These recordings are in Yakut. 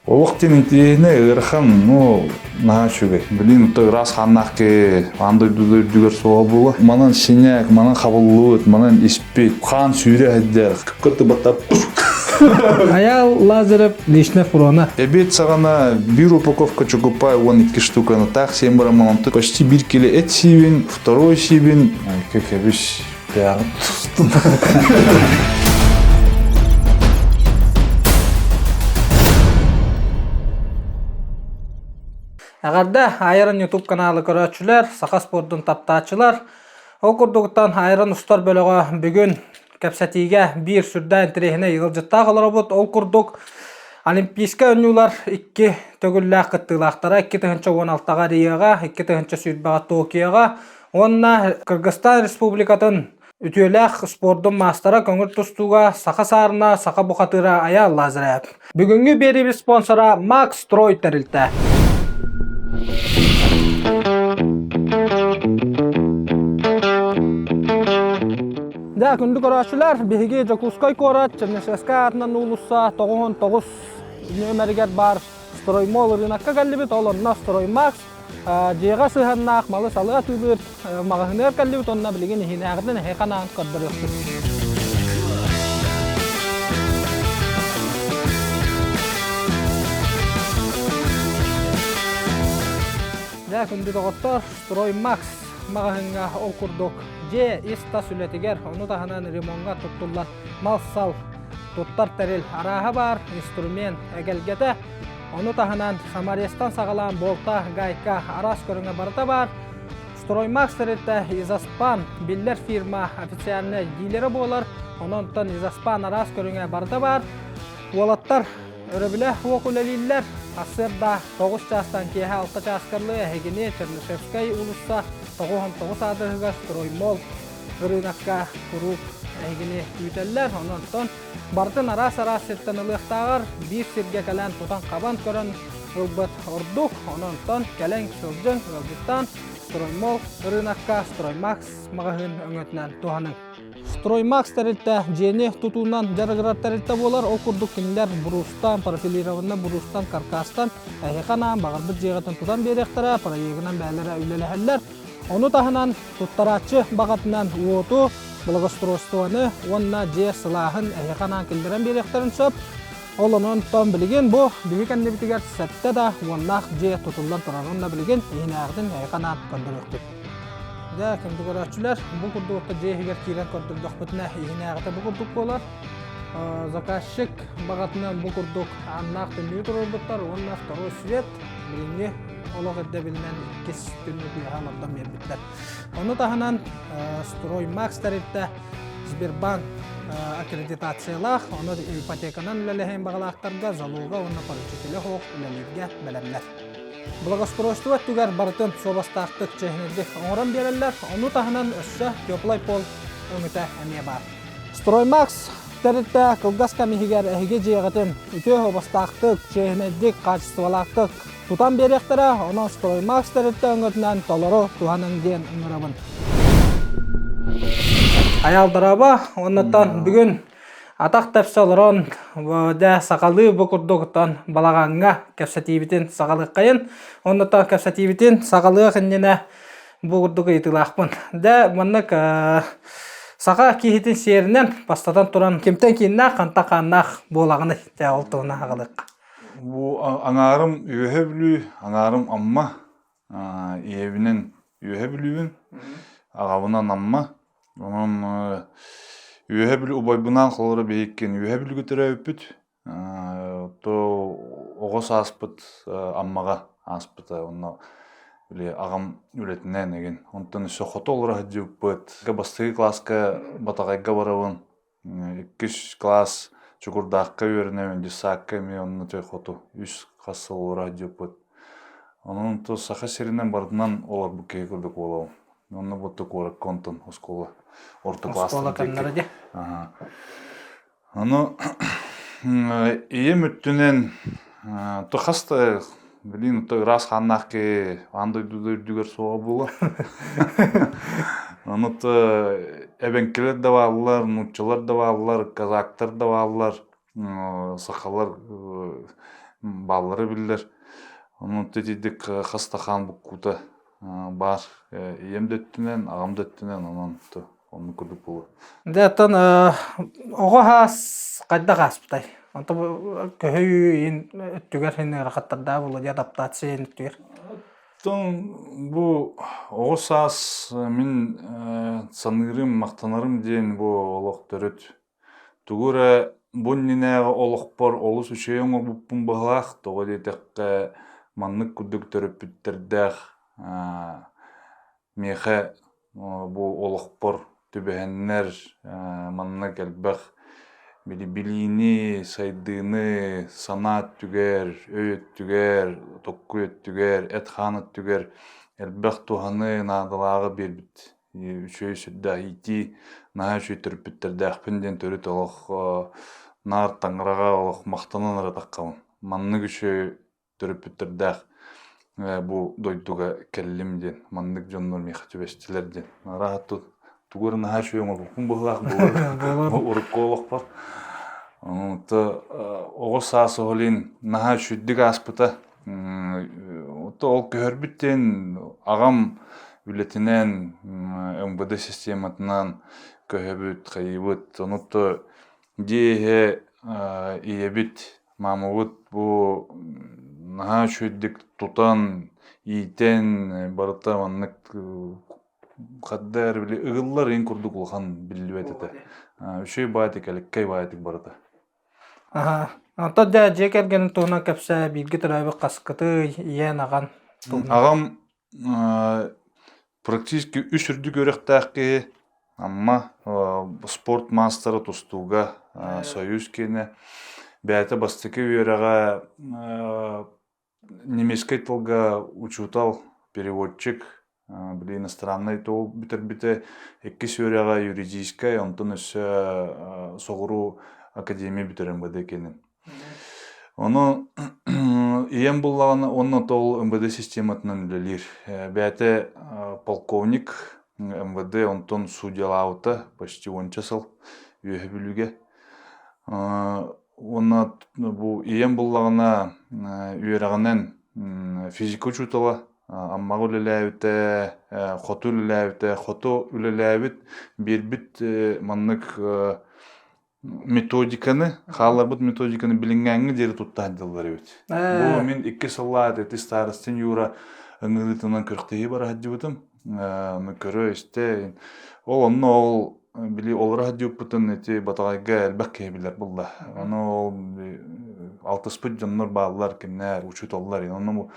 Олох диэн интириэһинэй, ыарахан, ну, наһаа үчүгэй. Блин, то ыраас хааннаах киһи аан дойду үрдүгэр суоҕа буолуо. Манан синяк, манан хабыллыбыт, манан испит, хаан сүүрэ сылдьар. Кыттыбаттар. Айаал Лазарев личная фрона. Эбиэт саҕана биир упаковка чокопай 12 штуканы таах сиэн бараммын онтон почти биир кило эт сиибин, второй сиибин, кэбис, бэҕэ тустум. Эҕэрдэ Айрон YouTube каналы көрөөччүлэр, саха спордун таптааччылар. Ол курдуктан Айрон устар бөлөҕө бүгүн кэпсэтиигэ биир сүрдээх интэриэһинэй ыалдьыттаах олоробут. Ол курдук Олимпийскай оонньуулар икки төгүллээх кыттыылаахтара 2016-ҕа Риоҕа, 2020-ҕэ Токиоҕа уонна Кыргызстан Республикатын үтүөлээх спордун маастара көҥүл тустууга Саха саарына, Саха бухатыыра Айаал Лазарев. Бүгүҥҥү биэриибит спонсора Макс Строй тэрилтэ. Дьэ, күндү көрөөччүлэр, биһиги Дьокуускай куорат Чернышевскай аатынан уулусса 99 нүөмэригэр баар Строймол ырыынакка кэллибит. Ол онно Строймакс дьиэҕэ сыһыаннаах малы-салы атыылыыр маҕаһыыныгар кэллибит уонна билигин иһинээҕитин эһиэхэ анаан көрдөрүөхпүт. Дьэ, күндү доҕоттор, Строймакс маҕаһыыҥҥа ол курдук дьиэ ис-тас үлэтигэр, ону таһынан ремоҥҥа туттуллар мал-сал, туттар тэрил арааһа баар, инструмент эгэлгэтэ. Ону таһынан саморезтан саҕалаан болта, гайка араас көрүҥэ барыта баар. Строймакс тэрилтэ Изоспан биллэр фирма официальнай дилерэ буолар. Онон Изоспан араас көрүҥэ барыта баар. Уолаттар өрөбүлэ уок үлэлииллэр. Сарсыарда 9 чаастан киэһэ 6 чааска дылы эһигини Чернышевскай уулусса 99 аадырыһыгар Строймол ырыынакка куруук эһигини күүтэллэр. Онон барытын араас-араас сиртэн ылыахтааҕар биир сиргэ кэлэн тутан-хабан көрөн ылбыт ордук. Онон кэлэн сылдьыҥ, ыалдьыттаан Строймол ырыынакка Строймакс маҕаһыын өҥөтүнэн туһаныҥ. Строймакс тэрилтэ дьиэни тутуунан дьарыгырар тэрилтэ буолар. Ол курдук кинилэр буруустан, профилированнай буруустан, каркастан эһиэхэ анаан баҕарбыт дьиэҕитин тутан биэриэхтэрэ, проегынан бэйэлэрэ үлэлэһэллэр. Ону таһынан туттарааччы баҕатынан уоту, благоустройствоны уонна дьиэ сылааһын эһиэхэ анаан киллэрэн биэриэхтэрин сөп. Ол онон билигин бу биһи кэннибитигэр сэттэ да уоннаах дьиэ тутуллан турар уонна билигин иһинээҕитин эһиэхэ анаан көрдөрүөхпүт. Дьэ, күндү көрөөччүлэр, бу курдук орто дьиэ иһигэр киирэн көрдөрдөхпүтүнэ иһинээҕитэ бу курдук буолар. Заказчик баҕатынан бу курдук ааннаах түннүгү туруорбуттар уонна второй свет билиҥҥи олох ирдэбилинэн иккис түннүк үөһэ олордон биэрбиттэр. Ону таһынан Строймакс тэрилтэ Сбербанк аккредитациялаах, ону ипотеканан үлэлэһэн баҕалаахтарга залога уонна поручителя суох үлэлииргэ бэлэмнэр. Благоустройство өттүгэр барытын суобастаахтык, чиэһинэйдик оҥорон биэрэллэр. Ону таһынан өссө теплай пол өҥөтө эмиэ баар. Строймакс тэрилтэ кылгас кэм иһигэр эһиги дьиэҕитин үтүө суобастаахтык, чиэһинэйдик, хаачыстыбалаахтык тутан биэриэхтэрэ. Онон Строймакс тэрилтэ өҥөтүнэн толору туһаныҥ диэн ыҥырабын. Айаал дорообо. Оннуттан бүгүн Атах тэпсэ олорон, дьэ, сахалыы бу курдуктан балаҕаҥҥа кэпсэтиибитин саҕалыаххайын. Оннуттан кэпсэтиибитин саҕалыах иннинэ бу курдук ыйытыылаахпын. Дьэ, маннык саха киһитин сиэринэн бастатан туран кимтэн кииннээх, хантан хааннаах буолаҕыный? Дьэ, ол туһунан аҕалыахха. Бу аҥаарым Үөһэ Бүлүү, аҥаарым Амма. Ийэбинэн Үөһэ Бүлүүбүн, аҕабынан Амма. Онон Үөһэ Бүлүү убайбынаан холоро биһиккин Үөһэ Бүлүүгэ төрөөбүппүт. То оҕо сааспыт Аммаҕа ааспыта. Онно били аҕам үлэтинэн игин. Онтон өссө хото олоро сылдьыбыппыт. Бастакы кылааска Батаҕайга барабын. Иккис кылаас Чокурдаахха үөрэнэбин, детсадка эмиэ онно хоту үс хас сыл олоро сылдьыбыппыт. Онон то Саха сиринэн барытынан олорбут киһи курдук буолабын. Онно буотта куоракка онтон оскуола орто Оскуола кэннэрэ дии. Ону ийэм өттүнэн то хас да Блин, то ыраас хааннаах киһи аан дойду да үрдүгэр суоҕа буолуо. Ону то эбэҥкилэр да бааллар, нууччалар да бааллар, казактар да бааллар, сахалар. бааллара биллэр. Онон итидик хас да хаан буккуута баар. Ийэм да өттүнэн, аҕам да өттүнэн онон оннук курдук буолуо. Дьэ, оттон оҕо саас хайдах ааспытай? Онто көһүү иин өттүгэр иһин ыарахаттардаах буолуо дии адаптация иһин өттүгэр. Оттон бу оҕо саас мин саныырым, махтанарым диэн бу олох төрүт Тугу эрэ бу иннинээҕи олохпор олус үчүгэй оҥорбуппун быһалаах, тоҕо диэтэххэ маннык курдук төрөппүттэрдээх миэхэ бу олохпор түбэһэннэр маннык элбэх били билиини, сайдыыны санаа өттүгэр, өй өттүгэр, толкуй өттүгэр, эт-хаан өттүгэр элбэх туһаны, наадалааҕы биэрбит үчүгэй сүрдээх иитии наһаа үчүгэй төрөппүттэрдээхпин диэн төрүт олох наар таҥараҕа олох махтанан эрэ таххабын. Маннык үчүгэй төрөппүттэрдээх бу дойдуга кэллим диэн, маннык дьоннор миэхэ түбэстилэр диэн. Арааһа тугу эрэ наһаа үчүгэй оҥорбуппун быһыылаах буолар урукку олохпор. Онто оҕо саас оһолин наһаа үчүгдүк ааспыта. Ол көһөрбүт диэн аҕам үлэтинэн МВД систематынан көһөбүт, хайыыбыт. Ону то дьиэ иһэ ийэбит, маамабыт бу наһаа үчүгэйдик тутан, иитэн барыта маннык хадда эрэ били ыгыллар иһин курдук улахан биллибэт этэ. Үчүгэй баайтык, элэккэй баайтык барыта. Аһаа, онтон дьэ дьиэ кэргэнин туһунан кэпсээ, бииргэ төрөөбүт хаскытый, ийэн, аҕан туһунан. Аҕам практически үс үрдүк үөрэхтээх киһи, Амма спорт маастара тустууга Союз киэнэ. Бэйэтэ бастакы үөрэҕэ Немецкэй тылга учуутал, переводчик, били иностраннай тыл бүтэрбитэ, иккис үөрэҕэ юридическай, онтон өссө соҕуруу академия бүтэрэн МВД кэнин. Ону ийэм буллаҕына уонна ол МВД систематынан үлэлиир. Бэйэтэ полковник МВД, онтон судьялаабыта почти уонча сыл Үөһэ Бүлүүгэ. Уонна бу ийэм буллаҕына үөрэҕинэн физика учуутала Аммаҕа үлэлээбитэ, хоту үлэлээбитэ, хоту үлэлээбит, биэрбит маннык методиканы, хаалларбыт методиканы билиҥҥээҥҥэ диэри тутта сылдьаллар эбит. Бу мин икки сыллаах ити старостин Юра ыҥырыытынан күрэхтэһии бара сылдьыбытым. Көрө-истэ. Ол онно ол били олоро сылдьыбыппытын ити Батаҕайга элбэх киһи билэр буолла. Ону ол алтыспыт дьоннор бааллар, кимнээр, учууталлар. Онно бу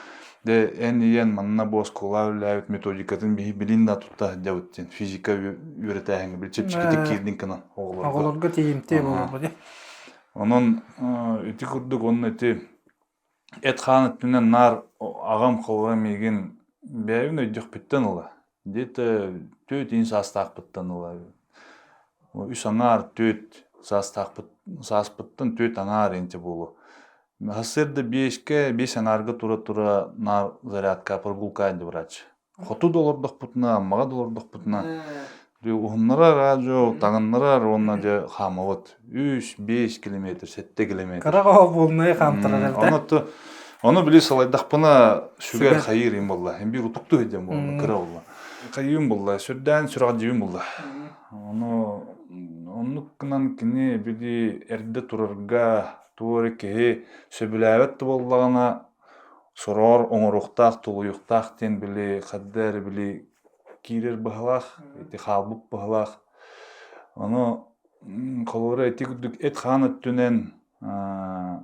дэ эн ийэн манна бу оскуола үлэлээбит методикатын биһи билин да тутта сылдьабыт диэн физика үөрэтээһиҥҥэ били чэпчэкитик киирдин гынан оҕолорго. Оҕолорго тиийимтиэ буолар дии. Онон ити курдук онно ити Эт-хаан өттүнэн наар аҕам холобура миигин бэйэбин өйдүөхпүттэн ыла, где-то түөрт иин саастаахпыттан ыла, үс аҥаар түөрт саастаахпыт сааспыттан түөрт аҥаар инчэ буолуо. Сарсыарда биэскэ, биэс аҥаарга тура-тура наар зарядка, прогулка диэн барааччы. Хоту да олордохпутуна, Аммаҕа да олордохпутуна уһуннарар аа-дьуо, таҥыннарар уонна дьэ хаамабыт. Үс, биэс километр, сэттэ километр. Кыра оҕо буолунай хаамтарар Ону отту ону били салайдахпына сүгэр хайыыр им буолла. Биир утуктуу сылдьан буолла, кыра буолла. Хайыым буолла, сүрдээн сүрэҕэлдьиибин буолла. Ону оннук гынан кини били эрдэ турарга туох эрэ киһи сөбүлээбэт да буоллаҕына Сороҕор оҥоруохтаах, тулуйуохтаах диэн били ханна эрэ били киирэр быһалаах, ити хаалбыт быһалаах. Ону холобура ити курдук эт-хаан өттүнэн,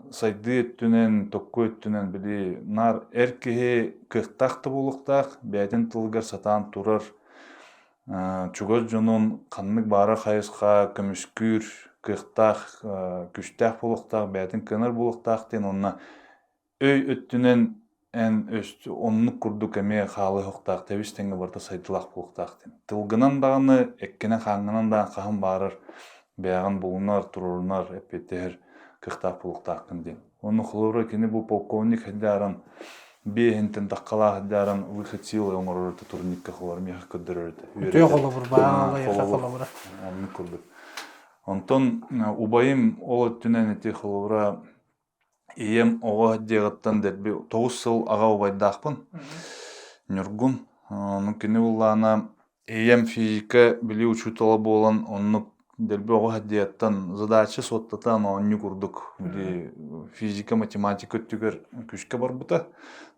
сайдыы өттүнэн, токку өттүнэн били наар эр киһи кыахтаах да буолуохтаах, бэйэтин тылыгар сатаан турар, чугас дьонун ханнык баара хайысха көмүскүүр кыахтаах, күүстээх буолуохтаах, бэйэтин кыанар буолуохтаах диэн уонна Өй өттүнэн эн оннук курдук эмиэ хаалыһыахтаах тэбис тэҥҥэ барыта сайдыылаах буолуохтаах диэн. Тылгынан даҕаны, эккинэн-хааҥҥынан даҕаны хаһан баарар бэйэҕин булунар, туруорунар, эппиэттэһэр кыахтаах буолуохтааххын диэн. Онно холобура кини бу полковник сылдьааран биэһинтэн таххалаах сылдьааран выход силы оҥорор этэ турникка холобур миэхэ көрдөрөр этэ. Үтүө холобур баалай холобура. Оннук курдук. Онтон убайым ол өттүнэн ити холобура. Ийэм оҕо дьиэҕиттэн дэлби 9 сыл аҕа убайдаахпын. Ньургун. Ону кини буллаана ийэм физика билии учуутала буолан оннук дэлби оҕо дьиэттэн задача суоттатан оонньуу курдук били физика, математика өттүгэр күүскэ барбыта.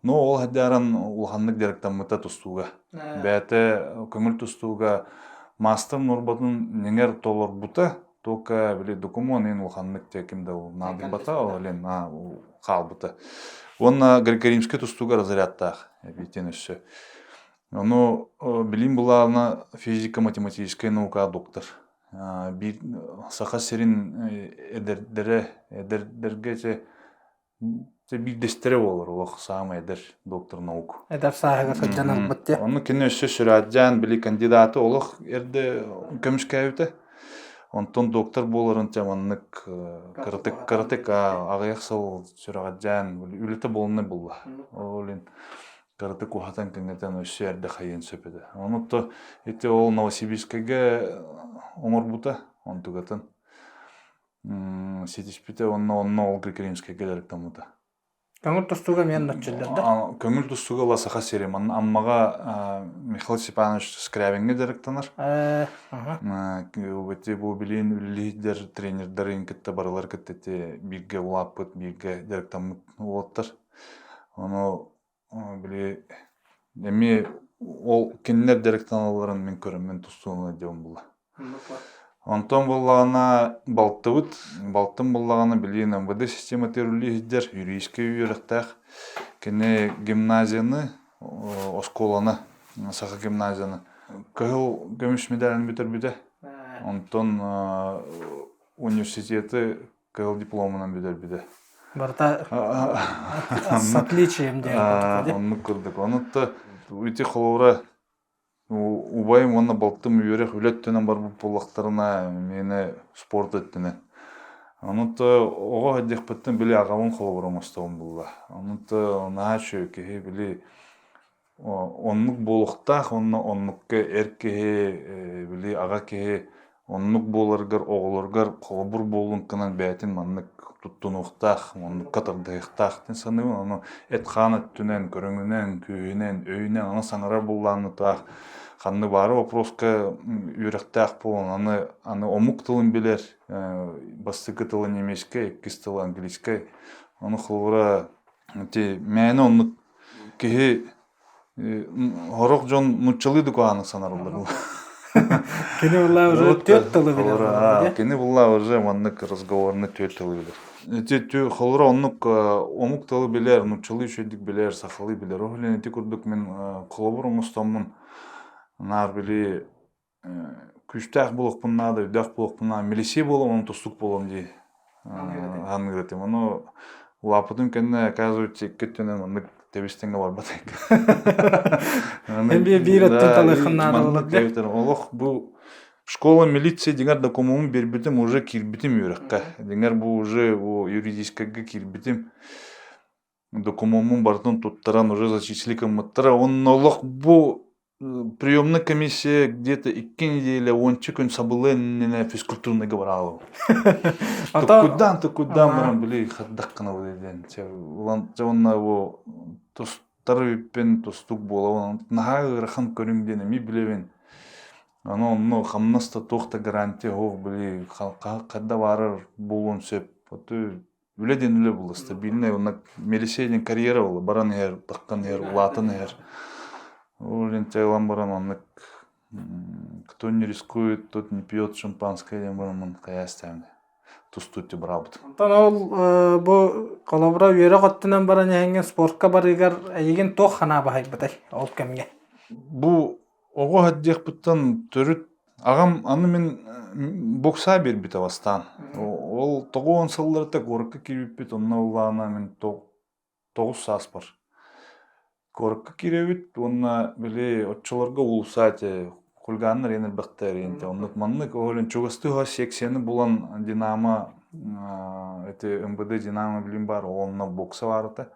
Но ол хадьааран улаханнык дьарыктаммыта тустууга. Бэйэтэ көҥүл тустууга маастар нуорбатын ньиҥэр толорбута. Только били докумуон иһин улаханнык дьэ ким да наадыйбата, ол илин хаалбыта. Уонна Григорьевскай тустууга разрядтаах эбиитин өссө. Ону билим былаана физико-математическай наука доктор. Биир Саха сирин эдэрдэрэ, эдэрдэргэ дьэ биирдэстэрэ буолар олох саамай эдэр доктор наук. Эдэр сааһыгар сылдьан ылбыт дии. Онно кини өссө сүрээддьээн били кандидаты олох эрдэ көмүскээбитэ. Онтон доктор буоларын дьэ маннык кыратык кыратык аҕыйах сыл сүрэҕэлдьээн үлэтэ буолунай булла. Ол иһин кыратык уһатан кэҥэтэн өссө эрдэ хайыан сөп этэ. Ону то ити ол Новосибирскайга оҥорбута онтугатын ситиспитэ уонна онно ол Григорьевскайга дьарыктаммыта. Көҥүл тустууга эмиэ ноччуллар да? Көҥүл тустууга ыла Саха сири. Манна Аммаҕа Михаил Степанович Скрябиҥҥа дьарыктанар. Ити бу билин үлэлиһдэр тренердэрин кытта барылар кытта ити бииргэ улааппыт, бииргэ дьарыктаммыт уолаттар. Ону били эмиэ ол кинилэр дьарыктаналларын мин көрөммүн тустууну диэн була. Онтон буоллаҕына балтыбыт, балтым буоллаҕына билигин МВД систематыгар үлэлии сылдьар, юридическай үөрэхтээх. Кини гимназияны, оскуоланы, саха гимназияны кыһыл көмүс медалын бүтэрбитэ. Онтон университеты кыһыл дипломунан бүтэрбитэ. Барыта с отличием диэн. Оннук курдук. Онуттан ити холобура Убайым уонна балтым үөрэх үлэ өттүнэн барбыт буоллахтарына, миэнэ спорт өттүнэн. Ону то оҕо сылдьыахпыттан били аҕабын холобур оҥостобун булла. Ону то наһаа үчүгэй киһи били оннук буолуохтаах уонна оннукка эр киһи били аҕа киһи Оннук буоларыгар оҕолоругар холобур буоллун гынан бэйэтин маннык туттунуохтаах, оннукка тардыһыахтаах диэн саныыбын. Ону эт-хаан өттүнэн, көрүҥүнэн, күүһүнэн, өйүнэн аны саҥарар буоллаанытаах ханны баары вопроска үөрэхтээх буолан аны аны омук тылын билэр, бастакы тыла немецкэй, иккис тыла английскай. Ону холобура ити мээнэ оннук киһи Сорох дьон нууччалыы да куһаҕаннык санараллар. Кини булла уже түөрт тылы билэр. Кини булла уже маннык разговорный түөрт тылы билэр. Ити холура оннук омук тылы билэр, нууччалыы үчүгэйдик билэр, сахалыы билэр. Ол иһин ити курдук мин холобур оҥостоммун наар били күүстээх буолуохпун наада, өйдөөх буолуохпун наада, милиция буолуом, онон тустуук буолуом дии саныыр этим. Ону улааппытым кэннэ, оказывается, икки өттүнэн маннык тэбис-тэҥҥэ барбат Эмиэ биир өттүн талыаххын наада буолар. Олох бу школа милиции дьиҥэр докумуомун биэрбитим, уже киирбитим үөрэххэ. Дьиҥэр бу уже бу юридическайга киирбитим. Докумуоммун барытын туттаран уже зачислили гыммыттара. Онно олох бу приемная комиссия где-то 2 неделя 10 күн сабылы иннинэ физкультурныйга бараалым. Туккуйдаан туккуйдаан баран били хардах гына диэн дьэ уонна бу тустар үппүн тустук буолабын наһаа ыарахан көрүҥ диэн эмиэ билэбин. Аны онно хамнас да туох да гарантия суох били хайда баарар буолуон сөп. Үлэ диэн үлэ буолла, стабильный, уонна милиция диэн карьера буолла, баран иһэр, таххан иһэр, улаатан иһэр. Ол иһин ылан баран оннук кто не рискует, тот не пьет шампанское диэн баран хайаастаан тустуу быраабытым. Онтон ол бу холобура үөрэх өттүнэн баран иһэҥҥин спортка барыыгар эйигин туох санаа баһыйбытай ол кэмҥэ? Бу Оҕо сылдьыахпыттан төрүт аҕам аны мин бокса биэрбитэ бастаан. Ол 90 сылларта куоракка киирбиппит, онно ыллаана мин 9 сааспар. Куоракка киирэбит уонна били оччолорго уулусса этэ, хулиганнар иэн элбэхтэр иэн оннук маннык ол иһин чугастыы секцияны булан Динамо эти МВД Динамо билим баар, онно бокса баар этэ.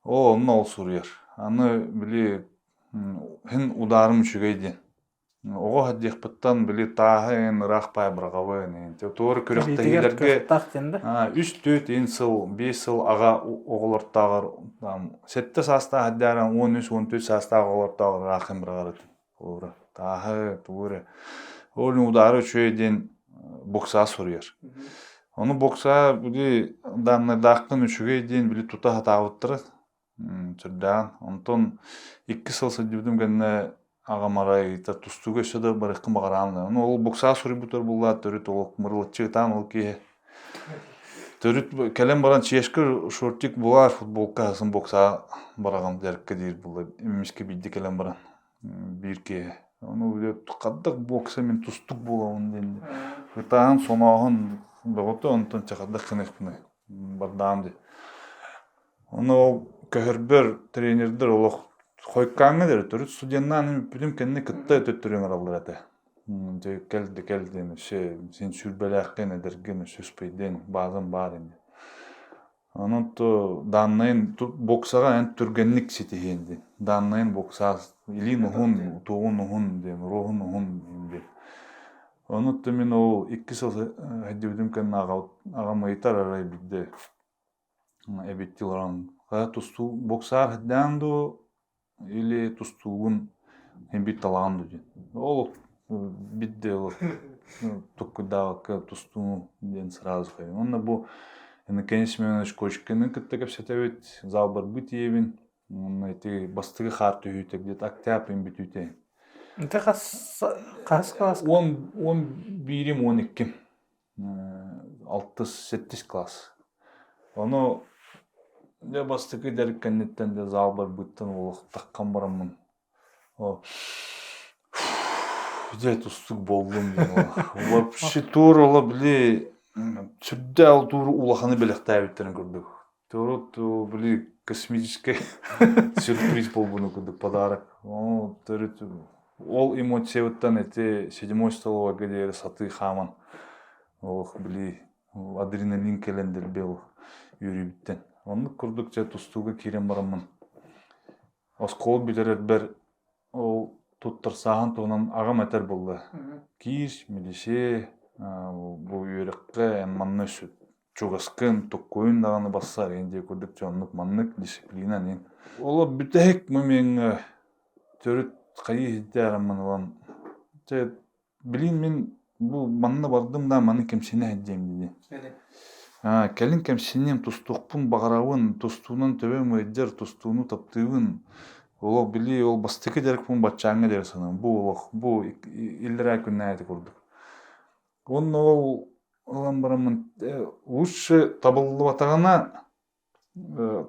Ол онно ол суруйар. Аны били Һин ударым үчүгэй диэн. Оҕо сылдьыахпыттан били тааһы эҥин ыраах паай быраҕабын эҥин. Туора күрэхтэһиилэргэ үс-түөрт иин сыл, биэс сыл аҕа оҕолортооҕор сэттэ саастаах эрдэҕинэ 13-14 саастаах оҕолортооҕор ыраах быраҕар этим. Холобура, тааһы, тугу эрэ. Ол удаары үчүгэй диэн боксаа суруйар. Ону боксаа били дааннайдааххын үчүгэй диэн били тута сатаабыттара Сүрдээҕин. Онтон икки сыл сылдьыбытым кэннэ аҕам арай ыйытар тустууга өссө да барыаххын баҕараҕын да. Ону ол боксаа суруйбутар буоллаат төрүт олох мырылыччы ытаан ол киһи төрүт кэлэн баран чешка шортик булаар футболка асын боксаа бараҕын дьарыкка диир буолла эмискэ биирдэ кэлэн баран биир киһи ону хаддах бокса мин тустук буолабын диэн ытаан сонооһун бөҕөтө онтон чэ хаддах гыныахпыный бардаам дии Ону ол көһөрбөр тренердэр олох хойуккааҥҥа диэри төрүт студеннаан бүтүм кэннэ кытта төттөрү ыҥыраллар этэ. Дьэ кэл да кэл диэн өссө син сүүрбэлээххин эдэргин өссө успейдиэн баазам баар ини. Онон то дааннайын боксаҕа эн түргэнник ситиһиэн диэн. Дааннайын боксаас илиин уһун, туоҕун уһун диэн, уруоһун уһун диэн. Ону то мин ол икки сыл сылдьыбытым кэннэ аҕам ыйытар арай биирдэ эбит олорон хайа тустуу боксаар сылдьаан дуу или тустуугун биир талаҕын дуу диэн ол бидде ол туккуйдаабакка тустуу диэн сразу хайын уонна бу Иннокентий Семенович Кочкины кытта кэпсэтэбит зал барбыт ийэбин уонна ити бастакы хаар түһүүтэ где-то октябрь бүтүүтэ Ити хас хас класс? 11-им 12-им алтыс, сэттис класс. Ону дьэ бастакы дьарык кэнниттэн дьэ зал барбыттан олох таххан бараммын дьэ тустук буоллум диэн вообще туор ола били сүрдээх тууру улаханы бэлэхтээбиттэрин курдук Турут били космический сюрприз буолбуну курдук подарок. Ол төрүт ол эмоциябыттан ити седьмой столовойга диэри сатыы хааман олох били адреналин кэлэн дэлби ол үөрүүбүттэн. Оннук курдук дьэ тустууга киирэн бараммын оскуола бүтэрэрбэр ол туттарсааһын туһунан аҕам этэр буолла. Киир, милиция, бу үөрэххэ эн манна чугаскын, туккуйун даҕаны бассар эн диэ курдук дьоннук маннык дисциплина нин. Олор бүтэһик момеҥҥа төрүт хайыы иһитээҕиммин ылан чэ билин мин бу манна бардым да маны кэмсинэ сылдьыам дии. Кэлин кэмсиниэм тустуохпун баҕарабын, тустуунан төбөм ыалдьар, тустууну таптыыбын. Олох били ол бастакы дьарыкпын баччааҥҥа диэри саныыбын. Бу олох бу иллэрээ күннээҕи курдук. Уонна ол ылан бараммын лучше табыллыбатаҕына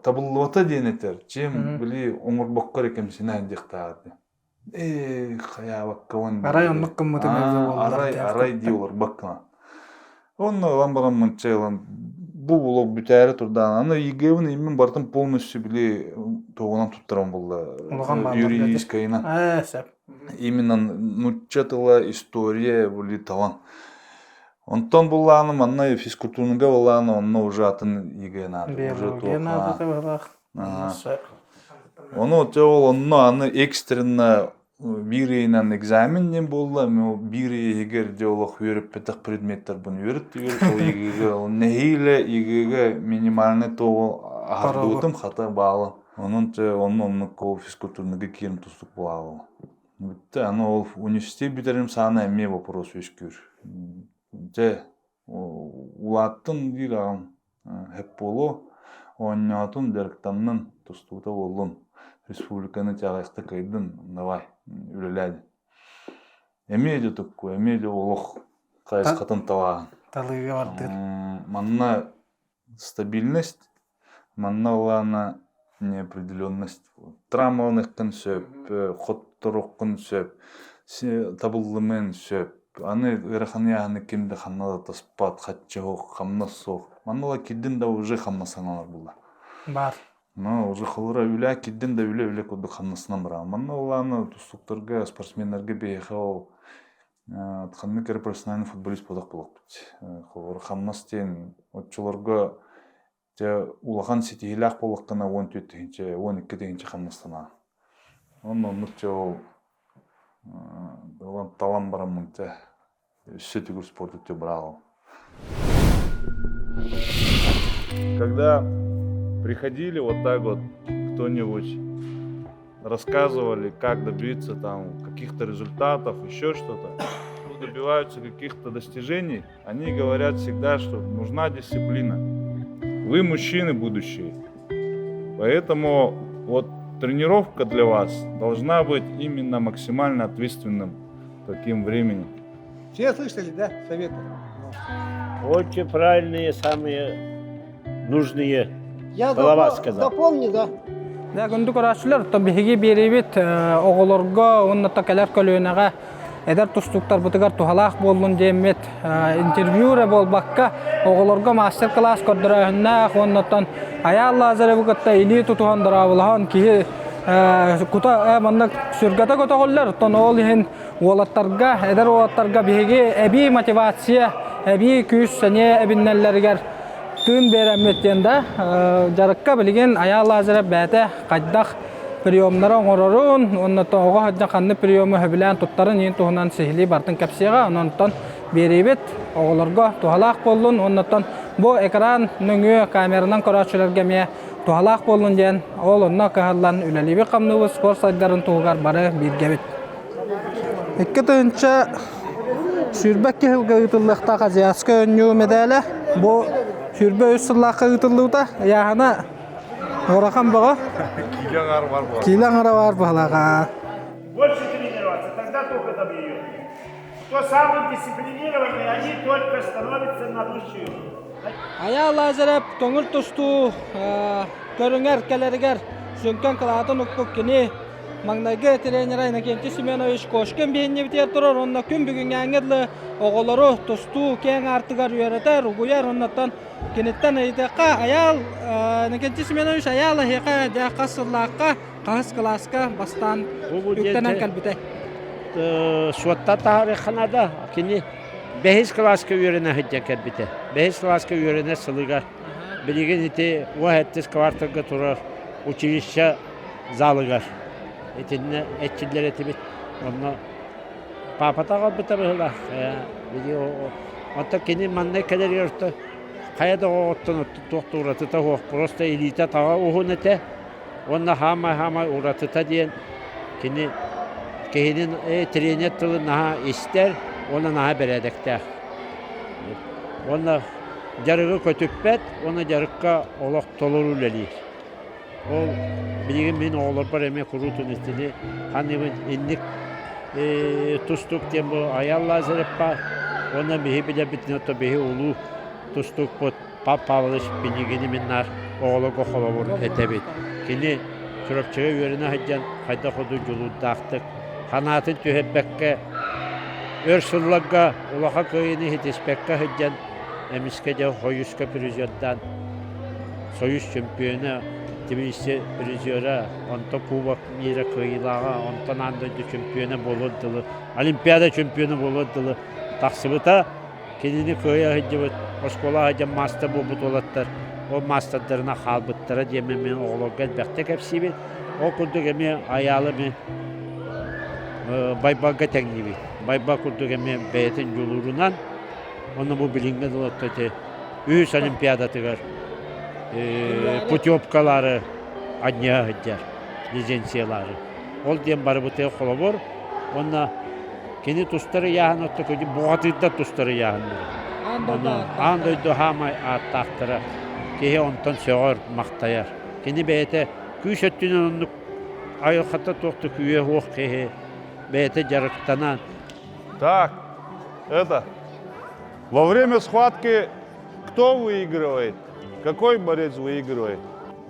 табыллыбата диэн этэр. Чем били оҥорбокко эрэ кэмсинээн диэхтээҕэр диэн. Ээ хайаабаккабын Арай оннук гыммытым эбитэ буоллар арай арай дии олорбоккун. Онно ылан бараммын чэ ылан бу блог бүтээри турдаан аны ЕГЭ-бин иммин барытын полностью били туоҕунан туттаран буолла юридическайынан. Ээ сөп. Именно нуучча тыла, история били талан. Онтон буллааны манна физкультурныга буллааны онно уже атын ЕГЭ наада. Биология наадата быһылаах. Ону те ол онно аны экстренно биир ыйынан экзамен диэн буолла биир ый иһигэр дьэ олох үөрэппэтэх предметтарбын үөрэт үөрэт ол ЕГЭ ол нэһиилэ ЕГЭ минимальный тоҕу аһардыбытым хата баала онон те онно оннук ол физкультурныга киирэн тустук буолаҕа бүттэ аны ол университет бүтэрим саана эмиэ вопрос үөскүүр дьэ улааттын диир аҕам Сөп буолуо, оонньоотун, дьарыктаннын, тустуута буоллун, республиканы чаҕыйахта кыайдын, давай, үлэлээ диэн. Эмиэ дьэ тукку, эмиэ дьэ олох хайысхатын талааһын. Талыыга бардын. Манна стабильность, манна улаана неопределенность. Травмаланыаххын сөп, хотторуоххун сөп, табыллымыан сөп. Аны ыарахан ыйааһыны ким да ханна да таспат, хаччы суох, хамнас суох. Манна ыла кирдин да уже хамнасаналар буолла. Баар. Ну, уже холура үлэ кирдин да үлэ-үлэ курдук хамнасынан бараҕын. Манна улаана тустууктарга, спортсменнарга биһиэхэ ол ханнык эрэ профессиональный футболист буолах буолуохпут. Холобура хамнас диэн оччолорго Дьэ, улахан ситиһиилээх буоллаххына 14 тыһыынча, 12 тыһыынча хамнастанаҕын. Онно оннук дьэ ол Ылан талан бараммын чэ өссө төгүл спорт өттө быраҕым. Когда приходили вот так вот кто-нибудь, рассказывали, как добиться там каких-то результатов, еще что-то, добиваются каких-то достижений, они говорят всегда, что нужна дисциплина. Вы мужчины будущие, поэтому вот тренировка для вас должна быть именно максимально ответственным таким временем. Все слышали, да, советы? Очень правильные, самые нужные Я слова сказал. Дополню, да. Дьэ, күндү көрөөччүлэр, то биһиги биэриибит оҕолорго уонна то кэлэр көлүөнэҕэ эдэр тустууктарбытыгар туһалаах буоллун диэммит интервью эрэ буолбакка, оҕолорго мастер-класс көрдөрөөһүннээх уонна оттон Айаал Лазаревы кытта илии тутуһан дорооболоһон киһи кута маннык сүргэтэ көтөҕүллэр. Оттон ол иһин уолаттарга, эдэр уолаттарга биһиги эбии мотивация, эбии күүс-сэниэ эбиннэллэригэр тыын биэрэммит диэн да дьарыкка билигин Айаал Лазарев бэйэтэ хайдах приемнары оҥорорун уонна оҕо сылдьан ханнык приему сөбүлээн туттарын иһин туһунан сиһилии барытын кэпсиэҕэ. Онон биэриибит оҕолорго туһалаах буоллун уонна бу экран нөҥүө камеранан көрөөччүлэргэ эмиэ туһалаах буоллун диэн ол онно кыһаллан үлэлиибит хамныыбыт спорт сайдарын туһугар бары бииргэбит. 2022 сылга ыытыллыахтаах азиатскай оонньуу мэдээлэ бу 23 сыллаахха ыытыллыбыта. Ыйааһына ыарахан бөҕө. Киилэ аҥаара бар буолар. Киилэ аҥаара бар быһалааҕа. Больше тренироваться, тогда только добьете. Кто самый дисциплинированный, они только становятся на высшую. Айаал Лазарев көҥүл тустуу көрүҥэр кэлэригэр сүҥкэн кылаатын укпут кини Маҥнайгы тренерэ Иннокентий Семенович Кошкин биһиннибитигэр турар уонна күн бүгүҥҥээҥҥэ дылы оҕолору тустуу киэҥ аартыгар үөрэтэр, угуйар уоннаттан киниттэн ыйытыахха Айаал Иннокентий Семенович Айаал эһиэхэ дьэ хас сыллаахха, хаһыс кылааска бастаан үктэнэн кэлбитэй? Суотта таһаарыахха наада. Кини бэһис кылааска үөрэнэ сылдьан кэлбитэ. Бэһис кылааска үөрэнэр сылыгар билигин ити уоһэттис кварталга турар училище залыгар итиннэ эрчиллэр этибит. Онно паапата аҕалбыта быһыылаах. Били оттон кини манна кэлэригэр орто хайа да оҕоттон туох да уратыта суох. Просто илиитэ таҕа уһун этэ. Уонна хаамай-хаамай уратыта диэн кини киһинин тренер тылын наһаа истэр уонна наһаа бэрээдэктээх. Уонна дьарыгы көтүппэт уонна дьарыкка олох толору үлэлиир. Ол билигин мин оҕолорбор эмиэ куруутун итини ханныбын инник тустуук диэн бу Айаал Лазарев баар уонна биһи билэрбитинэн то биһи улуу тустуукпут Павел Павлович Пинигини мин наар оҕолорго холобур этэбит. Кини Чурапчыга үөрэнэ сылдьан хайдах курдук дьулуурдаахтык, санаатын түһэрбэккэ, өр сылларга улахан кыайыыны ситиспэккэ сылдьан эмискэ дьэ Хойуска призердаан Союз чемпиона, Тбилиси призера, онтон Кубок мира кыайыылааҕа, онтон аан дойду чемпиона буолуор дылы, Олимпиада чемпиона буолуор дылы тахсыбыта. Кинини кыайа сылдьыбыт, оскуола сылдьан маастар буолбут уолаттар ол маастардарына хаалбыттара диэммин мин оҕолорго элбэхтэ кэпсиибин. Ол курдук эмиэ Айаалы мин Байбалга тэҥниибин. Байбал курдук эмиэ бэйэтин дьулуурунан Онно бу билиҥҥи дылы ити үһүс Олимпиадатыгар путевкалары анньыһа сылдьар, лицензиялары. Ол диэн барыбытыгар холобур уонна кини тустар ыйааһын отто буҕатыырдар тустар ыйааһыннара. Аан дойду хаамай ааттаахтара. Киһи онтон сөҕөр, махтайар. Кини бэйэтэ күүс өттүнэн оннук айылҕата туох да күүһэ суох киһи бэйэтэ дьарыктанан Так, это, во время схватки кто выигрывает? Какой борец выигрывает?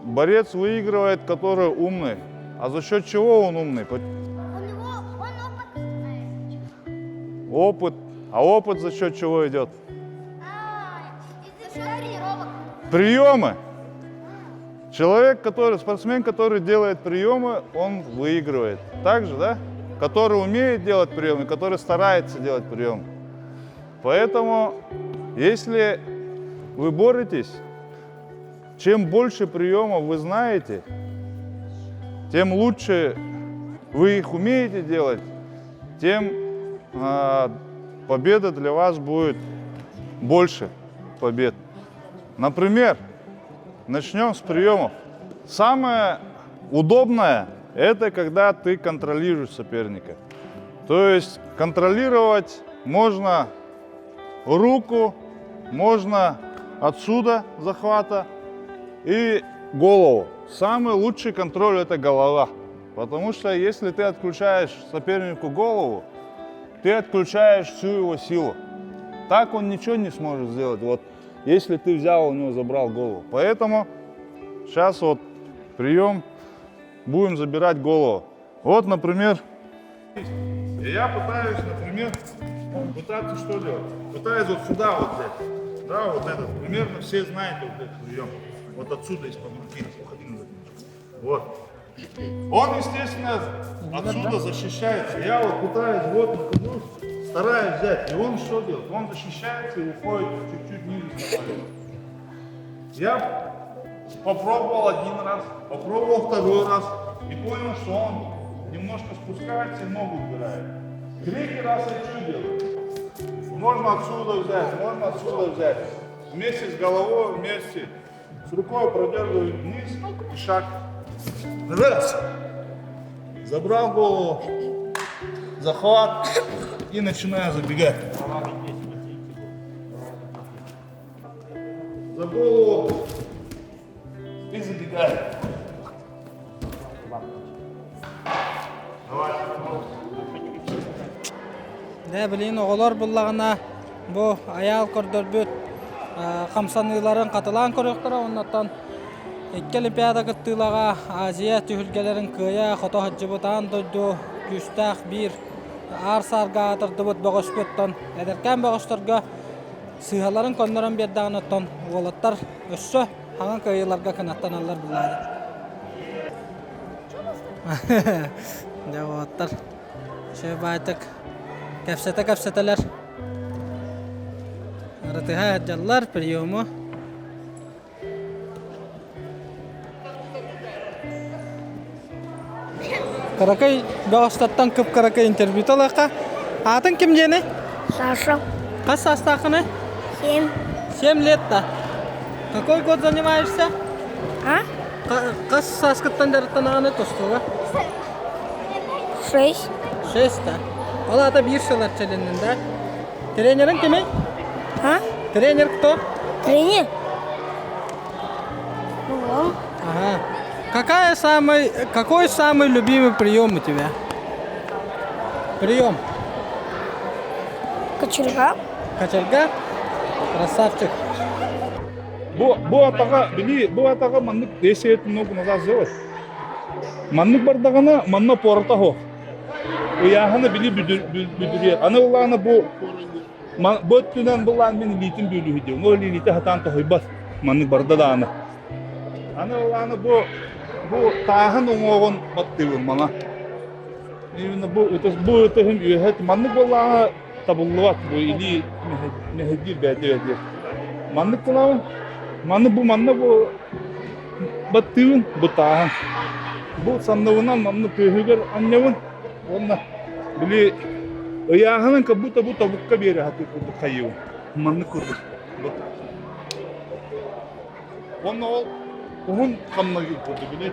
Борец выигрывает, который умный. А за счет чего он умный? У него он опыт знает. Опыт. А опыт за счет чего идет? А, за счет тренировок. Приемы. Человек, который, спортсмен, который делает приемы, он выигрывает. Так же, да? Который умеет делать приемы, который старается делать приемы. Поэтому, если вы боретесь, чем больше приемов вы знаете, тем лучше вы их умеете делать. тем победа для вас будет больше побед. Например, начнем с приемов. Самое удобное – это когда ты контролируешь соперника. То есть контролировать можно руку, можно отсюда захвата и голову. Самый лучший контроль – это голова. Потому что если ты отключаешь сопернику голову, ты отключаешь всю его силу. Так он ничего не сможет сделать. Вот если ты взял у него, забрал голову. Поэтому сейчас вот прием, будем забирать голову. Вот, например, я пытаюсь, например, пытаться что делать? Пытаюсь вот сюда вот взять. Да, вот этот. Примерно все знаете вот этот прием. Вот отсюда из-под руки. Уходи назад немножко. Вот. Он, естественно, отсюда защищается. Я вот пытаюсь, вот нахожусь, стараюсь взять. И он что делает? Он защищается и уходит чуть-чуть ниже. Я попробовал один раз, попробовал второй раз и понял, что он немножко спускается и ногу убирает. Третий раз я что делаю? Можно отсюда взять, можно отсюда взять. Вместе с головой, вместе с рукой продергиваю вниз и шаг. Раз. Забрал голову, захват и начинаю забегать. За голову и забегаю. Давай. Дьэ, билигин оҕолор буллаҕына бу Айаал көрдөрбүт хамсаныыларын хатылаан көрүөхтэрэ оннуттан икки Олимпиада кыттыылаҕа Азия түһүлгэлэрин кыайа хото сылдьыбыт аан дойду күүстээх биир аар-саарга аатырдыбыт бөҕөспүт эдэркээн бөҕөстөргө сыыһаларын көннөрөн биэрдэҕинэ оттон уолаттар өссө хаҥа кыайыыларга кынаттаналлар буллаары. Дьэ уолаттар Үчүгэй баайтык кэпсэтэ-кэпсэтэлэр ырытыһа сылдьаллар приему. Кыракый бөҕөстөртөн кып-кыракый интервью ылыахха. Аатыҥ ким диэний? Саша. Хас саастааххыный? Семь. Семь лет да. Какой год занимаешься? А? Хас сааскыттан дьарыктанаҕыный тустууга? Шесть. Шесть да. Ол аата биир сыл эрчилиннин да. Тренерин кимий? А? Тренер кто? Тренер? Он. Ага. Какая самый, какой самый любимый прием у тебя? Прием. Кочерга. Кочерга? Красавчик. Бу, бу атаҕа, били, бу атаҕа маннык если эту ногу назад сделать. Маннык бардаҕына манна порта суох. Ыйааһына били бүдүрүөр. Аны ыллаана бу бу өттүнэн былаан мин илиитин бүөлүһү диэн. Ол илиитэ сатаан тоһуйбат. Маннык барда даҕаны. Аны ыллаана бу бу тааһын уҥуоҕун баттыыбын мана. Именно бу ытыс бу ытыһым үөһэ маннык буоллаҕына табыллыбат бу илии мэһэйдиир бэйэтэ бэйэтигэр. Маннык гынабын. Маны бу манна бу баттыыбын бу тааһын. Бу санныбынан манна түөһүгэр анньабын уонна били ыйааһынын как будто бу тобукка биэрэ сатыыр курдук хайыыбын. Маннык курдук. Уонна ол уһун хамнагыр курдук били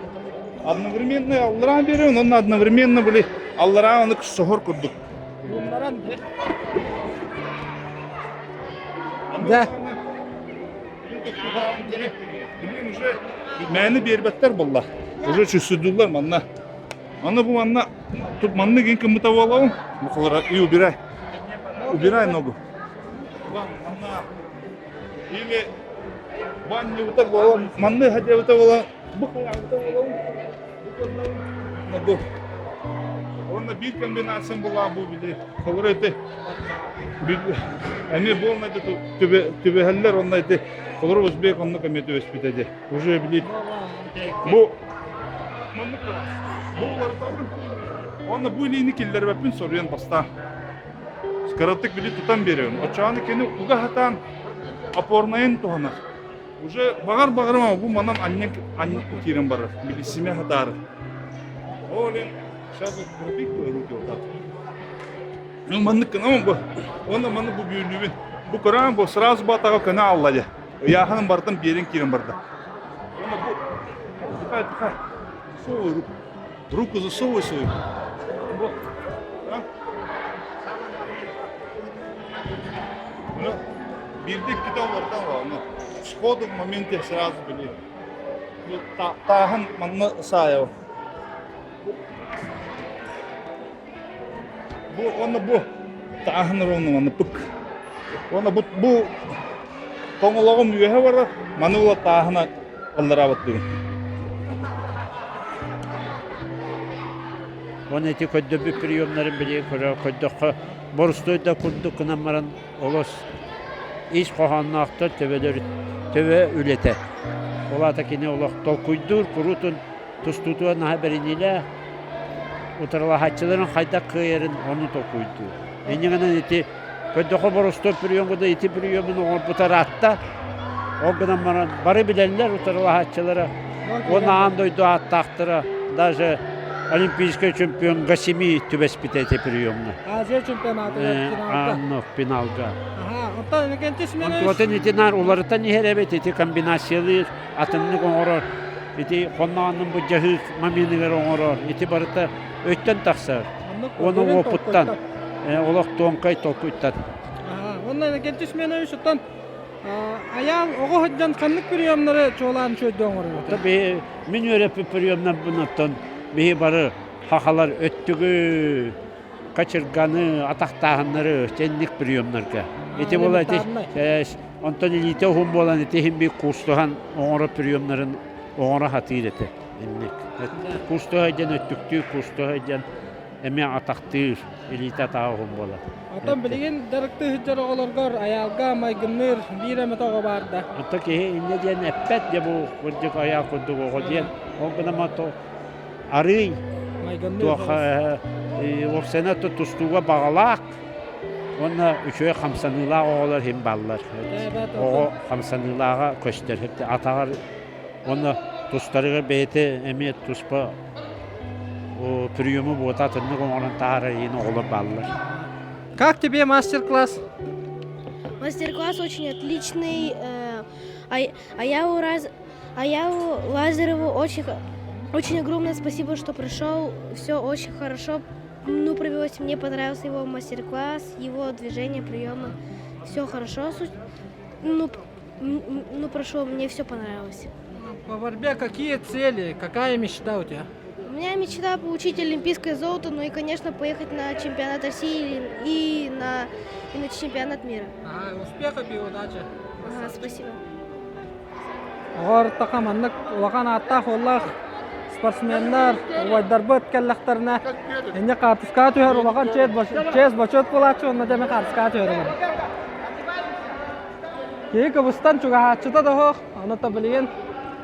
одновременно аллараа биэрэбин уонна одновременно били аллараа ону соһор курдук. Ууннаран Да. Билигин уже мээнэ биэрбэттэр буолла. Уже чувствуйдуллар манна. Аны бу манна тут маннык иҥ кыммыта буолабын. Бу и убирай. Убирай ногу. Манна или банньыбыта буолан манны хадьабыта буолан бу хайаабыта буолан бу Онно биир комбинациям була бу били холоро ити эмиэ буолна түбэһэллэр онно ити холоро узбек оннук эмиэ түбэспитэ ди уже били бу маннык бу уларытабын онно бу илиини киллэрбэппин соруйан бастаан Кыратык били тутан биэрэбин. Оччоҕуна кини уга сатаан опорнайын туһанар. Уже баҕар баҕарым бу манан анньан анньан киирэн барар. Били симэ сатаары. Ол сейчас вот пропить твои руки вот так. Ну маннык гынамын бу. Уонна маннык бу бүүрдүүбүн. Бу көрөөн бу сразу батаҕа көнө алла дьэ. Ыйааһыным бартан биэрин киирэн барда. Уонна бу пихай, пихай. Засовывай руку. Руку засовывай свою. Вот. А? Ну, биирдэ иккитэ олордон ону сходу в моменте сразу били. Тааһын манна саайабын. Бу уонна бу тааһын ровно манна пык. Уонна бу бу тоҥолоҕум үөһэ барар, маны ыла тааһына аллараабаттыгын. Уонна ити көрдөрбүт приемнарын билигин көрө көрдөххө борустуой да курдук гынан баран олус ис хоһоонноохтор төбөлөр төбө үлэтэ. Ол аата кини олох толкуйдуур куруутун тустуутугар наһаа бэриниилээх, утарылаһааччыларын хайдах кыайарын ону толкуйдуур. Инньэ гынан ити көрдөххө боростуой приемга да ити приемун оҥорбута ыраатта. Ол гынан баран бары билэллэр утарылаһааччылара уонна аан дойду ааттаахтара даже олимпийскай чемпион Гасими түбэспитэ ити приемҥа. Азия чемпионатыгар финалга. Финалга. Аха, оттон Иннокентий Семенович... Онтуотун ити наар уларытан иһэр эбит, ити комбинациялыыр, атыннык оҥорор. Ити хоннооннун бу дьаһыы моменыгар оҥорор. Ити барыта өйтөн тахсар. Уонна уопуттан, олох туоҥкай толкуйтан. Онно Иннокентий Семенович оттон Айаал оҕо сылдьан ханнык приемнары чуолаан үчүгэйдик оҥорор? Мин үөрэппит приемнарбын оттон биһи бары хахалар өттүгү, качырганы, атахтааһыннары тенник приемнарга. Ити була ити онтон илиитэ уһун буолан ити иһин би куустуһан оҥоро приемнарын оҥоро сатыыр этэ. Инник. Куустуһа диэн өттүктүүр, куустуһа диэн эмиэ атахтыыр, илиитэ атаҕа уһун буолар. Оттон билигин дьарыктыы сылдьар оҕолоргор айаалга майгынныыр биир эмэ оҕо баар да? Оттон киһи инньэ диэн эппэт дьэ бу кырдьык айаал курдук оҕо диэн. Ол гынан арыый туох уопсайынан тустууга баҕалаах уонна үчүгэй хамсаныылаах оҕолор иһин бааллар. Оҕо хамсаныылааҕа көстөр. Атаҕар уонна тустарыгар бэйэтэ эмиэ туспа приему буота атыннык оҥорон таһаарар иһин оҕолор бааллар. Как тебе мастер-класс? Мастер-класс очень отличный. А я у раз А я Лазареву очень, очень огромное спасибо, что пришел. Все очень хорошо. Ну, провелось. Мне понравился его мастер-класс, его движения, приемы. Все хорошо. Ну, ну, прошло, мне все понравилось. По борьбе какие цели, какая мечта у тебя? У меня мечта получить олимпийское золото, ну и, конечно, поехать на чемпионат России и на чемпионат мира. Ага, успехов и удачи. Ага, спасибо. Оҕор таха маннык улахан ааттаах уоллаах спортсменнар убайдарбыт кэллэхтэринэ инньэ хаартыскаҕа түһэр улахан чиэс бочуот буолааччы уонна дьэ эмэ хаартыскаҕа түһэр Киһи кыбыстан чугаһааччыта да суох, ону то билигин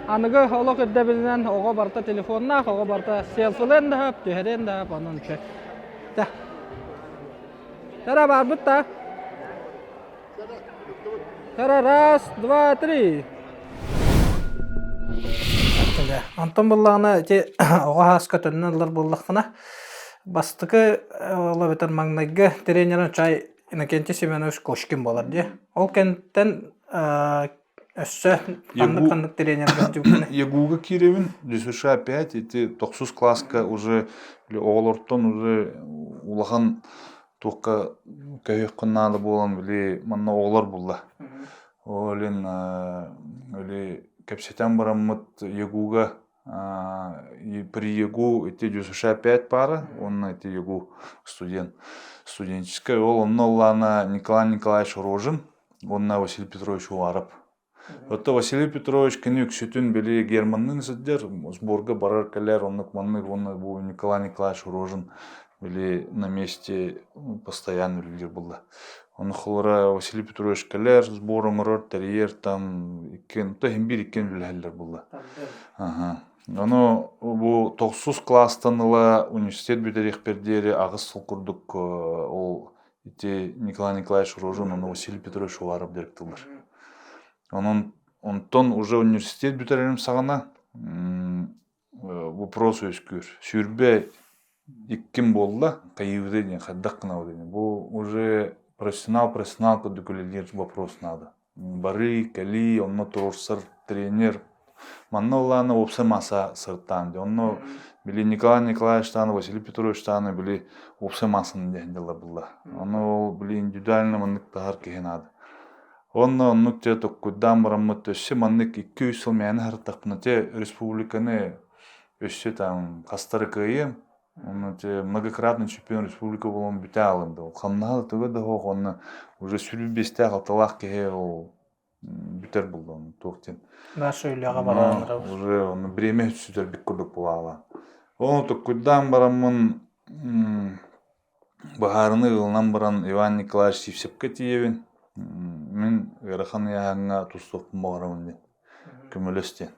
аныгы олох ирдэбилинэн оҕо барыта телефоннаах, оҕо барыта селфилыан да сөп, түһэриэн да сөп, онон үчүгэй. Тара барбыт да. Тара раз, два, три. Онтон буллаҕына ити оҕо ааска төннөн ылар буоллаххына бастакы ол эбэтэр маҥнайгы тренерин чай Иннокентий Семенович Кошкин буолар дии. Ол кэнниттэн өссө ханнык-ханнык тренергэ дьүгүнэ? ЯГУга киирэбин, ДЮСШ 5, ити тохсус класска уже оҕолортон уже улахан туохха көһүөххүн наада буолан били манна оҕолор булла. Ол илин или кэпсэтэн бараммыт ЯГУга при ЯГУ ити ДЮСШ 5 пара, уонна ити ЯГУ студент студенческай ол онно ыллаана Николай Николаевич Рожин уонна Василий Петрович Уваров. Оттон Василий Петрович кини үксүтүн били Германныын сылдьар, сборга барар кэлэр, оннук маннык уонна бу Николай Николаевич Рожин били на месте постоянно үлэлиир буолла. Ону холоро Василий Петрович кэлэр, сбор оҥорор, тэрийэр там иккиэн, то иһин биир иккиэн үлэһэллэр буолла. Аха. Ону бу тохсус класстан ыла университет бүтэриэхпэр диэри аҕыс сыл курдук ол ити Николай Николаевич Рожин уонна Василий Петрович Уваров директорлар. Онон онтон уже университет бүтэрэрим саҕана вопрос үөскүүр. Сүүрбэ Икким буолла, хайыыбытай диэн, хайдах гынабыт диэн. Бу уже профессионал профессионал курдук үлэлиир вопрос надо. Барыы, кэлии, онно туруорсар тренер. Манна ыллаана уопсай маасса сырыттаан дии. Онно били Николай Николаевичтааны, Василий Петровичтааны били уопсай маассаны диэн дьаллар булла. Ону ол били индивидуально маннык таһар киһи наада. Онно оннук дьэ токкуйдаан бараммыт өссө маннык 2-3 сыл мээнэ сырыттахпына те республиканы өссө там хастары кыайыам Онно те многократный чемпион республика буолан бүтэ аалым да. Хамнаһа да туга да суох уонна уже сүрүн биэстээх алталаах киһи ол бүтэр булла ону туох диэн. Наша үлэҕэ баран Уже ону бириэмэ сүтэрбит курдук буолаала. Ону токкуйдаан бараммын быһаарыныы ылынан баран Иван Николаевич Сивцевкэ тиийэбин. Мин ыарахан ыйааһыҥҥа тустуохпун баҕарабын диэн. Көмөлөс диэн.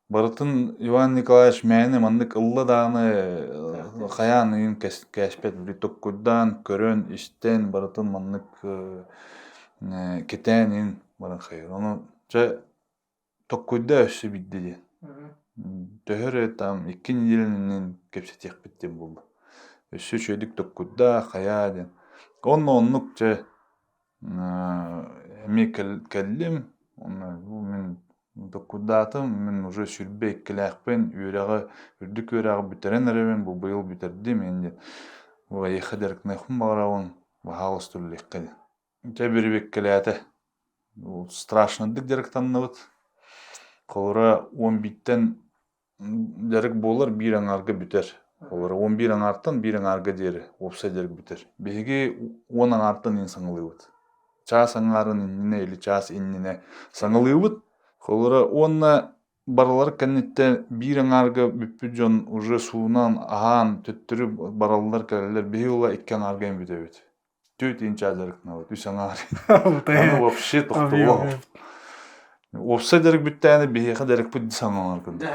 Барытын Иван Николаевич мээнэ маннык ылла даҕаны хайаан ыйын кээспэт били токкуйдаан, көрөн, истэн барытын маннык кэтээн иһин баран хайыыр. Ону чэ токкуйдаа өссө биирдэ диэн. Төһө эрэ там икки нэдиэлэнэн кэпсэтиэхпит диэн буолла. Өссө үчүгэйдик токкуйдаа, хайаа диэн. Онно оннук чэ Эмиэ кэллим, уонна бу мин докудаатым, мин уже 22-лээхпин, үөрэҕи, үрдүк үөрэҕи бүтэрэн эрэбин, бу быйыл бүтэрдим, инде бу эйиэхэ дьарыктаныахпын баҕарабын, баһаалыста үлэлиэххэ диэн. Дьэ бирибиккэлээтэ. Страшнайдык дьарыктанныбыт. Холобура 11-тэн Дьарык буолар биир аҥаарга бүтэр. Олор 11 аҥаартан биир аҥаарга диэри уопсай дьарык бүтэр. Биһиги 10 аҥаартан иһин саҥалыыбыт. Чаас аҥаарын иннинэ или чаас иннинэ саҥалыыбыт. Холобура уонна барылар кэнниттэн биир аҥаарга бүппүт дьон уже суунан, аһаан, төттөрү бараллар кэлэллэр. Биһиги ыла икки аҥаарга иһин бүтэбит. Түөрт инча дьарыктанабыт, үс аҥаар. Аны вообще тохтобула. Уопсай дьарык бүттээнэ биһиэхэ дьарыкпыт саналар курдук.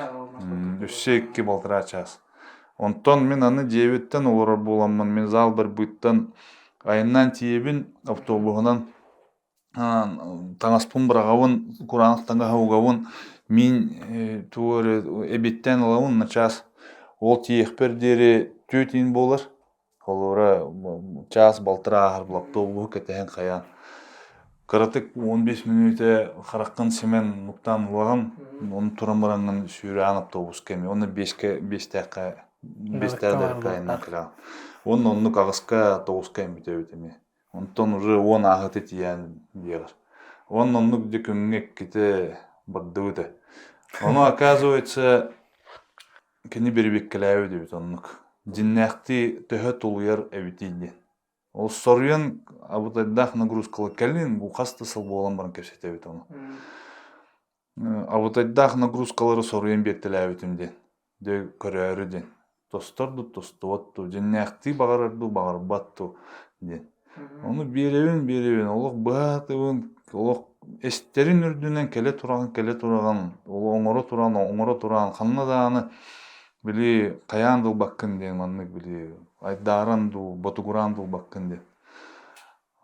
Өссө икки балтараа чаас. Онтон мин аны дьиэбиттэн олорор буоламмын, мин зал барбыттан айаннаан тиийэбин, автобуһунан таҥаспын быраҕабын, кураанах таҥаһы угабын, мин тугу эрэ эбиэттээн ылабын на час. Ол тиийиэхпэр диэри түөрт иин буолар. Холобура, чаас балтараа ааһар автобуһу кэтэһэн хайаан кыратык 15 мүнүүтэ хараххын симэн нуктаан ылаҕын, ону туран бараҥҥын сүүрээн автобуска эмиэ уонна биэскэ биэстээххэ биэстээх дэриккэ айаннаан кэлэҕин. Уонна оннук аҕыска тоҕуска эммит эбит эмиэ. Онтон уже 10 ааһыта тиийэн диэҕэр. Уонна оннук дьэ күҥҥэ иккитэ бардыбыт ээ. Ону оказывается Кини бирибиккэлээбит эбит оннук. Дьиннээхтии төһө тулуйар эбитий диэн. Ол соруйан абытайдаах нагрузкалар кэлин бу хас да сыл буолан баран кэпсэтэбит ону. Абытайдаах нагрузкалары соруйан биэртэлээбитим диэн. Дьэ көрөөрү диэн. Тостор дуу, тостубат дуу, дьиннээхтии баҕарар дуу, баҕарбат дуу диэн. Ону биэрэбин, биэрэбин, олох быһаатыбын, олох эстэрин үрдүнэн кэлэ тураҕын, кэлэ тураҕын, оҥоро туран, оҥоро туран, ханна даҕаны били хайаан да ылбаккын диэн маннык били айдааран дуу, ботугураан да ылбаккын диэн.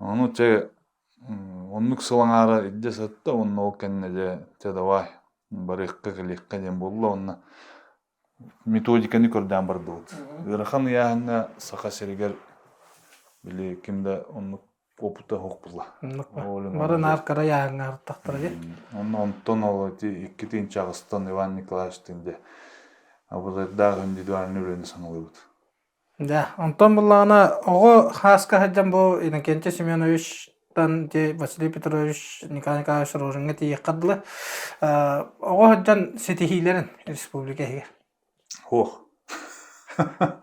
Ону чэ оннук сыл аҥаара илдьэ сытта уонна ол кэннэ дьэ чэ давай барыахха кэлиэххэ диэн буолла уонна Методиканы көрдөөн бардыбыт. Ыарахан ыйааһыҥҥа Саха сиригэр били ким да оннук опыта суох буолла. Бары наар кыра ыйааһыҥҥа артахтара дии. Онно онтон ол ити икки тыһыынча аҕыстан Иван Николаевичтыын дьэ абытайдаах индивидуальный үлэни саҥалыыбыт. Да, онтон буллаҕына оҕо хааска сылдьан бу Иннокентий Семеновичтан ити Василий Петрович Николай Николаевич Рожиҥҥа тиийиэххэ дылы оҕо сылдьан ситиһиилэрин республика иһигэр. Ох.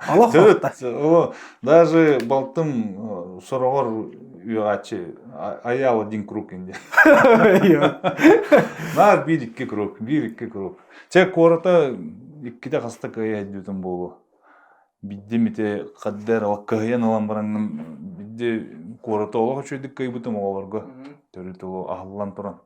Олох О, даже балтым сороҕор үөҕээччи аял один круг инде. Наар биир икки круг, биир икки круг. Чэ куората иккитэ хаста кыайа сылдьыбытым буолуо. Биддим ити хаддар кыһыйан ылан бараҥҥын бидди куораты олох үчүгэйдик кыайбытым оҕолорго төрүт ол аһыллан туран.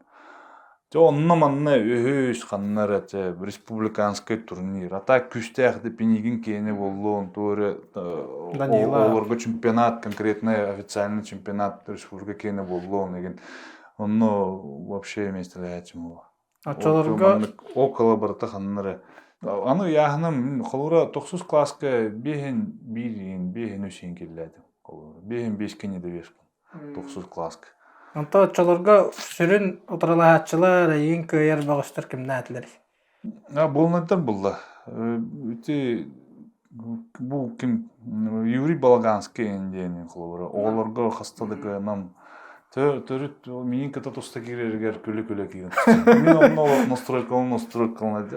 Дьэ онно-манна үһүс ханна эрэ чэ республиканскай турнир а так күүстээх да Пинигин киэнэ буоллун тугу эрэ оҕолорго чемпионат конкретный официальный чемпионат республика киэнэ буоллун игин онно вообще миэстэлэһээччим буолуо. Оччолорго около барыта ханна эрэ. Аны ыйааһыным холобура тохсус кылааска биэһин биир иин, биэһин үс иин киллээтим. Холобура биэһин биэскэ недовеспын тохсус кылааска. Онто оччолорго сүрүн утарылаһааччылар эйигин кыайар бөҕөстөр кимнээтилэрий? А буолунайдар булла. Ити бу ким Юрий Балаганский диэн холобура оҕолорго хаста да кыанам төрүт миин кыта туста киирэригэр күлэ-күлэ киирэн мин онно олох настройкалан настройкалан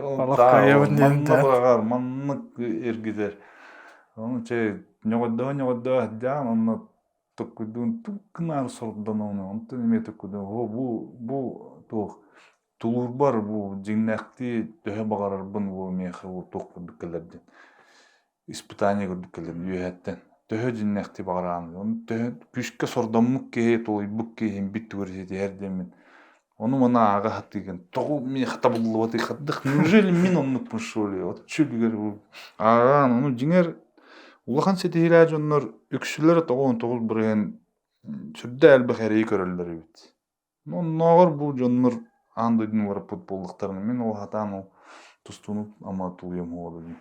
манна быраҕар маннык эргитэр ону чэ ньоҕойдоо ньоҕойдоо дьаан онно токкуйдуун тук гынаар сордонону онтон эмиэ токкуйдуун бу бу туох тулуурбар бу дьиҥнээхтии төһө баҕарарбын бу миэхэ бу туох курдук кэлэр диэн испытание курдук кэлэр үөһэттэн төһө дьиҥнээхтии баҕараҕын ону төһө күүскэ сордоммут киһи тулуйбут киһи имбит тугу эрэ ситиһэр диэммин ону маны ааҕа сатыыгын тоҕо миэхэ табыллыбатый хайдах неужели мин оннукпун что ли вот чүлүгэр ааҕаан ону дьиҥэр улахан ситиһиилээх дьоннор үксүлэрэ 99% сүрдээх элбэх эрэйи көрөллөр эбит. Оннооҕор бу дьоннор аан дойдуну барыппыт буоллахтарына мин ол сатаан ол тустууну ама тулуйуом суоҕа дии.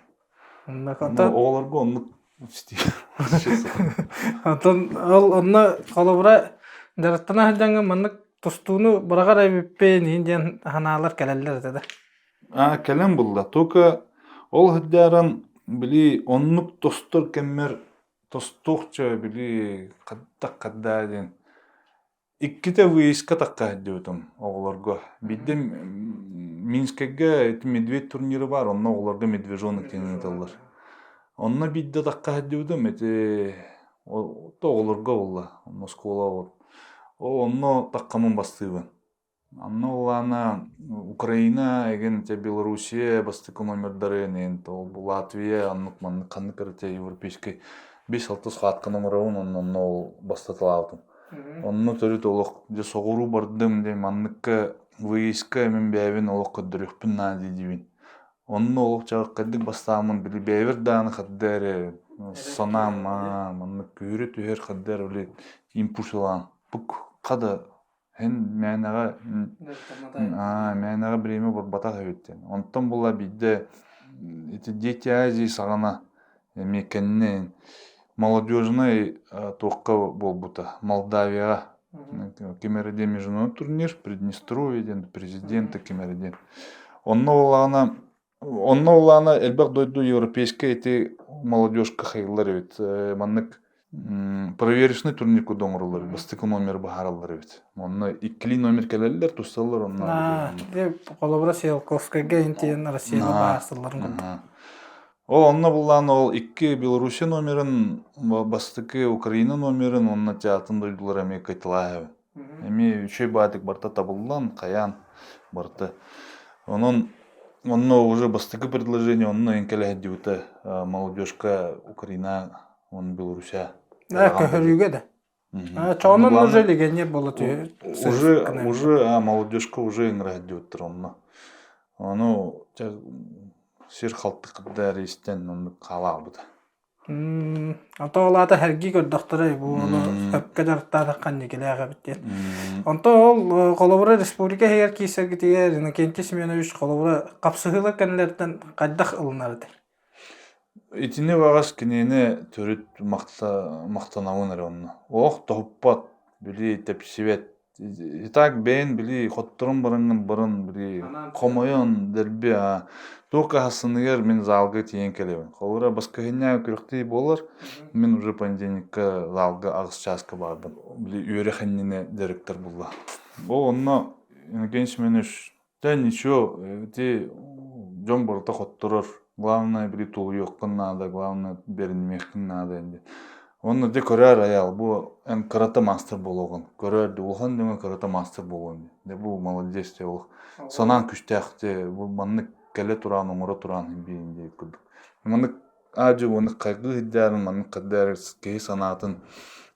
Оҕолорго оннук Онтон ол онно холобура дьарыктана сылдьаҥҥын маннык тустууну быраҕар эбиппин иһин диэн санаалар кэлэллэр этэ да. А кэлэн булла. Только ол сылдьааран били оннук тостор кэммэр тостуохча били хаддах хаддаа диэн Иккитэ выездка тахха сылдьыбытым оҕолорго. Биирдэ Минскэйгэ ити медведь турнира баар, онно оҕолорго медвежонок диэн ыыталлар. Онно биирдэ тахха сылдьыбытым ити оҕолорго буолла, онно оскуола оҕото. Ол онно таххаммын бастыыбын. Онно улаана Украина эгин те Белоруссия бастакы номердарын эн ол Латвия оннук маннык ханнык эрэ те европейскай 5-6 хатканы оҥоробун онно онно ол бастаталаабытым. Онно төрүт олох дьэ соҕуруу бардым дьэ манныкка выездка мин бэйэбин олох көрдөрүөхпүн наада диибин. Онно олох чаҕылхайдык бастааммын били бэйэбэр даҕаны хадда эрэ санаам маннык күүрэ түһэр хадда эрэ били импульс ылаан пук хада һин мээнэҕэ мээнэҕэ бириэмэ барбатах эбит диэн. Онтон була биирдэ ити Дети Азии саҕана эмиэ кэннэ молодежнай туохха буолбута Молдавияҕа ким эрэ диэн международный турнир Приднестровье диэн президента ким эрэ диэн. Онно буоллаҕына Онно улаана элбэх дойду европейскай ити молодежка хайыллар эбит. Маннык проверочный турнир курдук оҥороллор эбит. Бастакы номер быһаараллар эбит. Онно иккилии номер кэлэллэр, тусталлар онно. Холобура Циолковскайга интиэн Россияны баастылларын курдук. Ол онно буллаан ол икки Белоруссия номерын, бастакы Украина номерын уонна атын дойдулар эмиэ кайталааһы. Эмиэ үчүгэй баатык барыта табыллан, хайаан барыта. Онон онно уже бастакы предложение онно эҥкэлэһэрдибитэ молодежка Украина уонна Белоруссия. Да, көһөрүүгэ да. Чоонун уже легионер буола Уже уже молодежка уже ыҥыраһдыбыттар онно. Ону сир халты кытта истэн оннук хаалаабыта. Онто ол аата сэргии көрдөхтөрө бу ону сөпкө дьарыктаатахха инникилээх эбит диэн. Онто ол холобура республика иһигэр киирсэргитигэр Иннокентий Семенович холобура хапсыһыылар кэннилэриттэн хайдах ылынар этэй? Итини баҕас кинини төрүт махтанабын эрэ онно. Олох тоһуппат, били тэпсибэт И так бэйэн били хотторон бараҥҥын баран били хомойон дэлби аа туох хаһассыныгар мин залга тиийэн кэлэбин. Холобура баскыһынньа күрэхтии буолар, мин уже понедельникка залга аҕыс чааска баарбын. Били үөрэх иннинэ директор булла. Ол онно Иннокентий Семенович Да ничего, ити дьон барыта хотторор. Главное били тулуйуоххун наада, главное бэринимиэххин наада инди. Онно дьэ көрөөр айаал, бу эн кырата маастар буолуоҕун. Көрөөр дии, улахан дьоҥҥо кырата маастар буолуон дии. Дьэ бу молодец дьэ олох санаан күстээх дьэ бу маннык кэлэ тураан оҥоро тураан биин диэбит курдук. Маннык Аа-дьуо уонна хайгыы сылдьарын маннык хардары киһи санаатын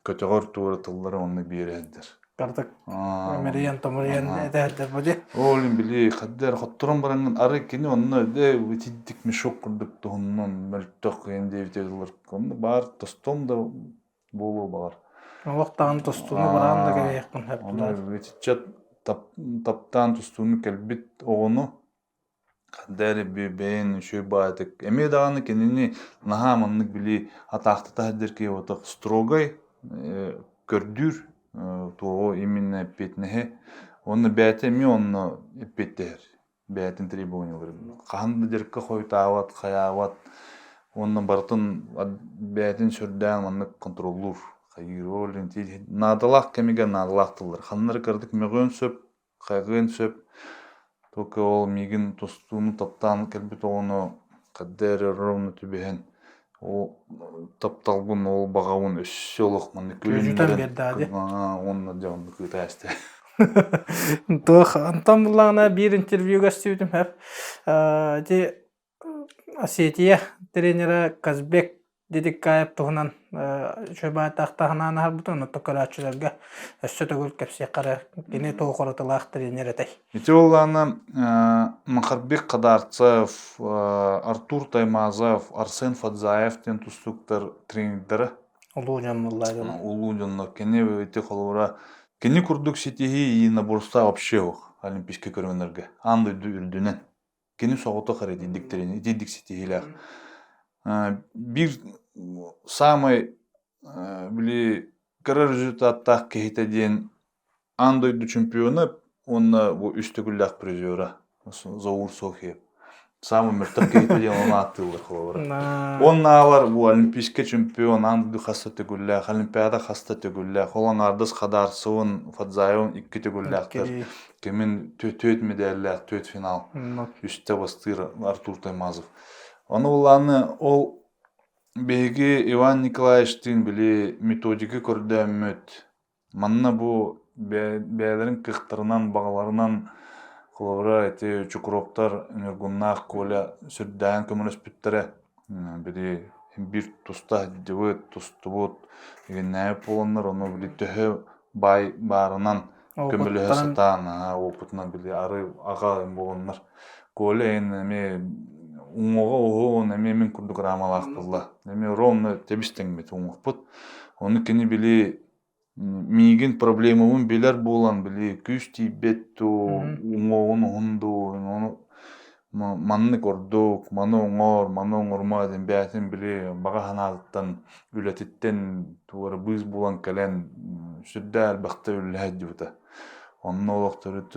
көтөҕөр туора тыллары онно биэрэ сылдьар. Картык мэрийэн-томуруйан этэ бу дии. Ол иһин били хардары хотторон бараҥҥын арай кини онно дэ итинник мешок курдук туһуннун мөлтөх диэн диэбитэ дылы онно баар тостуом да буолуо баҕар. Олох даҕаны тустууну бараан да кэбиһиэхпин сөп. Ону итиччэ таптаан тустууну кэлбит оҕону. Ханна эрэ бэйэн үчүгэй баҕайытык эмиэ даҕаны кинини наһаа маннык били атаахтата сылдьар киһи буолбатах строгай көрдүүр туоҕу именно эппиэтинэһи уонна бэйэтэ эмиэ онно эппиэттэһэр бэйэтин требованиеларын хаһан да дьарыкка хойутаабат хайаабат уонна барытын бэйэтин сүрдээн маннык контроллуур хайыыр ол наадалаах кэмигэр наадалаах тыллар ханна эрэ кыратык мөҕүөн сөп хайҕыан сөп. Только ол миигин тустууну таптаан кэлбит оҕону ханна эрэ ровно түбэһэн ол тапталбын, ол баҕабын өссө олох маннык Күөдьүтэн биэрдэҕэ дии. Уонна дьэ оннук ыыта эстэ. Туох онтон буллаҕына биир интервьюга истибитим хөп. Ити Осетия тренера Казбек Дедиккаев туһунан үчүгэй таһынан аһарбытын онно көрөөччүлэргэ өссө төгүл кэпсиэххэ эрэ кини туох уратылаах тренер этэй? Ити буоллаҕына Махарбек Хадарцев, Артур Таймазов, Арсен Фадзаев диэн тустууктар тренердэрэ. Улуу дьон буолла Улуу дьоннор. Кини ити холобура кини курдук ситиһии единоборство вообще суох олимпийскай көрүҥнэргэ аан дойду үрдүнэн. Кини соҕотох эрэ итирдиктэрин итирдик ситиһиилээх. Биир саамай били кыра результаттаах киһитэ диэн аан дойду чемпиона уонна бу үс төгүллээх призера Заур Софьев. Самый мөлтөх киһитэ диэн ону ааттыыллар холобура. Уонна аалар бу олимпийскай чемпион аан дойду хаста төгүллээх, олимпиада хаста төгүллээх, ол аҥаардас Хадарцевын, Фадзаевын икки төгүллээхтэр. Кимин түөрт медаллаах, түөрт финал, үстэ бастыыр Артур Таймазов. Ону булааны ол биһиги Иван Николаевичтыын били методика көрдөөммүт. Манна бу бэйэлэрин кыахтарынан, баҕаларынан холобура ити Чукуровтар, Ньургуннаах Коля сүрдээҕин көмөлөспүттэрэ. Били биир туста сылдьыбыт, тустубут, игиннээбит буоланнар, ону били төһө баай баарынан көмөлөһө сатаан опытынан били ары аҕа буоланнар Коля эн эмиэ уҥуоҕа уһун эмиэ мин курдук рамалаах буолла эмиэ ровно тэбис тэҥмит уҥуохпут ону кини били миигин проблемабын билэр буолан били күүс тиийбэт дуу уҥуоҕун уһун дуу ону маннык ордук маны оҥор маны оҥорума диэн бэйэтин били баҕа санаатыттан үлэтиттэн туора быыс булан кэлэн сүрдээх элбэхтэ үлэлэһэ сылдьыбыта. Онно олох төрүт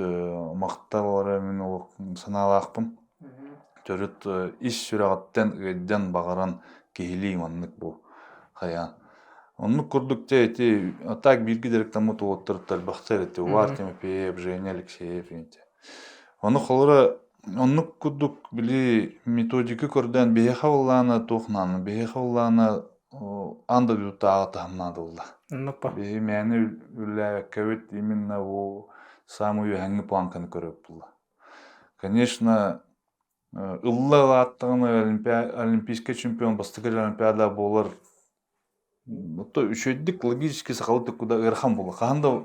махтал эрэ мин олох санаалаахпын. Төрүт ис сүрэҕиттэн ыалдьан баҕаран киһилии маннык бу хайаан. Оннук курдук дьэ ити а так бииргэ дьарыктаммыт уолаттар элбэхтэр ити Увар Тимофеев, Женя Алексеев ити. Ону холобура оннук курдук били методика көрдөөн биһиэхэ буоллаҕына туох наана биһиэхэ буоллаҕына аан дойдутааҕы таһым наадалла. Биһи мээнэ үлэлээбэккэбит именно бу самый үөһэҥҥи планканы көрөбүт буолла. Конечно, ылла ылааттаҕына олимпийскай чемпион бастакы олимпиада буолар То үчүгэйдик логически сахалыы куда ыарахан буолла. Хаһан да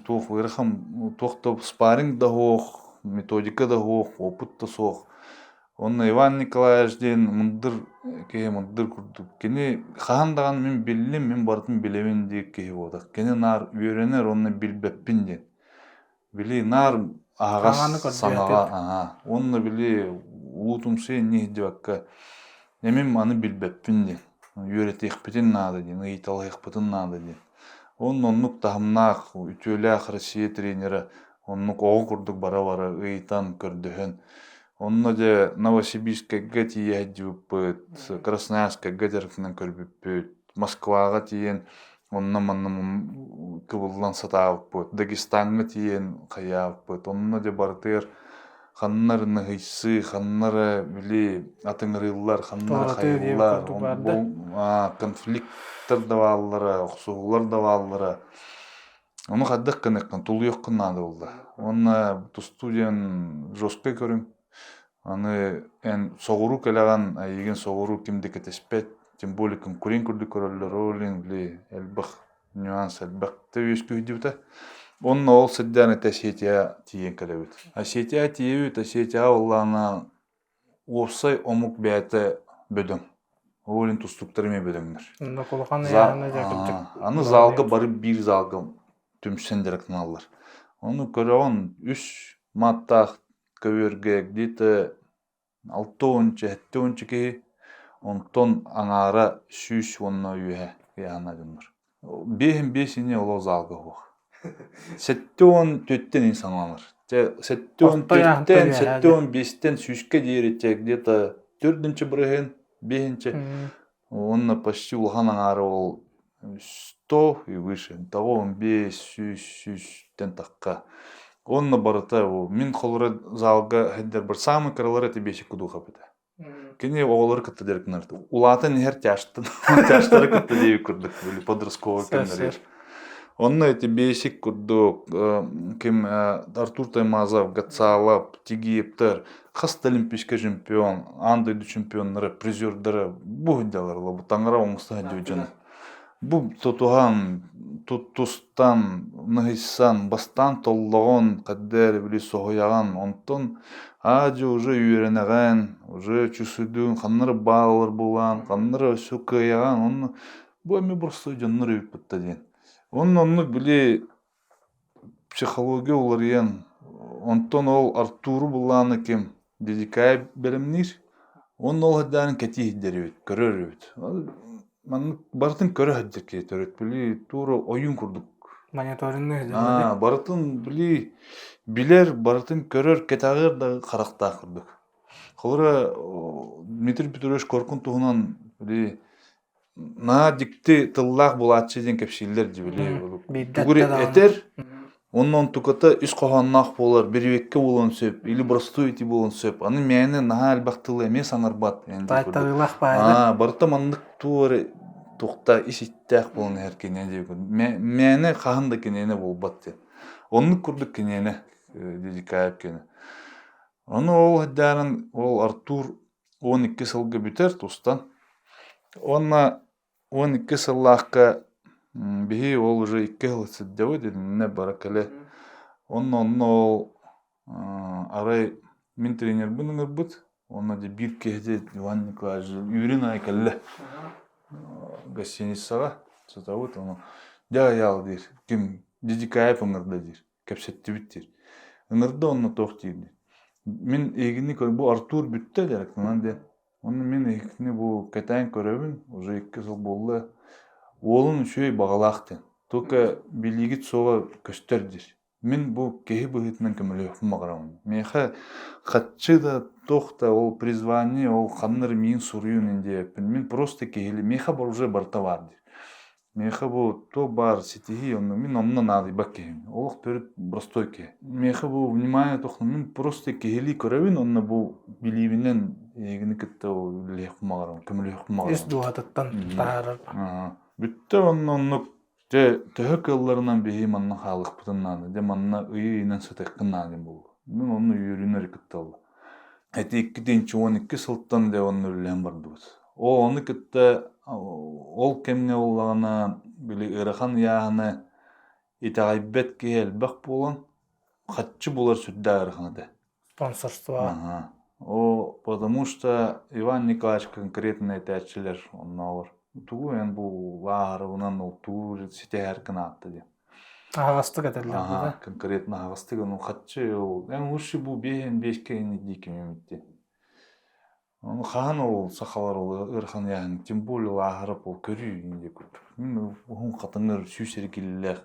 туох ыарахан туох да спарринг да суох, методика да суох, опыт да суох. Онно Иван Николаевич диэн мындыр киһи мындыр курдук. Кини хаһан даҕаны мин биллим, мин барытын билэбин диир киһи буолбатах. Кини наар үөрэнэр уонна билбэппин диэн. Били наар аһаҕас саҥаҕа аһаа уонна били улуутумсуйа инньэ иһдибэккэ эмин маны билбэппин диэн үөрэтиэхпитин наада диэн ыйыталаһыахпытын наада диэн уонна оннук таһымнаах үтүөлээх Россия тренерэ оннук оҕо курдук бара-бара ыйытан көрдөһөн онно дьэ Новосибирскайга тиийэ сылдьыбыппыт Красноярскайга дьарыктанан көрбүппүт Москваҕа тиийэн онно-манна кыбыллан сатаабыппыт, Дагестаҥҥа тиийэн хайаабыппыт. Онно дьэ барытыгар ханна эрэ ныһыйсыы, ханна эрэ били атыҥырыыллар, ханна эрэ хайыыллар, конфликттар да бааллара, охсуһуулар да бааллара. Ону хайдах гыныаххын, тулуйуоххун наада буолла. Уонна тустуу диэн жесткай көрүҥ. Аны эн соҕуруу кэлэҕин, эйигин соҕуруу ким да кэтэспэт, тем более конкурент курдук көрөллөр, ол иһин били элбэх нюанс элбэхтэ үөскүүрдүбүтэ. Онно ол сылдьан этэ Осетия тиийэн кэлэбит. Осетия тиийэбит, Осетияҕа буоллаҕына уопсай омук бэйэтэ бөдөҥ. Ол иһин тустууктар эмиэ бөдөҥнөр. Аны залга бары биир залга түмсэн дьарыктаналлар. Ону көрөҕүн үс маттаах көбүөргэ где-то. 60, 70 киһи, онтон аҥаара 100 уонна үөһэ ыйааһына дьоннор. Биэһин биэс ини олох залга суох. 74-тэн ин саҥаланар. Чэ, 74-тэн, 75-тэн сүүскэ диэри чэ где-то төрдүнчү бырыһын, биэһинчи. Уонна почти улахан аҥаара ол 100 и выше. Того он 5, 100, 100-тэн тахха. Онно барыта мин холура залга хэддер самый кыралар это бесик кудуха этэ. Кини оҕолору кытта дьарыктанар. Улаатан иһэр тяжтан, тяжтары кытта диэбит курдук, били подростковый кэмнэригэр. Онно эти бесик курдук, ким Артур Таймазов, Гацалов, Тигиевтэр, хас да олимпийскай чемпион, аан дойду чемпионнара, призердара бу сылдьаллар, бу таҥара оҥосто сылдьыбыт дьоно. Бу тутуһан, туттустан, ныһыйсан, бастаан толлоҕун, хайда били соһуйаҕын, онтон аа-дьуо уже үөрэнэҕин, уже чувствуйдуун ханна эрэ бааллар буолан, ханна эрэ өссө кыайаҕын, онно бу эмиэ боростуой дьоннор эбиппит да диэн. Онно оннук били психология уларыйан, онтон ол Артуру буллааны ким Дедикаев бэлэмниир, уонна ол сылдьан кэтии сылдьар эбит, көрөр эбит. Маннык барытын көрө сылдьар киһи төрүт, били туора ойуун курдук. Мониторинг Аа, барытын били билэр, барытын көрөр, кэтэҕэр да харахтаах курдук. Холобура, Дмитрий Петрович Коркун туһунан били Наһаа дьикти тыллаах булааччы диэн кэпсииллэр дии били. Тугу этэр, онно онтуката ис хоһоонноох буолар, бирибиэккэ буолуон сөп, или боростуой ити буолуон сөп. Аны мээнэ наһаа элбэх тылы эмиэ саҥарбат. Таайтарыылаах баайда. Аа, барыта маннык туох эрэ туохта ис иттээх буолан иһэр киниэнэ диэбит. Мээнэ хаһан да киниэнэ буолбат диэн. Оннук курдук киниэнэ Дедикаев киниэнэ. Ону ол сылдьарын ол Артур 12 сылга бүтэр тустан. Уонна 12 сыллаахха биһи ол уже икки сыл сылдьабыт итиннэ бара кэлэ. Онно онно ол арай мин тренербин ыҥырбыт уонна дьэ биир киһи Иван Николаевич үөрүн аайы кэллэ гостиницаҕа сытабыт ону дьэ айаал диир ким Дидикаев ыҥырда диир кэпсэттибит диир. Ыҥырда онно туох диир диир. Мин эһигини бу Артур бүттэ дьарыктанан диэн. Онно мин эһигини бу кэтээн көрөбүн, уже икки сыл буолла. Уолун үчүгэй баҕалаах диэн. Только билиигит суоҕа көстөр диир. Мин бу киһи быһыытынан көмөлөһүөхпүн баҕарабын. Миэхэ хаччы да туох да ол призвание, ол ханна эрэ миин суруйун диэбэппин. Мин просто киһили, миэхэ уже барыта баар диир. Миэхэ бу туох баар ситиһии онно мин онно наадыйбат киһим. Олох төрүт простой киһи. Миэхэ бу внимание тохно мин просто киһилии көрөбүн онно бу билиибинэн эйигини кытта үлэлиэхпин баҕарабын, көмөлөһүөхпүн баҕарабын. Ис дууһатыттан таһаарар. Бүттэ онно оннук дьэ төһө кыалларынан биһи манна хаалыахпытын наада. Дьэ манна ыйы-ыйынан сытыаххын наада диэн буолла. Мин онно үөрүүнү эрэ кытта ылла. Эти 2012 сылтан дьэ онно үлэлээн бардыбыт. Оо, ону кытта ол кэмҥэ буоллаҕына, били ыарахан ыйааһыны итэҕэйбэт киһи элбэх буолан, хаччы булар сүрдээх ыарахан этэ. Спонсорство. Аха. О, потому что Иван Николаевич конкретно этээччилэр оннооҕор. Тугу эн бу лааһарыбынан ол тугу ситиһэр гынаатта диэн. Аһаҕастык этэллэр Аха, конкретно аһаҕастык ону хаччы ол эн лучше бу биэһин биэскэ ини дииким эмит диэн. Ону хаһан ол сахалар ол ыарахан ыйааһын, тем более лааһарап ол көрүү диэн курдук. Мин уһун хатыҥыр сүүс эргиллээх.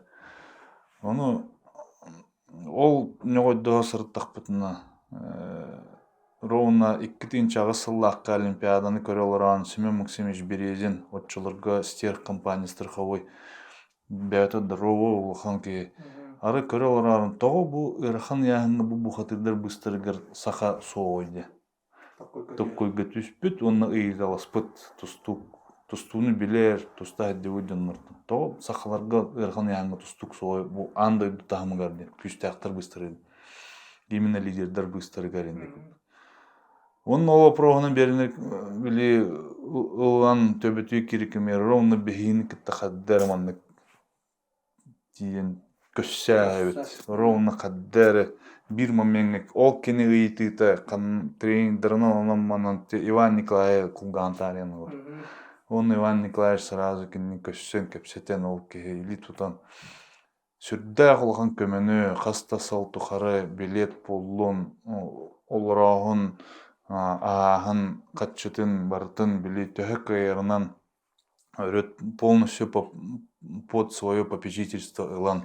Ону ол ньоҕойдоһо сырыттахпытына ровно 2008 сыллаахха Олимпиаданы көрө олорон Семен Максимович Березин оччолорго стерх компания страховой бэйэтэ здоровый улахан киһи арай көрө олорорун тоҕо бу ыарахан ыйааһыҥҥа бу бухатыырдар быыстарыгар саха суоҕуй диэн Токкуйга түспүт уонна ыйыталаспыт тустуук тустууну билэр, туста сылдьыбыт дьоннортон тоҕо сахаларга ыарахан ыйааһыҥҥа тустуук суоҕуй бу аан дойду таһымыгар диэн күүстээхтэр быыстарыгар именно лидердэр быыстарыгар инник Уонна ол вопроһунан биэринэ били ылан төбөтү кирикимиэр ровно биһигини кытта хаддар маннык тиийэн көссөө эбит ровно хадда эрэ биир момеҥҥа ол кини ыйытыыта тренердарынан онон-манан Иван Николаев кулгаан таарыйан ылар уонна Иван Николаевич сразу кинини көссөн кэпсэтэн ол киһи илии тутан сүрдээх улахан көмөнү хас да сыл тухары билиэт буллун олорооһун. Ааһын хаччытын барытын били төһө кыайарынан өрө полностью под свое попечительство ылан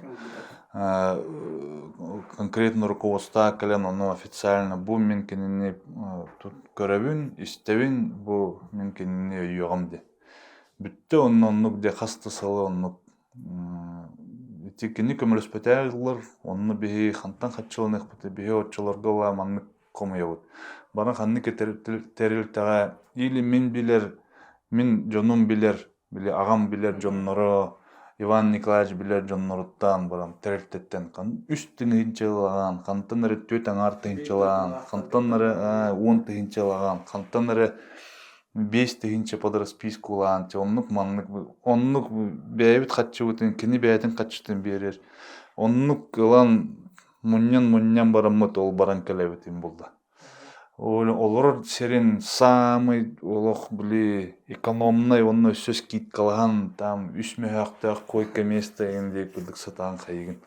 конкретно руководство кэлэн ону официально бу мин кинини көрөбүн, истэбин, бу мин кинини өйүөҕүм диэн. Бүттэ онно оннук дьэ хас да сылы оннук ити кини көмөлөспөтөө ыллар, онно биһи хантан хаччыланыахпытый, биһи оччолорго ыла маннык хомуйабыт. Бары ханнык тэрилтэҕэ или мин билэр, мин дьонум билэр, били аҕам билэр дьонноро, Иван Николаевич билэр дьонноруттан баран тэрилтэттэн үс тыһыынчалаан, хантан эрэ түөрт аҥаар тыһыынчалаан, хантан эрэ 10 тыһыынчалаан, хантан эрэ 5000 под распискулаан, оннук маннык оннук бэйэбит хаччыбытын, кини бэйэтин хаччытын биэрэр. Оннук ылан мунньан-мунньан бараммыт ол баран кэлэбитин булла. Олорор сирин самый олох били экономнай уонна өссө скидкалаһан там үс мөһөөхтөөх койка место эҥин диэки курдук сатаан хайыгын.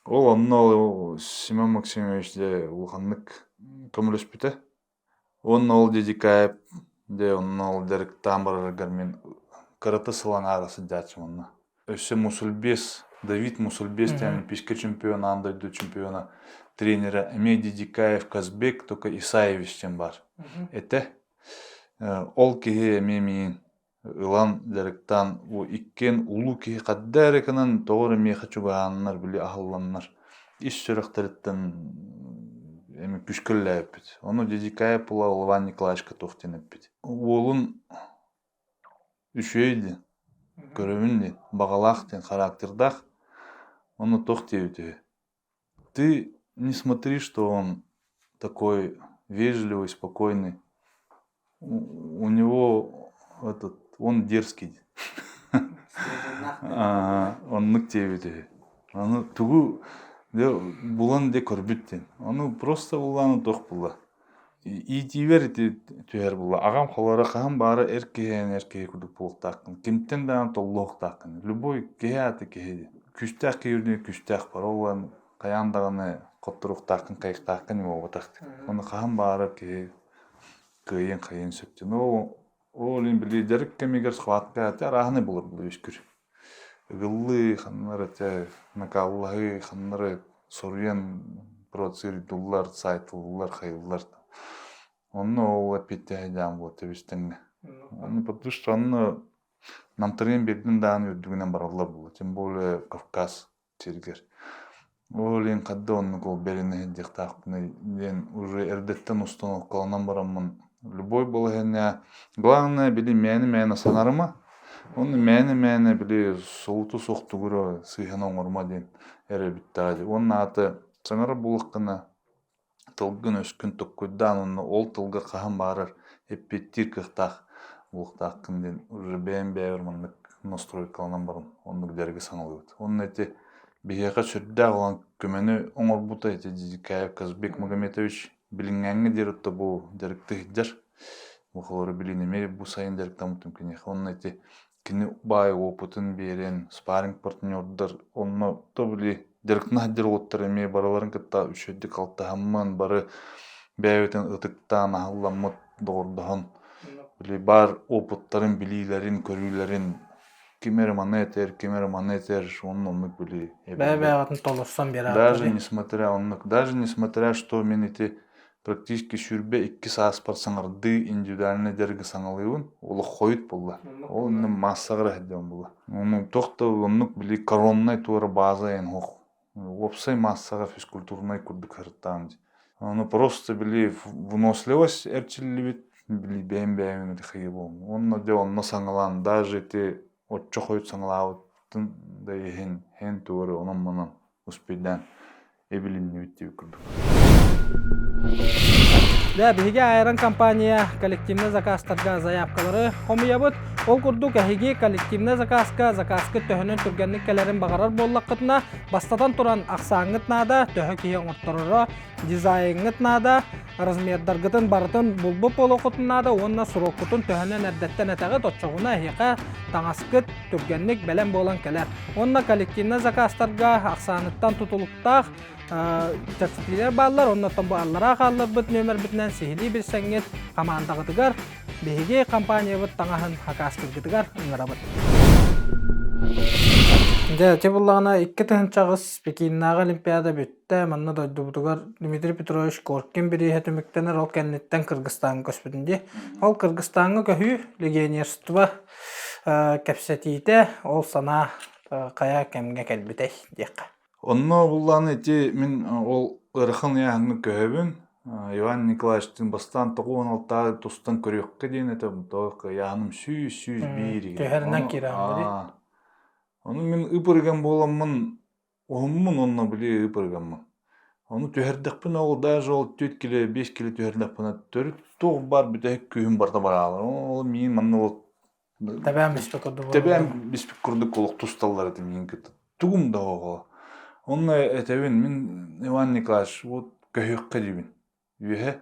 Ол онно Семен Максимович дьэ улаханнык көмөлөспүтэ. Уонна ол Дедикаев дьэ онно ол дьарыктаан барарыгар мин кырата сыл аҥаара сылдьааччым онно. Өссө Мусульбес, Давид Мусульбес диэн олимпийскай чемпион, аан дойду чемпиона, тренерэ эмиэ Дедикаев Казбек, только Исаевич диэн баар этэ. Ол киһи эмиэ миин ылан дьарыктаан бу иккиэн улуу киһи хадда эрэ гынан тоҕо эрэ миэхэ чугаһааннар били аһылланнар ис сүрэхтэриттэн эми күүскэ Ону Дедикаев була Иван Николаевичка туох диэн эппит. Уолун үчүгэй диэн, көрөбүн диэн, баҕалаах диэн характердаах. Ону туох диэбит үһү. Ты не смотри, что он такой вежливый, спокойный. У него этот, он дерзкий. Оннук диэбит үһү. Аны тугу булан дьэ көрбүт диэн. Ону просто буллааны туох булла. Иитиибэр ити түһэр булла. Аҕам холоро хаһан баара эр киһи эр киһи курдук буолуохтааххын. Кимтэн даҕаны толлуохтааххын. Любой киһи аата киһи диэн. Күүстээх киһи үрдүнэн күүстээх бар. Ол хайаан даҕаны хотторуохтааххын, хайыахтааххын буолбатах. Ону хаһан баара киһи кыайыан хайыан сөп диэн. Ол ол иһин били дьарык кэмигэр схватка этэ арааһынай буолар буолар үскүр. Ыгыллыы, ханнар этэ, накаллаһыы, ханнары соруйан провоцируйдуллар, сайтыллар, хайыллар. Онно ол эппиэттэһэ буолар тэбис-тэҥҥэ. Ону потому что онно намтарыйан биэрдин даҕаны үрдүгүнэн бараллар буолар. Тем более Кавказ сиригэр. Ол иһин хадда оннук ол бэринэ сылдьыахтаахпыный диэн уже эрдэттэн установкаланан бараммын любой балаһыанньа главное били мээнэ-мээнэ санарыма уонна мээнэ-мээнэ били солута суох тугу эрэ сыыһаны оҥорума диэн эрэ бүттэҕэ дии. Уонна аата саҥарар буоллаххына тылгын-өскүн толкуйдаан уонна ол тылга хаһан баҕарар эппиэттиир кыахтаах буолуохтааххын диэн уже бэйэм бэйэбэр маннык настройкаланан баран оннук дьарыгы саҥалыыбыт. Уонна ити биһиэхэ сүрдээх улахан көмөнү оҥорбута ити Дикаев Казбек Магометович билиҥҥээҥҥэ диэри отто бу дьарыкты сылдьар. Бу холоро билин эмиэ бу сайын дьарыктаммытым киниэхэ. Уонна ити кини баай опытын биэрэн, спарринг партнердар онно то били дьарыктана сылдьар уолаттар эмиэ барыларын кытта үчүгэйдик алтыһаммын, бары бэйэбитин ытыктаан, аһылламмыт, доҕордоһон били баар опыттарын, билиилэрин, көрүүлэрин ким эрэ маны этэр, ким эрэ маны этэр, онно оннук били Бэйэ-бэйэҕитин толорсон биэрэ Даже несмотря оннук, даже несмотря что мин ити практически 22 сааспар саҥардыы индивидуальнай дьарыгы саҥалыыбын, олох хойут буолла. Ол иннин массаҕа эрэ сылдьабын буолла. Ону туох да оннук били короннай туора база эн суох. Уопсай массаҕа физкультурнай курдук сырыттаҕым дии. Ону просто били выносливость эрчиллибит, били бэйэм бэйэбин ити буолум. Уонна дьэ онно саҥалаан даже ити оччо хойут саҥалаабытын да иһин һэн тугу эрэ онон-манан успейдаан эбилиннибит диэбит курдук. Да, биһиги Айрон компания коллективный заказтарга заявкалары хомуйабыт. Ол курдук эһиги коллективнай заказка заказкыт төһөнөн түргэнник кэлэрин баҕарар буоллаххытына, бастатан туран ахсааҥҥыт наада, төһө киһи оҥортороро, дизайҥҥыт наада, размердаргытын барытын булбут буолуоххутун наада уонна сроккутун төһөнөн эрдэттэн этэҕит, оччоҕуна эһиэхэ таҥаскыт түргэнник бэлэм буолан кэлэр. Уонна коллективнай заказтарга ахсааныттан тутулуктаах чэпчэтиилэр бааллар, оннуттан бу аллараа хаалларбыт нүөмэрбитинэн сиһилии билсэҥҥит хамаандаҕытыгар биһиги компаниябыт таҥаһын хакаастыыргытыгар ыҥырабыт. Дьэ, ити буллаҕына 2008 Пекиннааҕы Олимпиада бүттэ. Манна дойдубутугар Дмитрий Петрович Коркин бирииһэ түмүктэнэр. Ол кэнниттэн Кыргызстаҥҥа көспүтүн дии. Ол Кыргызстаҥҥа көһүү, легионерство кэпсэтиитэ, ол санаа хайа кэмҥэ кэлбитэй диэххэ. Онно буллааны ити мин ол ыарахан ыйааһыҥҥа көһөбүн. Иван Николаевичтыын бастаан 96 тустан көрүөххэ диэн этэ, тоҕо ыйааһыным 100-101 Түһэринэн киирэҕин Ону мин ып-ырыган буоламмын уһуммун уонна били ып-ырыгаммын. Ону түһэрдэхпинэ ол даже ол 4 кило, 5 кило түһэрдэхпинэ төрүт туох баар бүтэһик күүһүм барыта бараалар. Ол миин манна ол Тэбээн биспит курдук Тэбээн биспит курдук олох тусталлар этэ миин кытта. Тугум да оҕо. Онно этэбин мин Иван Николаевич вот көһүөххэ диибин. Үөһэ.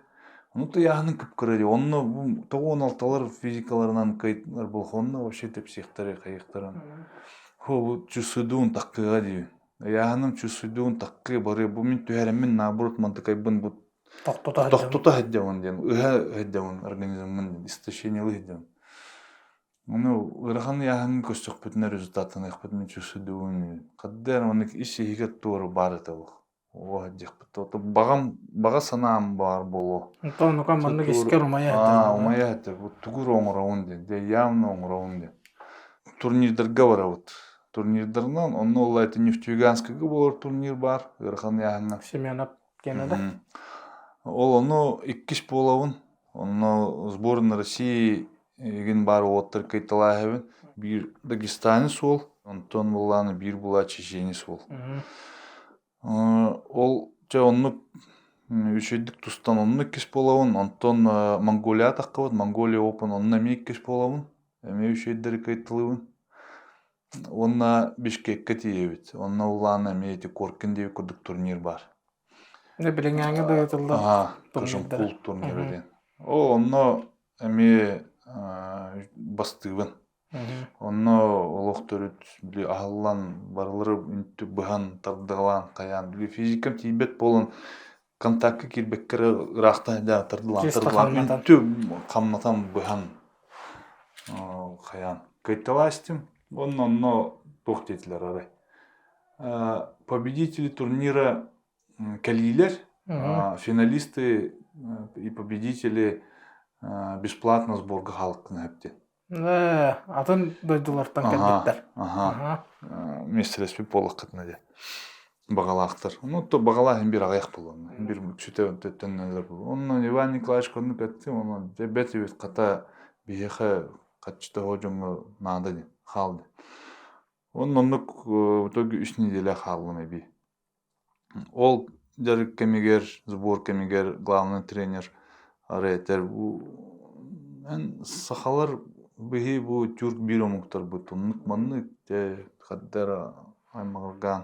Ону тыйааһынын кып-кыра дии. Онно бу 96-лар физикаларынан кыайтылар буолуох. Онно вообще тэпсиэхтэри хайыахтарын. Хо бу чувствуйдуун таккыга диибин. Ыйааһыным чувствуйдуун таккы барыа. Бу мин түһэрэммин наоборот мантыкайбын бу Тохтото тохтото сылдьабын диэн ыһа сылдьабын организммын истощениелыы сылдьабын. Ону ыарахан ыйааһыҥҥа көрсөхпүтүнэ результаттаныахпыт мин чувствуйдуун хадда эрэ маннык ис иһигэр туора баар этэ олох. Оо диэхпит баҕам баҕа санаам баар буолуо. Онтон онука маннык искэр умайа Аа умайа этэ бу тугу эрэ оҥоробун диэн дьэ явно оҥоробун диэн. Турнирдарга барабыт. Турнирдарынан онно ол это Нефтеюганскайга буолар турнир баар ыарахан ыйааһыҥҥа. Семенов диэн да? Ол ону иккис буолабын. Онно сборная России игин баар уолаттар кыйталааһыбын. Биир дагестанец уол, онтон буоллааны биир була чеченец уол. Ол дьэ оннук үчүгэйдик тустан онно иккис буолабын. Онтон Монголия таххыбыт, Монголия Open онно эмиэ иккис буолабын. Эмиэ үчүгэйдэри кыйталыыбын. Уонна Бишкеккэ тиийэбит. Онно улаан эмиэ ити Коркин диэбит курдук турнир баар. Дьэ билиҥҥээҥи да ыытыллар Аһаа, турнирдара. Кашамкул турнира диэн. Оо, онно эмиэ бастыыбын. Онно олох төрүт били аһыллан барылары үнтү быһан тардыалаан хайаан били физикам тиийбэт буолан контакка киирбэккэ эрэ ыраахтан дьэ тардылаан Чисто тардылаан хамнатан. үнтү хамнатан быһан хайаан кыйталаастым уонна онно туох диэтилэр арай победители турнира кэлиилэр финалисты и победители бесплатно сборга хаалыктын эптин Атын дойдулартан кэлбиттэр. Аха. Миэстэлэспит буоллаххытына дии. Баҕалаахтар. Ну, то баҕалаах иһин биир аҕыйах буолуо. Биир үксүтэ төннөллөр буолуо. Онно Иван Николаевич оннук эттим, онон дьэ бэт эбит хата биһиэхэ хаччыта оҕо дьоҥҥо наада диэн хаал диэн. Онно оннук в итоге үс неделя хааллым эбии. Ол дьарык кэмигэр, сбор кэмигэр главный тренер арай этэр бу эн сахалар биһи бу тюрк биир омуктарбыт оннук маннык дьэ хадда эрэ аймаҕыргаан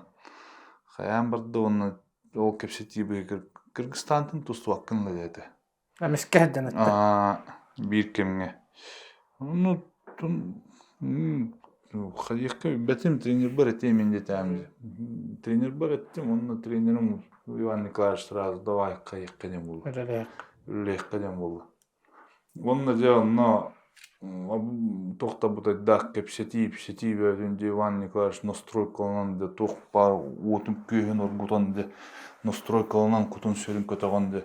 хайаан барда уонна ол кэпсэтии быһыгар Кыргызстантан тустубаккын да диэтэ. Эмискэ сылдьан эттэ. Биир кэмҥэ. Ну, хайыахха билбэтим, тренербэр этиэм мин диэтэҕим. Тренербэр эттим, уонна тренерим Иван Николаевич сразу давай хайыахха диэн буолла. Үлэлиэххэ диэн буолла. Уонна дьэ онно туох да бутайдаах кэпсэтии, ипсэтии бөҕөтүн дьэ Иван Николаевич настройкаланан дьэ туох баар уотун күөһүн оргутан дьэ настройкаланан кутун-сүрүн көтөҕөн дьэ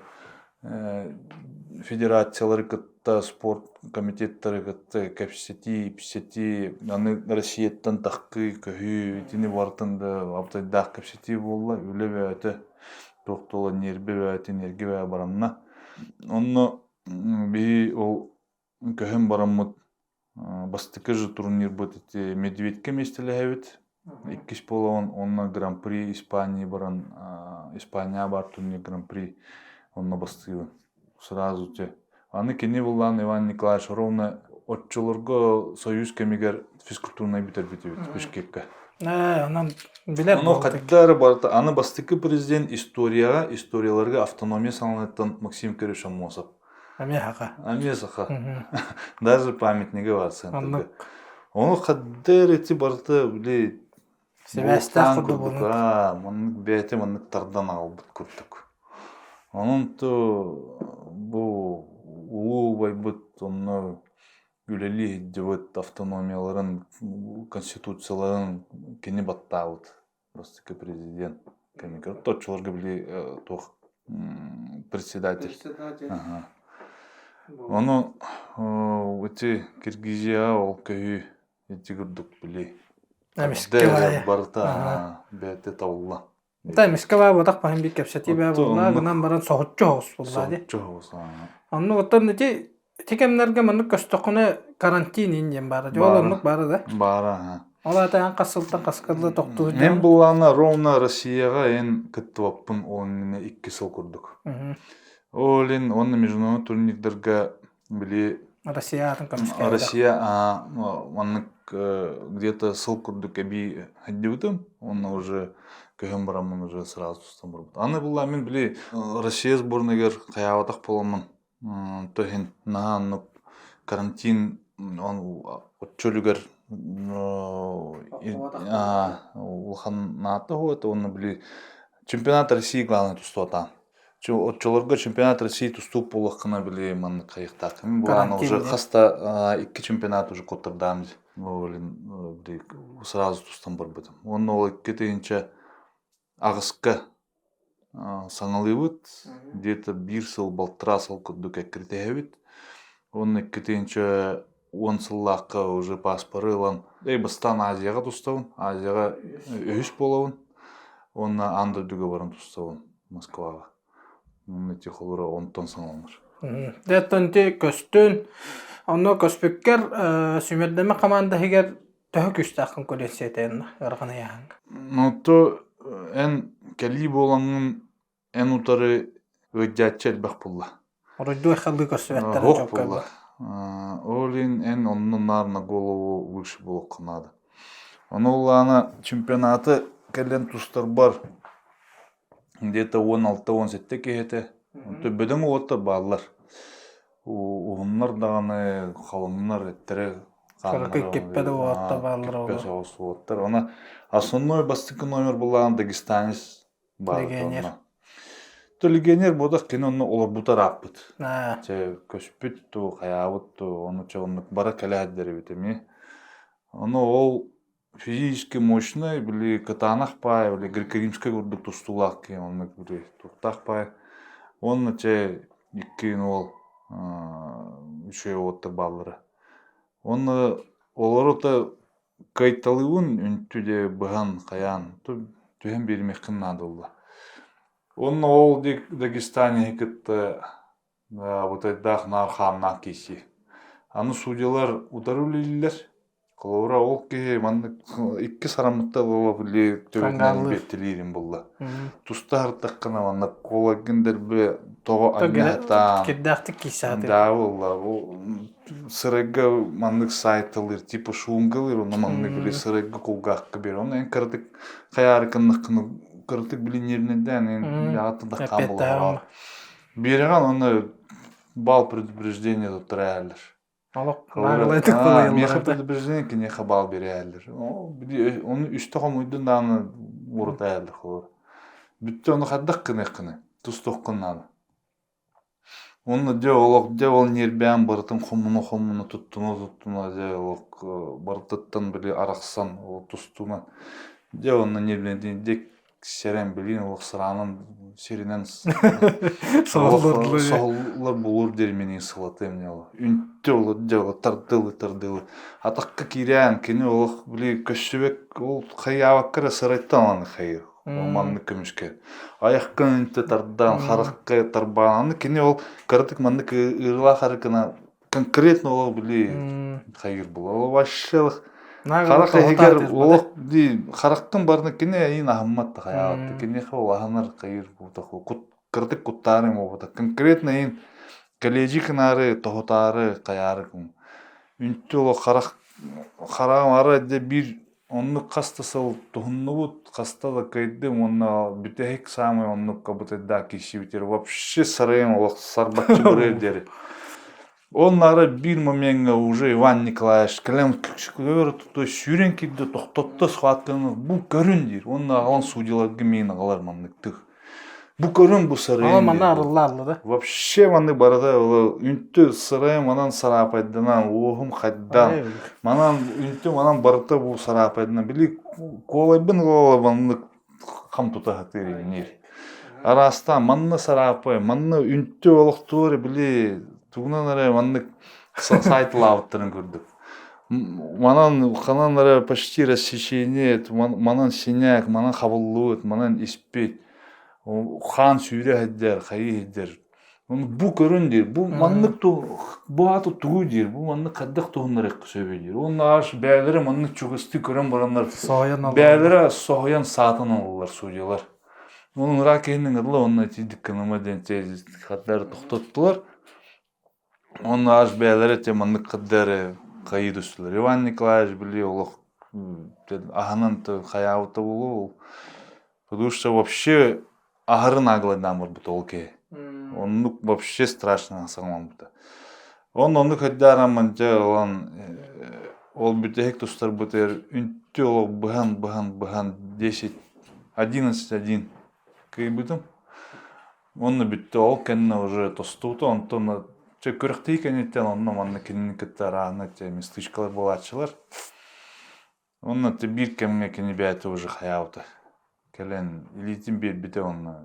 федерациялары кытта, спорт комитеттары кытта кэпсэтии, ипсэтии, аны Россияттан таххыы, көһүү итини барытын да абытайдаах кэпсэтии буолла, үлэ бөҕөтө, туох туола ньиэрбэ бөҕөтө, энергия бөҕө баранна. Онно биһи ол көһөн бараммыт бастакы же турнирбыт ити Медведька миэстэлэһэбит. Иккис буолан онно Гран-при Испании баран Испания бар турнир Гран-при онно бастыыбын. Сразу те. Аны кини буллаан Иван Николаевич ровно. Оччолорго Союз кэмигэр физкультурнай бүтэрбит эбит Бишкекка. Онон билэр Ону хаттары барыта аны бастакы президент историяҕа, историяларга автономия саланыттан Максим Кириллович Аммосов. Эмиэ саха. Эмиэ саха. Даже памятнига бар центрга. Ону хаддер эти барыта били Сибээстээх курдук курдук, маннык бэйэтэ маннык тардан аҕалбыт курдук. Онон то бу улуу убайбыт онно үлэлии сылдьыбыт автономияларын, конституцияларын кини баттаабыт бастакы президент кэмигэр. Оччолорго били туох председатель. Ону ити Киргизияҕа ол көһүү Ити курдук били Эмискэ баайа. барыта бэйэтэ табылла. Та эмискэ баа буотах баһын биир кэпсэтии баа буолла гынан баран соһуччу соҕус буолла дии. Соһуччу соҕус. Онну оттон ити ити кэмнэргэ маннык көстөххүнэ карантин иин диэн баара. Дьэ ол оннук баара да. Баара. Ол аата эн хас сылтан хаска дылы тохтуу Мен буллаана ровно Россияҕа эн кыттыбаппын ол иннинэ икки сыл курдук. Ол иһин уонна международный турнирдарга били Россия аатын көмүскээбитэ. Россия маннык где-то сыл курдук эбии сылдьыбытым уонна уже көһөн бараммын уже сразу тустан барбыт. Аны булла мин били Россия сборныгар хайаабатах буоламмын то иһин наһаа оннук карантин оччолугар улахан наата уот уонна били чемпионат России главное тустуотаан Оччолорго чемпионат России тустуук буоллаххына били маннык хайыктааххын буолан уже хаста икки чемпионат уже куттардаам били сразу тустан барбытым. Уонна ол 2008-ка саҥалыыбыт где-то биир сыл балтараа сыл курдук эккиритэһэбит. Уонна 2010 сыллаахха уже паспоры ылан эй бастаан Азияҕа тустабын, Азияҕа үһүс буолабын уонна аан дойдуга баран тустабын. Москваҕа. Ити холура онтон саҥаланар. Дьэ, ити көстүн, онно көспүккэр сүмэрдэмэ команда иһигэр төһө күүстээх конкуренция этэ ыарахан ыйааһыҥҥа? Ну, то эн кэлии буолаҥҥын эн утары ыалдьааччы элбэх буолла. Оройдуу айхаллыы көрсүбэттэр Ох буолла. Ол иһин эн онно наар на голову выше буолуохха наада. Ону улаана чемпионаты кэлэн тустарбар где-то 16-17 киһи этэ. Онтон бөдөҥ уолаттар бааллар. Уһуннар даҕаны, халыҥнар эттэрэ Кыракый киппэ да уолаттар бааллар Киппэ соҕус уолаттар. Она основной бастакы номер былаан дагестанец баар Легионер. То легионер буолах кини онно олорбута ырааппыт. Чэ көспүт ту, хайаабыт ту, ону чэ оннук бара кэлээддэр эбит эмиэ. Ону ол Физически мощный, били кытаанах паай, били греко-римскэй курдук тустуулаах киһи оннук били туохтаах паай. Уонна чэ иккиэн уол үчүгэй уолаттар бааллара. Уонна олору да кыайталыыбын үнтү дьэ быһан хайаан түһэн биэримиэххин наада буолла. Уонна ол Дагестане кытта Бытайдаах наар хааннаах киирсии. Аны судьялар утары үлэлииллэр. Холобура, ол киһи маннык икки сараммытта буола били төбөтүнэн биэртэлиирин булла. Туста артаххына манна куолагын дэрбе тоҕо анньаатаан. Кирдээхтик киирсээтэ. Да буолла. Бу сырайга маннык сайталыыр, типа шуунгалыыр, онно маннык били сырайга кулгаахка биэр. Онно эн кыратык хайаары кыннаххына кыратык билиниэринэдээн эн яҕата да хаан буолар. Биэрэҕин уонна баал предупреждение туттараллар. Олох наглайтык кылайаллар. Миэхэ предупреждение киниэхэ баал биэрээллэр. Ону үстэ хомуйдун даҕаны урутаайаллар холор. Бүттэ ону хайдах гыныаххыный? Тустуоххун наада. Уонна дьэ олох дьэ ол ньиэрбээн барытын хомуна-хомуна туттуна-туттуна дьэ олох барытыттан били арахсан ол тустуна дьэ онно ньиэрбэнэтин дьэ сэрэн билин олох сыраанан сиринэн соһуллар булур диримини сылатыам не ол үнтү ол дьэ ол тардылы тардылы атахка киирээн кини олох били көссүбэк ол хайаабакка эрэ сырайтан аны хайыр маннык көмүскэ айахка үнтү тардаан харахка тарбаан аны кини ол кыратык маннык ыырылаах арыкына конкретно олох били хайыр була ол вообще харах иһигэр олох ди харахтын барны кини эйин аһыммат да хайаабатта киниэхэ ол аһынар хайыр буутах кут кырдык куттаары буолбата конкретно эйин кэлиэдьи кынаары тоһутаары хайаары кун. Үнтү олох харах хараҕым арай дьэ биир оннук хас да сыл туһуннубут, хаста да кыайдым уонна бүтэһик саамай оннукка бытайдаах киирсибитигэр вообще сарайым олох сарбаччы барыар диэри. Онно арай биир момеҥҥа уже Иван Николаевич кэлэн то сүүрэн киирдэ тохтотто схватканы бу көрүн диир уонна аҕалан судьяларга миин аҕалар манныктык. Бу көрүн бу сарайым Ама манна арылла алла да. Вообще маннык барыта үнтү сарайым манан сараапайданан уоһум хайдан манан үнтү манан барыта бу сараапайданан били куолайбын ыла маннык хам тута сатыыр иниир. Араастаан манна сараапай, манна үнтү олохтуур били тугунан эрэ маннык сайтылаабыттарын көрдүк. Манан ханан эрэ почти рассечение, манан синяк, манан хабыллыбыт, манан испит. Хаан сүүрэ сылдьар, хайыы сылдьар. Бу көрүн диир, бу маннык бу аата тугуй диир, бу маннык хайдах туһуннарыахха сөбүй диир. Уонна аж бэйэлэрэ маннык чугастыы көрөн бараннар, бэйэлэрэ соһуйан саатан ылаллар судьялар. Онон ыраах киһини ыҥырла уонна итирдик гыныма диэн хаттары тохтоттулар. Уонна аж бэйэлэрэ те маннык хаттары хайыы түстүлэр. Иван Николаевич били олох аһынан хайаабыта буолуо. Потому что вообще аһарын наглайдаан барбыта ол киһи. Оннук вообще страшно саҥаламмыта. Он оннук хайдаараммын дьэ ылан ол бүтэһик тустарбытыгар үнтү олох быһан быһан быһан 10 11-1 кыайбытым. Онно бүттэ ол кэннэ уже тостубута онтон чэ күрэхтэһии кэнниттэн онно манна кинини кытта араана те местечкалар буолааччылар. Онно те биир кэмҥэ кини бэйэтэ уже хайаабыта. Кэлэн илиитин биэрбитэ уонна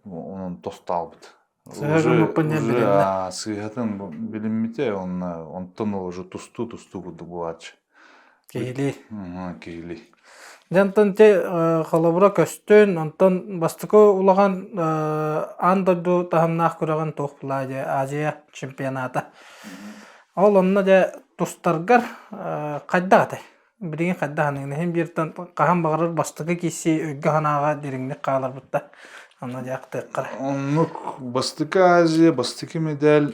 онон тостаалбыт. Сыһа Уже сыыһатын билиммитэ уонна онтон уже тустуу-тустуу курдук буолааччы. Киһилии. Киһилии. Дьэ онтон ити холобура көстөн, онтон бастакы улахан аан дойду таһымнаах күрэҕин туох буолла дьэ Азия чемпионата. Ол онно дьэ тустаргар хайдах этэй? Билигин хайдах аныгын иһин бииртэн хаһан баҕарар бастакы киирсии өйгө-санааҕа дириҥник хааларбыт да онно дьэ ахтыахха эрэ. Оннук бастакы Азия, бастакы медаль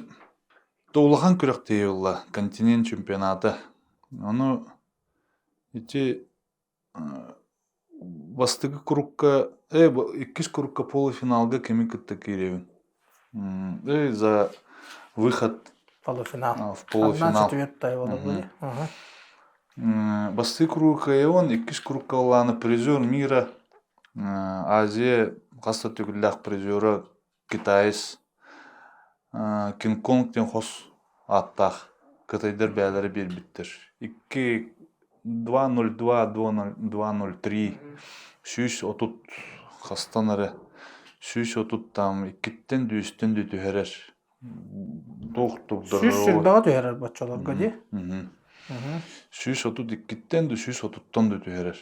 то улахан күрэхтэһии буолла, континент чемпионата. Ону ити Бастакы курукка, иккис курукка полуфиналга кими кытта киирэбин? За выход Полуфинал. в полуфинал. Одна четвертая были. Бастакы курукка он, иккис курукка ыллааны призер мира Азия хас да төгүллээх призера китаец Кинг-Конг диэн хос ааттаах кытайдар бэйэлэрэ биэрбиттэр. Икки 2.02, 2.03 130 хастан эрэ 130 там иккиттэн дүүстэн да түһэрэр. Туох Сүүс сүүрбэҕэ түһэрэр боччолорго дии. 132-ттэн да 130-тан да түһэрэр.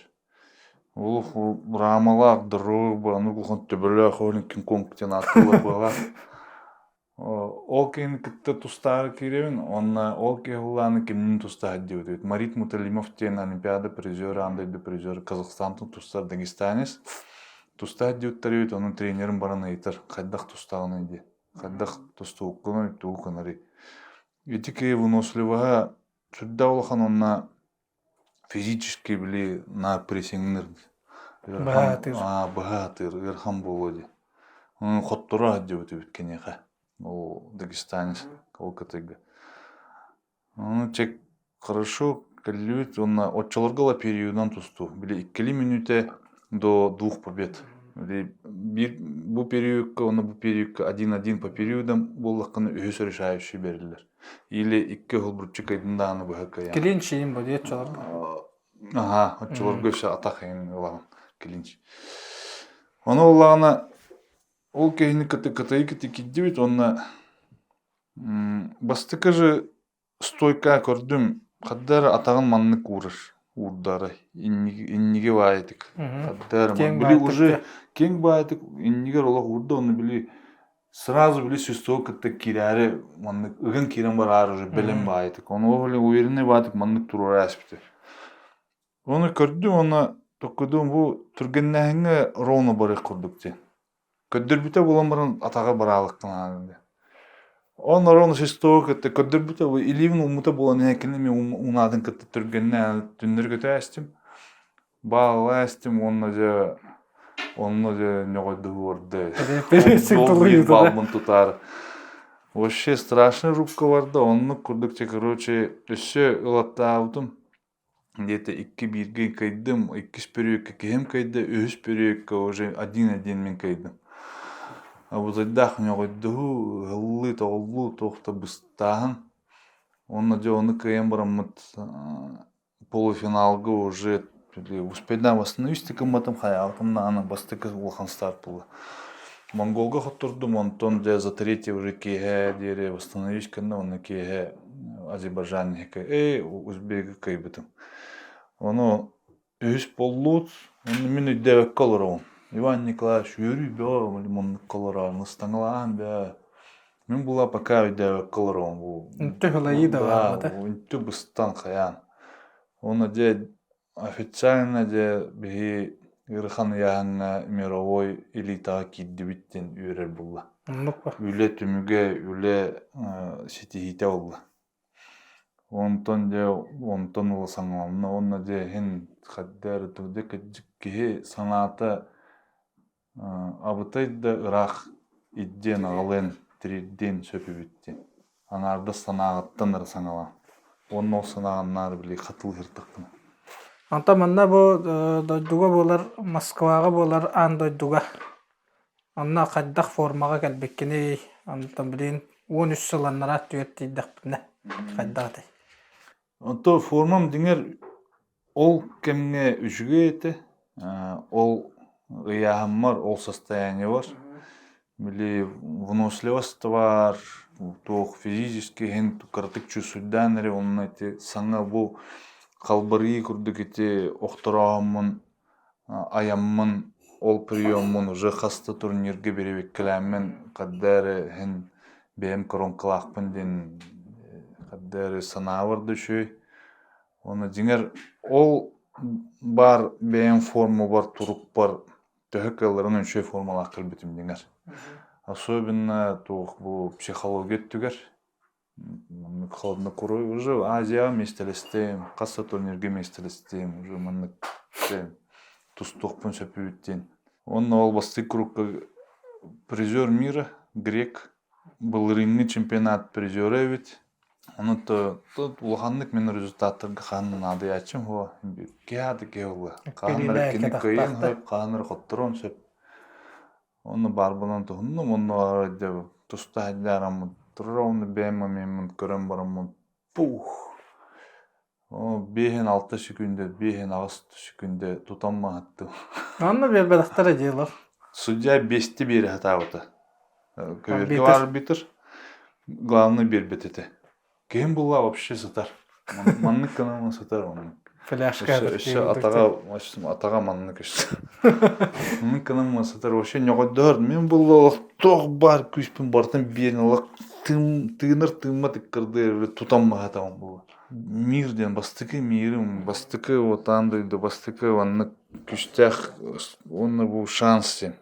Олох Рамалаах, Дорога, аны улахан төбөлөөх ол Кинг-Конг диэн ааттыыллар быһалаах. Ол киһини кытта тустаары киирэбин, уонна ол киһи ыллааны кимниин тустаһар диэбит эбит. Марит Муталимов диэн Олимпиада призера, аан дойду призера Казахстантан тустар дагестанец. Тустаһар диэбиттэр эбит, ону тренерим баран ыйытар, хайдах тустаҕыный диye. Хайдах тустубуккунуй, тугу гынарый. Ити киһи выносливоһа сүрдээх улахан уонна физически били на прессингныр Быһаатыыр. быһаатыыр ыарахан буолуо дии. Ону хотторо сылдьыбыт эбит киниэхэ. Ол дагестанец ол кытайга. Ону чек хорошо кэллибит уонна оччолорго ла периодынан тустуу. Били иккили мүнүүтэ до двух побед. Били биир бу периодка уонна бу периодка один-один по периодам буоллаххына үһүс решающий бериллэр. Или икки уһулбурчу кыйдын даҕаны быһа кыайан. Клинч иин бу диэт оччолорго. Аха, оччолорго өссө атах иин ылаҕын клинч. Ону ыллаҕына ол киһини кытта кытайы кытта киирдибит уонна бастакы же стойка көрдүм хадда эрэ атаҕын маннык уурар уурдаарай инниги баайытык хадда эрэ били уже киэҥ баайытык иннигэр олох уурда онно били Сразу били свистогу кытта киирээри маннык ыган киирэн бараары уже бэлэм баайытык. Ону ол уверенный баайытык маннык туруора ааспыта. Ону көрдүм уонна токкудум бу түргэннээһиҥҥэ ровно барыах курдук диэн. Көрдөрбүтэ буолан баран атаҕа бараалык гынан. Онорон свистогу кытта көрдөрбүтэ, илиибин ууммута буолан иһэн кини эмиэ уунаатын кытта түргэннээн түннэри көтөөстүм. Баалаа эстим уонна дьэ онно дьэ ньоҕойдоһуорда. Биир балмын тутаар. Вообще страшный рубка барда. Оннук курдук те короче өссө ылаттаабытым. Где-то икки бииргэ кыйдым, иккис периодка киһим кыйда, үһүс периодка уже один-один мин кыйдым. Абытайдаах ньоҕойдоһуу, ыһыллыы-тоҕуллуу туох да быстааһын. Уонна дьэ ону кыайан бараммыт полуфиналга уже успейдаан восстановить гымматым хайаабытым даҕаны бастакы улахан старт буолла. Монголга хоттордум, онтон дьэ за третье уже киэһэ диэри восстановить гынна, уонна киэһэ Азербайджан эй узбеги кыайбытым. Ону үһүс буоллуут, онно мин өйдөөбөккө олоробун. Иван Николаевич үөрүү бөҕө муннукка олорон ыстаҥалаан бөҕө. Мин була пока өйдөөбөккө олоробун бу. Үнтү хылайыы да барбыта. Үнтү быстан хайаан. Уонна дьэ официально дьэ биһи ыарахан ыйааһыҥҥа мировой элитаҕа киирдибит диэн үөрэр буолла. Оннук ба. Үлэ түмүгэ, үлэ ситиһиитэ буолла. Онтон дьэ онтон ыла саҥаланна уонна дьэ иһин хайдах эрэ кырдьык киһи санаата абытай да ыраах ирдиэн аҕалыан тириэрдиэн сөп эбит диэн. Аҥаардас санааҕыттан эрэ саҥалаа. Уонна ол санааҕын били хатылыыртахпына. Онтон манна бу дойдуга буолар Москваҕа буолар аан дойдуга Онно хайдах формаҕа кэлбиккиний? Онтон билигин 13 сыл анараа өттүгэр тиийдэхпинэ хайдах этэй? Онто формам дьиҥэр ол кэмҥэ үчүгэй этэ. Ол ыйааһыммар, ол состояниебар били выносливость баар, туох физически иһин кыратык чувствуйдаан эрэ онно ити саҥа бу халбарыйыы курдук ити охторооһуммун айаммын ол приеммун уже хас да турнирга биэрэбиккэлээммин ханна эрэ иһин бэйэм коронкалаахпын диэн ханна эрэ санаабар да үчүгэй. Уонна дьиҥэр ол баар бэйэм формабар турукпар төһө кыалларынан үчүгэй формалаах кэлбитим дьиҥэр. Особенно туох бу психология өттүгэр Маннык холоднокурой уже Азияҕа миэстэлэстим, хас да турнирга миэстэлэстим, уже маннык тустуохпун сөпүбүт диэн. Уонна ол бастакы курукка призер мира грек былырыыҥҥы чемпионат призера эбит. Ону то улаханнык мин результаттарга хаһан наадыйааччым хуо киһи аата киһи буолла. Хаһан эрэ кини кыайыан сөп, хаһан эрэ хотторуон сөп. Онно баарбынан туһуннум, онно дьэ туста сылдьаараммын турар онно бэйэм момеммын көрөн бараммын пух биэһин алта секүндэ, биэһин аҕыс секүндэ тутан маһыттым. Онно биэрбэтэхтэрэ дьиэлэр. Судья биэсти биэрэ сатаабыта. Көбүөргэ баар арбитр. Главный биэрбэт этэ. Киһим булла вообще сытар. Маннык гынан сытар оннук. Фляжка Өссө атаҕа атаҕа маннык өссө. Маннык гынан сытар вообще ньоҕойдоһор. Мин булла олох туох баар күүспүн барытын биэрэн олох тыынар тыыммат ыккардыар тутан баһатаҕым буолла. Мир диэн бастакы мирим, бастакы вот аан дойду, бастакы маннык күүстээх уонна бу шанс диэн.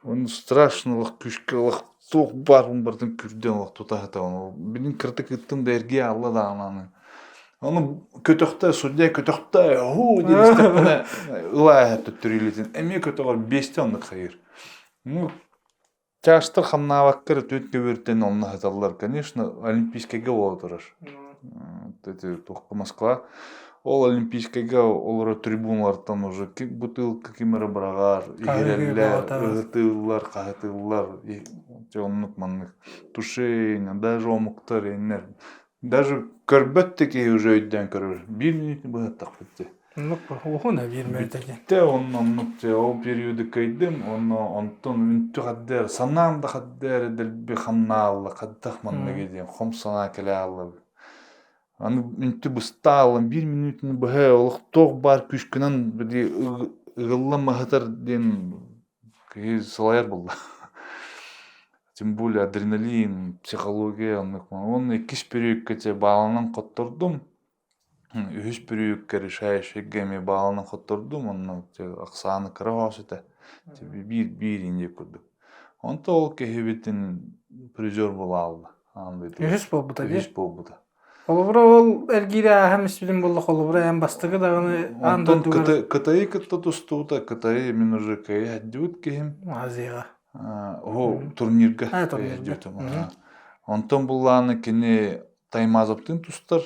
Оны страшно олох күүскэ олох туох баарбын барытын күрдьэн олох тута сытабын. Билин кыратык ыттым да эргийэ аалла даҕаны аны. Ону көтөхтө, судья көтөхтө, һуу диэн истэхпинэ ылаа төттөрү илиитин эмиэ көтөҕөр биэстэ оннук хайыыр. Ну, чаастар хамнаабакка эрэ түөрт көбүөртэн онно сыталлар. Конечно, олимпийскайга буола турар. Это туохха Москва. Ол Олимпийскайга олорор трибуналартан уже бутылка ким эрэ быраҕар, иһирэллэр, ыһытыыллар, хаһытыыллар, оннук маннык тушение, даже омуктар иннэр. Даже көрбөт да киһи уже өйдөөн көрөр. Биир мүнүүтү быһаттахпыт дии. Оннук уһун биир мүнүүтэ диэн. Тэ онно оннук дии ол периоды кыйдым, онно онтон үнтү хаддэр, санаам да хаддэр дэлби хамнаалла, хаддах манныгы диэн хом санаа кэлэ аалла. Аны үнтү быстааллан биир мүнүүтүнү быһа олох туох баар күүскүнэн били ыгыллан маһытар диэн киһи салайар буолла. Тем более адреналин, психология оннук. Уонна иккис периодка те бааланан хоттордум. Үһүс периодка решающийга эмиэ бааланан хоттордум. Онно ахсааны кыра оҕус этэ. Биир биир инде курдук. Онто ол киһибитин призер буолаалла. Аан дойдуга. Үһүс буолбута дии. Үһүс буолбута. Холобура ол эргиири ааһан испитим буолла холобура эн бастакы даҕаны аан Онтон дойдугар Кытайы кытта тустубута, Кытайы мин уже кыайа киһим. Азияҕа. О, турнирга А, турнирга. Онтон буллааны кини Таймазовтыын тустар,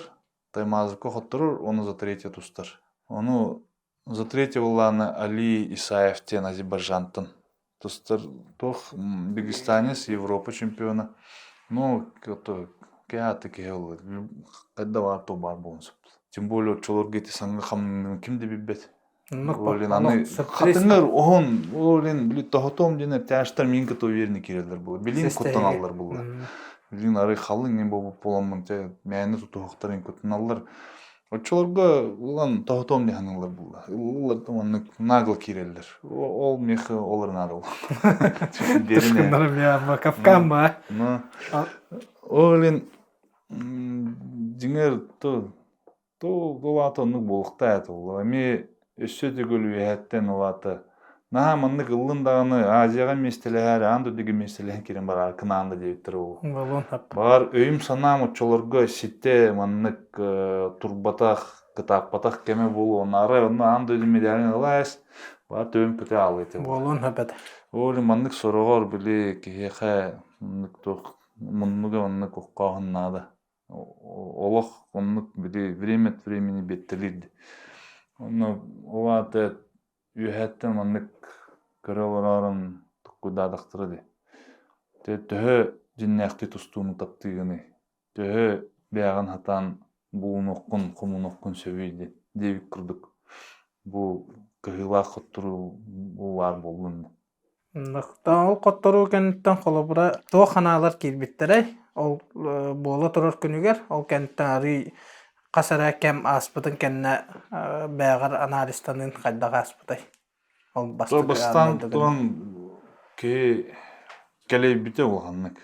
Таймазовка хотторор, оны за третье тустар. Ону за третье буллааны Али Исаев диэн Азербайджантан тустар. Туох Дагестанец, Европа чемпиона. Ну, кэ киһи ол хайда баар то баар буолун сөп. Тем более оччолорго ити саҥа хамныгын ким да билбэт. Олин аны хатыҥыр оһон олин били тоһотом диэн тяжтар мин кытта уверенный киирэллэр була. Билин куттаналлар була. Билин арый халыҥ мен болбут буоламмын те мээни тутуһуктарын куттаналлар. Оччолорго улан тоһотом диэн ханаллар була. Ыллар да маннык нагло киирэллэр. Ол меха олар надо Тушкыннарым капкан ба. Олин дьиҥэр то Тыл улаата оннук буолуохтаах этэ буолуо. Эмиэ өссө төгүл үөһэттэн улаата наһаа маннык ыллын даҕаны Азияҕа миэстэлэһэр, аан дойдуга миэстэлэһэн киирэн бараар кынаанда диэбиттэрэ буолуо. Буолуон сөп. Баҕар өйүм-санаам оччолорго ситэ маннык турбатах, кытааппатах кэмэ буолуо. Онно арай онно аан дойду медалин ылаас, баҕар төбөм көтө аалыа этэ буолуо. Буолуон сөп этэ. Ол маннык сороҕор били киһиэхэ оннук туох муннуга оннук оххооһун наада. Олох оннук били время от времени биэттэлиир. Онно ол аата үөһээттэн маннык көрө олороорун туккуйдаатахтара дии. Төһө дьиннээхтии тустууну таптыыгыный? Төһө бэйэҕин сатаан булунуоххун, хомунуоххун сөбүй диэн диэбит курдук бу кыһыылаах хотторуу бу баар буоллун. Ол хотторуу кэнниттэн холобура туох ханаалар киирбиттэрэй, ол буола турар күнүгэр, ол кэнниттэн арыый хас эрэ кэм ааспытын кэннэ бэйэҕэр анализтаныын хайдах ааспытай? Ол бастакы Бастаан туран киһи кэлэйбитэ улаханнык.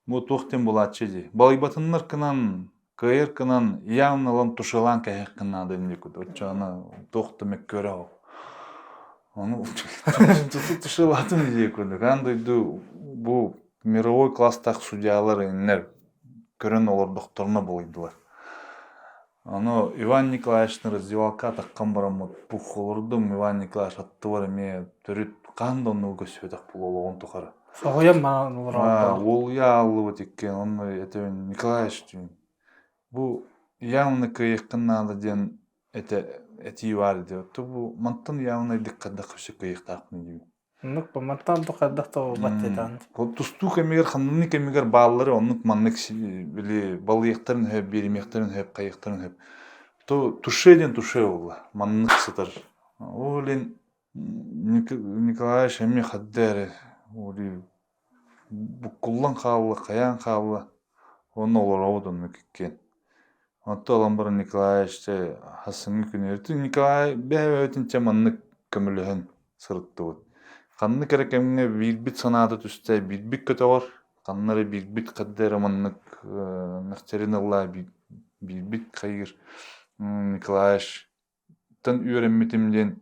Бу туох диэн булааччы дии. Балыйбатыннар гынан, кыайар гынан, явно ылан тушилаан кэһиэххин наада инник оччоҕуна туох да мөккүөрэ ол. Ону тушилаатын дии курдук. Аан дойду бу мировой класстаах судьялар иннэр көрөн олордохторуна балыйдылар. Ону Иван Николаевичны раздевалка атаххан бараммыт пух олордум Иван Николаевич аттыбар эмиэ төрүт хаһан да оннугу көстүбэтэх буолуо олоҕун тухары. Соһуйан баран олорор. Уолуйа ааллыбыт иккиэн онно этэбин Николаевич диэн бу явно кыайыаххын наада диэн этэ этии баар диэ. Бу мантан явно хайдах өссө кыайыахтаахпын диибин. Оннук бу мантан да хайдах да буолбат диэтэҕин. Тустуу кэмигэр ханнык кэмигэр бааллары оннук маннык били балыйыахтарын сөп, биэримиэхтэрин сөп, хайыахтарын сөп. То туше диэн туше буолла. Маннык сытар. Ол илин Николаевич эмиэ хадда эрэ оли буккуллан хаалла, хайаан хаалла. Онно олоробут оннук иккиэн. Онто ылан баран Николаевич дьэ хасыҥҥы күн Николай бэйэ-бэйэбитин чэ маннык көмөлөһөн сырыттыбыт. Ханнык эрэ кэмҥэ биирбит санаата түстэ, биирбит көтөҕөр, ханна эрэ биирбит хадда эрэ маннык мэхчэрин ылла, биирбит хайыыр. Николаевичтан үөрэммитим диэн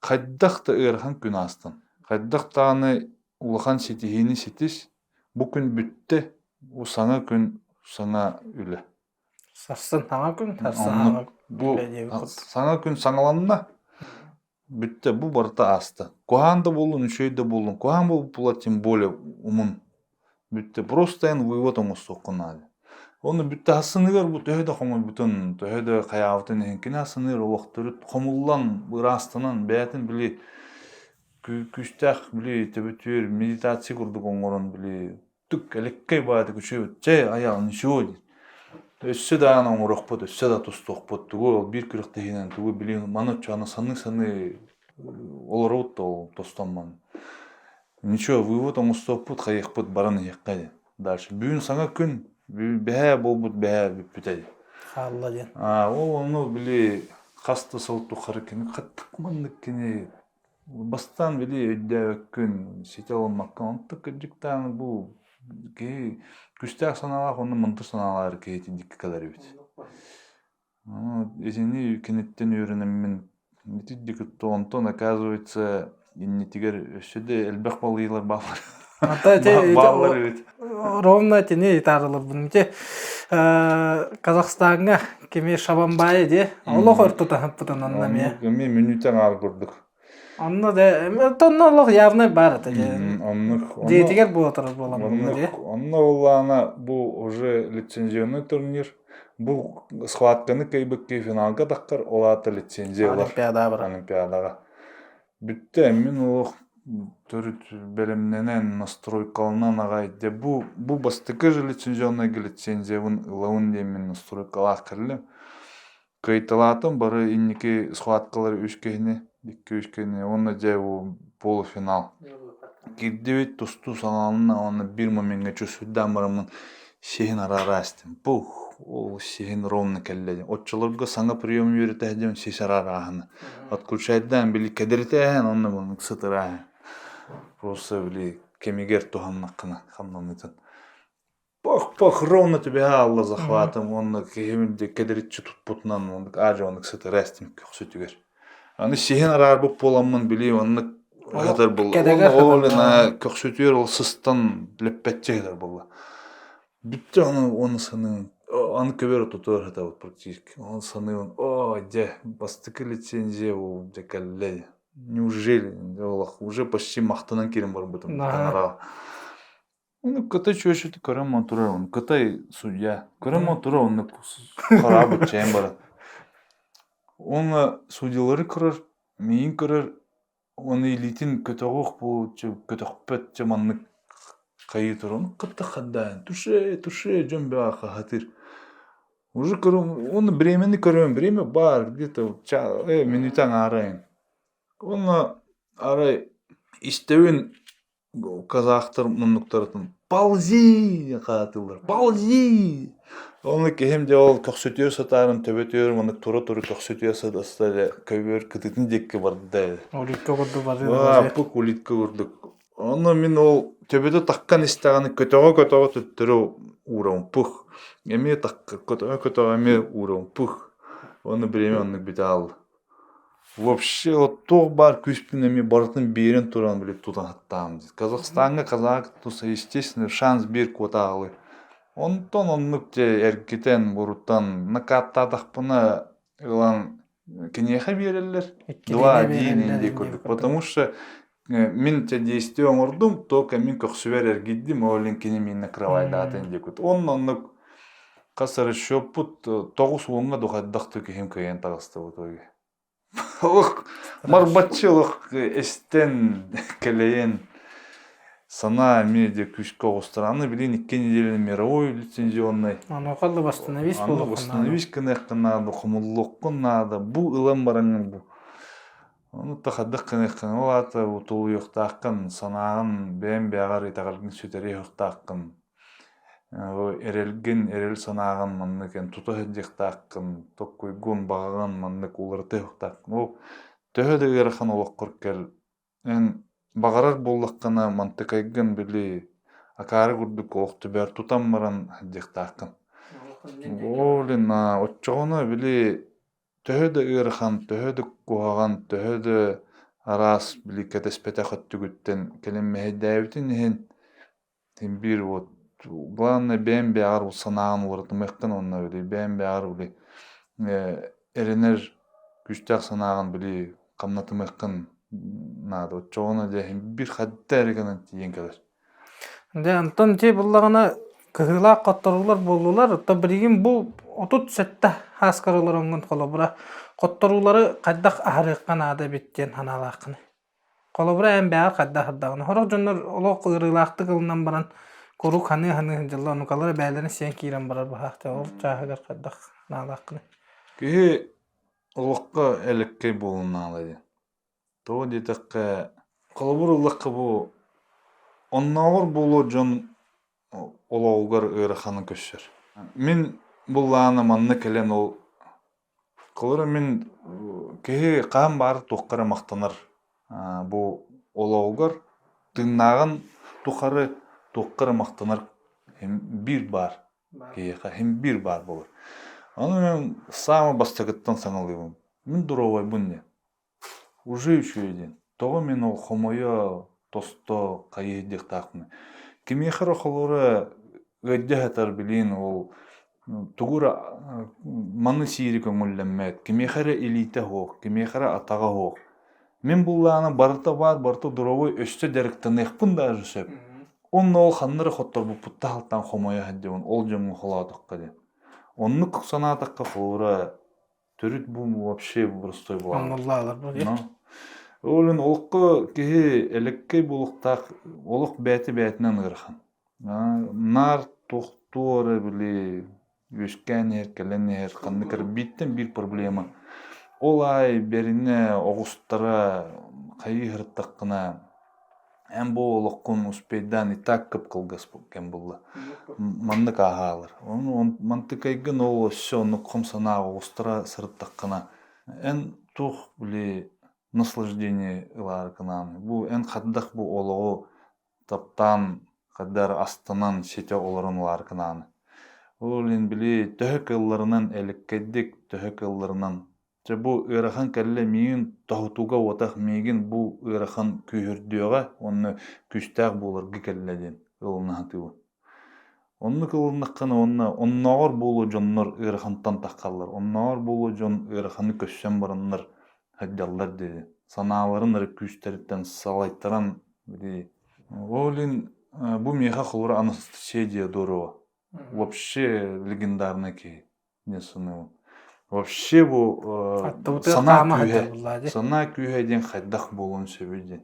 хайдах да ыарахан күн аастын, хайдах даҕаны улахан ситиһиини ситис, бу күн бүттэ, бу саҥа күн, саҥа үлэ. Сарсын саҥа күн, сарсын саҥа Бу саҥа күн саҥаланна, бүттэ, бу барыта ааста. Куһаҕан да буоллун, үчүгэй да буоллун, куһаҕан буолбут тем более умун. Бүттэ, просто эн вывод оҥостуоххун наада. Ону бүттэ ассыныгар бу төһө да хомойбутун, төһө да хайаабытын иһин кини ассыныгар олох төрүт хомуллан, ыраастанан, бэйэтин били күүстээх били төбөтүөр медитация курдук оҥорон били түк элэккэй баайдык үчүгэй чэй айаҕын ничего диир. Өссө даҕаны оҥоруохпут, өссө да тустуохпут, тугу ол биир күрэхтэһиинэн тугу билин маны оччоҕуна саныы-саныы олоробут да ол тостон Ничего, вывод оҥостуохпут, хайыахпыт баран иһиэххэ диэн. Дальше. Бүгүн саҥа күн, бэһээ буолбут бэһээ бүппүтэ диэн. Хаалла диэн. Аа, ол ону били хас да сыл тухары кини хаттык маннык кини бастаан били өйдөөбөккүн, ситэ ылыммаккын, онтон кырдьыктаан бу киһи күстээх санаалаах уонна мындыр санаалаах киһи итинник кэлэр эбит. Итини киниттэн үөрэнэммин итирдик онтон оказывается иннитигэр өссө да элбэх балыйалар бааллар. Ата ити Бааллар эбит. Ровно итини итаарыларбын. Ити Казахстаҥҥа кими Шабанбайы дии олох өртө таһыппытын онно эмиэ. Эмиэ мүнүүтэ аҥаар курдук. Онно да онно олох явно баар этэ дии. Оннук. Дьиэтигэр буола турар буолан онно дии. Онно буоллаҕына бу уже лицензионный турнир. Бу схватканы кыайбыккы финалга таххар ол аата лицензия ылар. Олимпиадаҕа Олимпиадаҕа. Бүттэ, мин олох төрүт бэлэмнэнэн, настройкаланан аҕай дьэ бу бу бастакы же лицензионнайга лицензиябын ылабын диэммин настройкалаах кэллим. Кыайталаатым бары инники схваткалары үс киһини, икки-үс киһини уонна дьэ бу полуфинал. Киирдибит, тустуу саҕаланна уонна биир момеҥҥа чувствуйдаан бараммын сиһин араара истим. Пух, ол сиһин ровно кэллэ диэн. Оччолорго саҥа прием үөрэтэ сылдьан сис араарааһына. Отключайдаан били кэдиритээһин онно маннык сытырааһын. Просто били кэмигэр туһаннаххына хамнаныытын. Пах-пах ровно түбэһэ аалла захватым уонна киһим кэдириччи туппутунан оннук аадьа оннук сытыра истим көхсүтүгэр. Аны сиһин араарбыт буоламмын били оннук ыһытар буолла. Ол көхсүтүгэр ол сыстан лэппэччи ыһытар буолла. Бүттэ аны оны саныыбын аны көбөр ортотугар сытабыт практически. Оны саныыбын оо дьэ бастакы лицензия бу дьэ кэллэ неужели олох уже почти махтанан киирэн барбытым таҥараҕа. Ону Кытай чүөчэтэ көрөн турар ону Кытай судья көрөн турар оннук хараабыт чэйэн баран. Уонна судьялары көрөр, миигин көрөр Уонна илиитин көтөҕүөх буолчу көтөхпөт дьэ маннык хайыы туран кытта хаддаан туше туше дьон бөҕө хаһытыыр. Уже көрөм уонна времени көрөм время баар где-то мүнүүтэ аҥаара Уонна арай истэбин казахтар муннуктарыттан ползи хаатыллар ползи Ону киһим дьэ ол көхсүтүөр сатаарын төбөтүөр маннык тура-тура көхсүтүөр сатаста эрэ көбүөр кытытын диэки барда Улитка курдук барыы Пук улитка курдук. Ону мин ол төбөтө таккан истэҕинэ көтөҕө-көтөҕө төттөрү уурабын пух. Эмиэ такка көтөҕө-көтөҕө эмиэ уурабын пух. Ону бириэмэ оннук бүтэ хаалла. Вообще вот туох баар күүспүн эмиэ барытын биэрэн туран били тутан саттаам. Казахстаҥҥа казах туса естественно шанс биир куотаалы. Онтон оннук дьэ эргитэн бурутан накааттаатахпына ылан киниэхэ биэрэллэр. 2-1 диэн курдук. Потому что мин те действие оҥордум, только мин көхсүбэр эргийдим, ол иһин кини миин накрывайдаатын диэкут. Онно оннук хас эрэ счеппут 90-ҥа духайдах киһим кыайан таҕыста в итоге. Олох марбаччы олох эстэн, кэлэйэн санаа эмиэ де күүскэ оҕустар. Аны билин икки неделя мировой лицензионный. Онуоха да восстановись буолуоххун Восстановись гыныаххын наада, хомуллуоххун наада. Бу ылан бараҥҥын бу Ону да хайдах гыныаххын, ол аата тулуйуохтааххын, санааҕын бэйэҥ бэйэҕэр итэҕэлгин сүтэриэ суохтааххын, эрэлгин, эрэл санааҕын маннык эн тута сылдьыахтааххын, токкуйгун, баҕаҕын маннык уларытыа суохтааххын. Ол төһө да ыарахан олоххор кэл, эн баҕарар буоллаххына мантыкайгын били акаары курдук олох түбэр тутан баран сылдьыахтааххын. Ол оччоҕуна били Төһө да ыарахан, төһө да куһаҕан, төһө да араас били кэтэспэтэх өттүгүттэн кэлин мэһэйдээбитин иһин син биир вот главное бэйэм бэйэҕэр ол санааҕын уларытымыаххын уонна били бэйэм бэйэҕэр били эрэнэр күүстээх санааҕын били хамнатымыаххын наада. Оччоҕуна дьэ син биир хайда эрэ гынан тиийэн кэлэр. Дьэ, онтон ити буллаҕына кыһыылаах хотторуулар буоллулар. Оттон билигин бу 37 ааскар олороҥҥун холобура хотторуулары хайдах аһарыахха наада эбит диэн санаалааххыный? Холобура эн бэйэҕэр хайдах аһардаҕына. Сорох дьоннор олох ыарыылаахтык ылынан баран куруук ханыы-ханыы сылдьаллар, онукалара бэйэлэрин сиэн киирэн барар быһаах. Ол чааһыгар хайдах санаалааххыный? Киһи олоххо элэккэй буолуон наада диэн. Тоҕо диэтэххэ, холобур ыллахха бу оннооҕор буолуо дьон олоҕугар ыараханы көрсөр. Мин буллаҕына манна кэлэн ол холобура мин киһи хаһан баар туохха эрэ махтанар бу олоҕугар тыыннааҕын тухары туохха эрэ махтанар биир баар киһиэхэ син биир баар буолар. Ону мин саамай бастакыттан саҥалыыбын. Мин доруобайбын диэн. Уже үчүгэй диэн. Тоҕо мин ол хомойо, Тосто хайыы диэхтаахпын. Кимиэхэ эрэ холобура ыалдьа сытар билиин ол тугу эрэ маны сиири көҥүллэммэт, кимиэхэ эрэ илиитэ суох, кимиэхэ эрэ атаҕа суох. Мин буллаҕына барыта баар, барыта доруобай, өссө дьарыктаныахпын даже сөп. Онно ол ханна эрэ хотторбуппуттан алтан хомойо сылдьабын, ол дьоҥҥо холоотоххо диэн. Оннук санаатахха холобура төрүт бу вообще простой буолар. Оннуллаалар бу Но ол иһин олоххо киһи элэккэй буолуохтаах, олох бэйэтэ бэйэтинэн ыарахан. Наар тохтуу эрэ били үөскээн иһэр, кэлэн иһэр ханнык эрэ бииртэн биир проблема. Ол аайы бэринэ оҕустара хайыы сырыттаххына эн бу олоххун успейдаан и так кып-кылгас кэм булла. Маннык ааһаалар. Ону мантыкайгын ол өссө оннук хом санаа оҕустара сырыттаххына эн туох били наслаждение ылаары гынаан бу эн хайдах бу олоҕу таптаан хайдах астынан ситэ олорон ылаары гынаан ол иһин били төһө кыалларынан элэккэйдик төһө кыалларынан Дьэ бу ыарахан кэллэ миигин тоһутууга уотах миигин бу ыарахан күүһүрдүөҕэ уонна күүстээх буоларга кэллэ диэн ылына сатыыбын. Оннук ылыннаххына уонна оннооҕор буолуо дьоннор ыарахантан таххаллар, оннооҕор буолуо дьон ыараханы көрсөн бараннар сылдьаллар диэри санааларын эрэ күүстэриттэн салайтаран били ол иһин бу миэхэ холобура Анастасия Диодорова вообще легендарный киһи диэн саныыбын. Вообще бу санаа күүһэ, санаа күүһэ диэн хайдах буолуон сөбүй диэн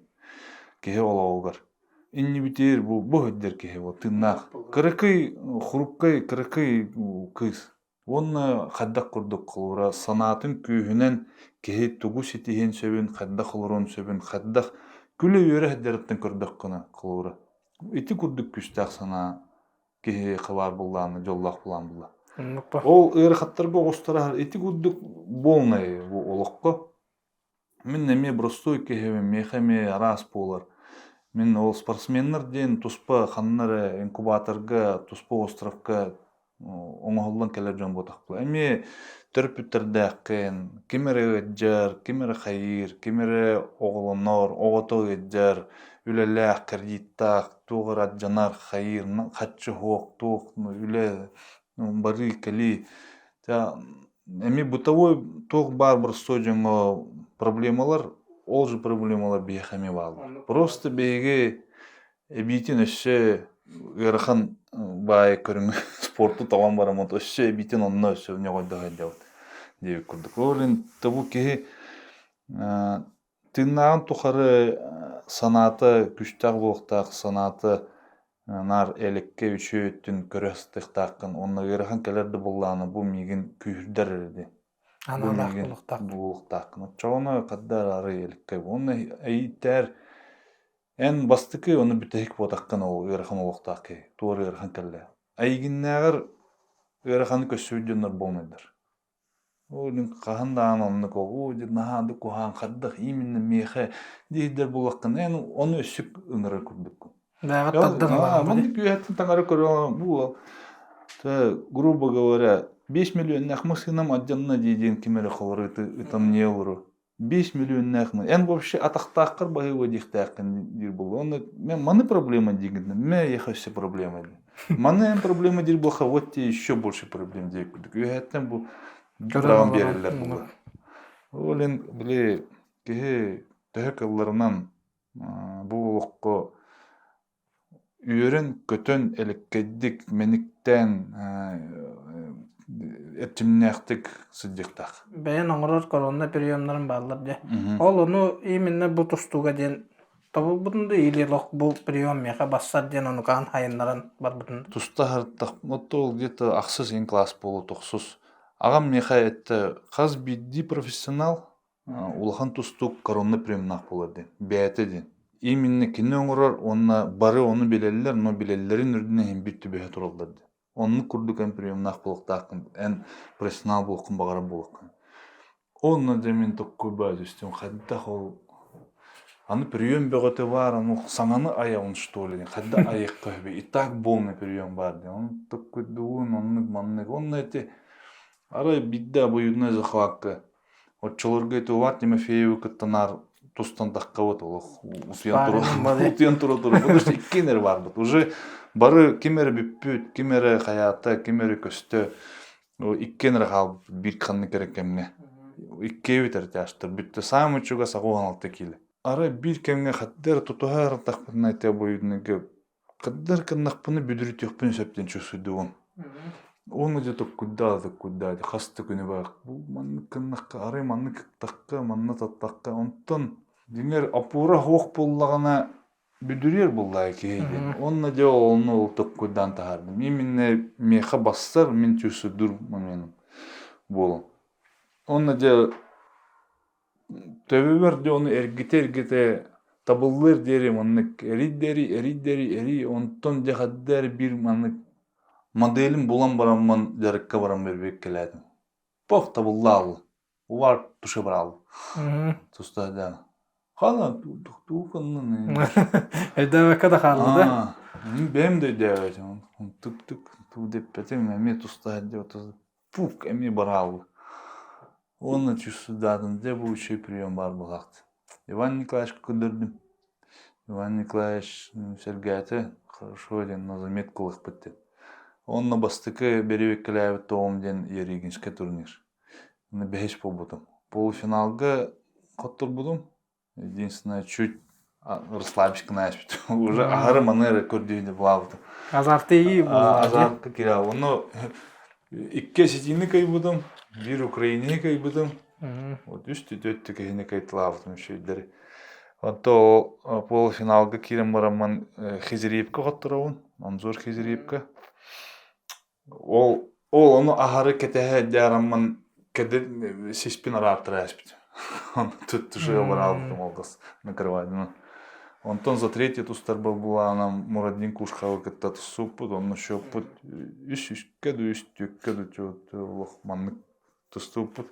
киһи олоҕугар. Иннибитигэр бу бу сылдьар киһи бу тыыннаах. Кыракый хрупкай кыракый кыыс. Уонна хайдах курдук холобура санаатын күүһүнэн киһи тугу ситиһиэн сөбүн, хайдах олоруон сөбүн, хайдах күлэ-үөрэ сылдьарыттан көрдөххүнэ холобура. Ити курдук күүстээх санаа киһи хабаар буллааны дьоллоох булаан булла. Ол ыарахаттарга оҕустара ити курдук буолнай бу олоххо. Мин эмиэ боростуой киһибин, миэхэ эмиэ араас буолар. Мин ол спортсменнар диэн туспа ханна эрэ инкубаторга, туспа островка оҥоһуллан кэлэр дьон буотахпын. Эмиэ төрөппүттэрдээххин, ким эрэ ыалдьар, ким эрэ хайыыр, ким эрэ оҕолонор, оҕото ыалдьар, үлэлээх, кредиттаах, туох эрэ алдьанар, хайыыр, хаччы суох, туох үлэ, барыы-кэлии. Эмиэ бытовой туох баар боростуой дьоҥҥо проблемалар, ол же проблемалар биһиэхэ эмиэ бааллар. Просто биһиги эбиитин өссө ыарахан баайы көрүҥү спорту талан бараммыт өссө эбиитин онно өссө ньоҕойдоһо сылдьабыт диэбит курдук. Ол иһин бу киһи Тыыннааҕын тухары санаата күүстээх буолуохтаах, санаата наар элэккэ үчүгэй өттүн көрө сытыахтааххын уонна ыарахан кэлэр да буоллаҕына бу миигин күүһүрдэр эрэ диэн. Бу Аналаах миигин буолуохтаах. буолуохтааххын. Оччоҕуна хадда араарый элэккэ. Уонна эйиитээр эн бастакы уонна бүтэһик буотаххын ол ыарахан олохтоох киһи. Туора ыарахан кэллэ. Эйигиннээҕэр ыараханы көрсүбүт дьоннор буолмайдар. Оо, мин хаһан даҕаны оннук оо дьэ наһаа да куһаҕан хайдах именно миэхэ диэһдэр буоллаххына эн ону өссө ыҥырар курдуккун. Бэҕэ тардан ылаҕын Маннык үөһэттэн таҥара көрө бу уол грубо говоря 5 миллионнаах массыынам алдьанна дии диэн ким эрэ холоро ытамньыйа олорор. 5 миллионнаах эн вообще атахтааххар баһыыба диэхтээххин диир буолла. Онно мен маны проблема диигин мэ ехе өссө проблема диэн. Маны эн проблема диир буолха вот тебе еще больше проблем диир курдук. Үөһэттэн бу Көрөн правам биэрэллэр олорон буолла. Ол иһин били киһи төһө кылларынан бу олоххо Үөрэн-көтөн, элэккэйдик, мэниктээн, эрчимнээхтик сылдьыахтаах. Бэйэн оҥорор коронна приемнарын бааллар дьэ. Ол ону именно бу тустууга диэн тобулбутун да или лох бу прием миэхэ бассар диэн онукаан хайыннаран барбытын. Туста сырыттах, вот ол где-то ахсыс иин класс буолуо тохсус. Аҕам миэхэ этте хас биирдии профессионал Улахан тустуук коронный приемнаах буолар диэн, бэйэтэ диэн. Именно кини оҥорор уонна бары ону билэллэр, но билэллэрин үрдүнэн иһин биир түбэһэ тураллар диэн. Оннук курдук эн приемнаах буолуохтааххын, эн профессионал буолуоххун баҕарар буолуоххун. Онно дьэ мин токкуйбаа түстүм, хайдах ол аны прием бөҕөтө баар, аны саҥаны айаҕын что ли, хайдах айыахха сөбүй, и так полный прием баар диэн. Ону токкуйдугун, оннук маннык. Онно ити арай биирдэ обоюдная захватка Оччолорго Эдуард Тимофеевы кытта наар тустан таххабыт олох утуйан тура утуйан тура тура потому что иккиэн эрэ баарбыт уже бары ким эрэ бүппүт ким эрэ хайаата ким эрэ көстө иккиэн эрэ хаалбыт биир ханнык эрэ кэмҥэ иккиэбит эрэ тяжтар бүттэ саамай чугас 86 киилэ арай биир кэмҥэ хатта эрэ тутуһа эрэ те бойудныга Кырдыр гыннахпына бүдүрүтүөхпүн сөп диэн чувствуйдубун. Уонна дьэ токкуйдаа токкуйдаа хас да күнү баар бу маннык гыннахха арай маннык ыктахха манна таттахха онтон дьиҥэр опора суох буоллаҕына бүдүрүөр буоллаҕа киһи диэн. Уонна дьэ ону ол токкуйдаан таһаардым. Именно миэхэ бассар мин чувствуйдуур моменым буолан. Уонна дьэ Төбөбөр дьэ ону эргитэ-эргитэ табыллыар диэри маннык эрий-дэрий, эрий-дэрий, эрий, онтон дьэ хадда эрэ биир маннык моделин булан бараммын дьарыкка баран бэрбиэккэлээтим. Пох табыллаалла. Увар туше бараалла. Туста дьаана. Хана туу кыннын. Өйдөөбөккө да хаалла да. Бэйэм да өйдөөбөтүм. Тук-тук туу деппетим эмиэ туста диэт пук эмиэ бараалла. Уонна чувствуйдаатым, дьэ бу үчүгэй прием баар буолаахтыы. Иван Николаевичка көрдөрдүм. Иван Николаевич сэргээтэ, хорошо диэн на заметку ылыахпыт диэн. Онно бастакы бэрэбиэркэлээбит тоҕум диэн Ярыгинскай турнир. Бэһис буолбутум. Полуфиналга хотторбутум. Единственное, чуть расслабишканы ааспыт. Уже аһары маны эрэ көрдүүнү булаабытым. Азарты Азартка киирэ. Ону икки осетины кыйбытым, биир Украинаны кыйбытым. Вот үс түөттү киһини кыйтылаабытым үчүгэйдэри. Онто ол полуфиналга киирэн бараммын Хизриевка хотторобун, Анзор Хизриевка. Ол ол ону аһары кэтэһэ дьаараммын кэдэ сиспин араартара ааспытым. Туттушуга бараабытым олгос накрывайдынан. Онтон за третий тустарбар булаанам Мурадин Кушхавы кытта туссуппут, онно счеппут үс үскэ да үс түөккэ да олох маннык тустууппут.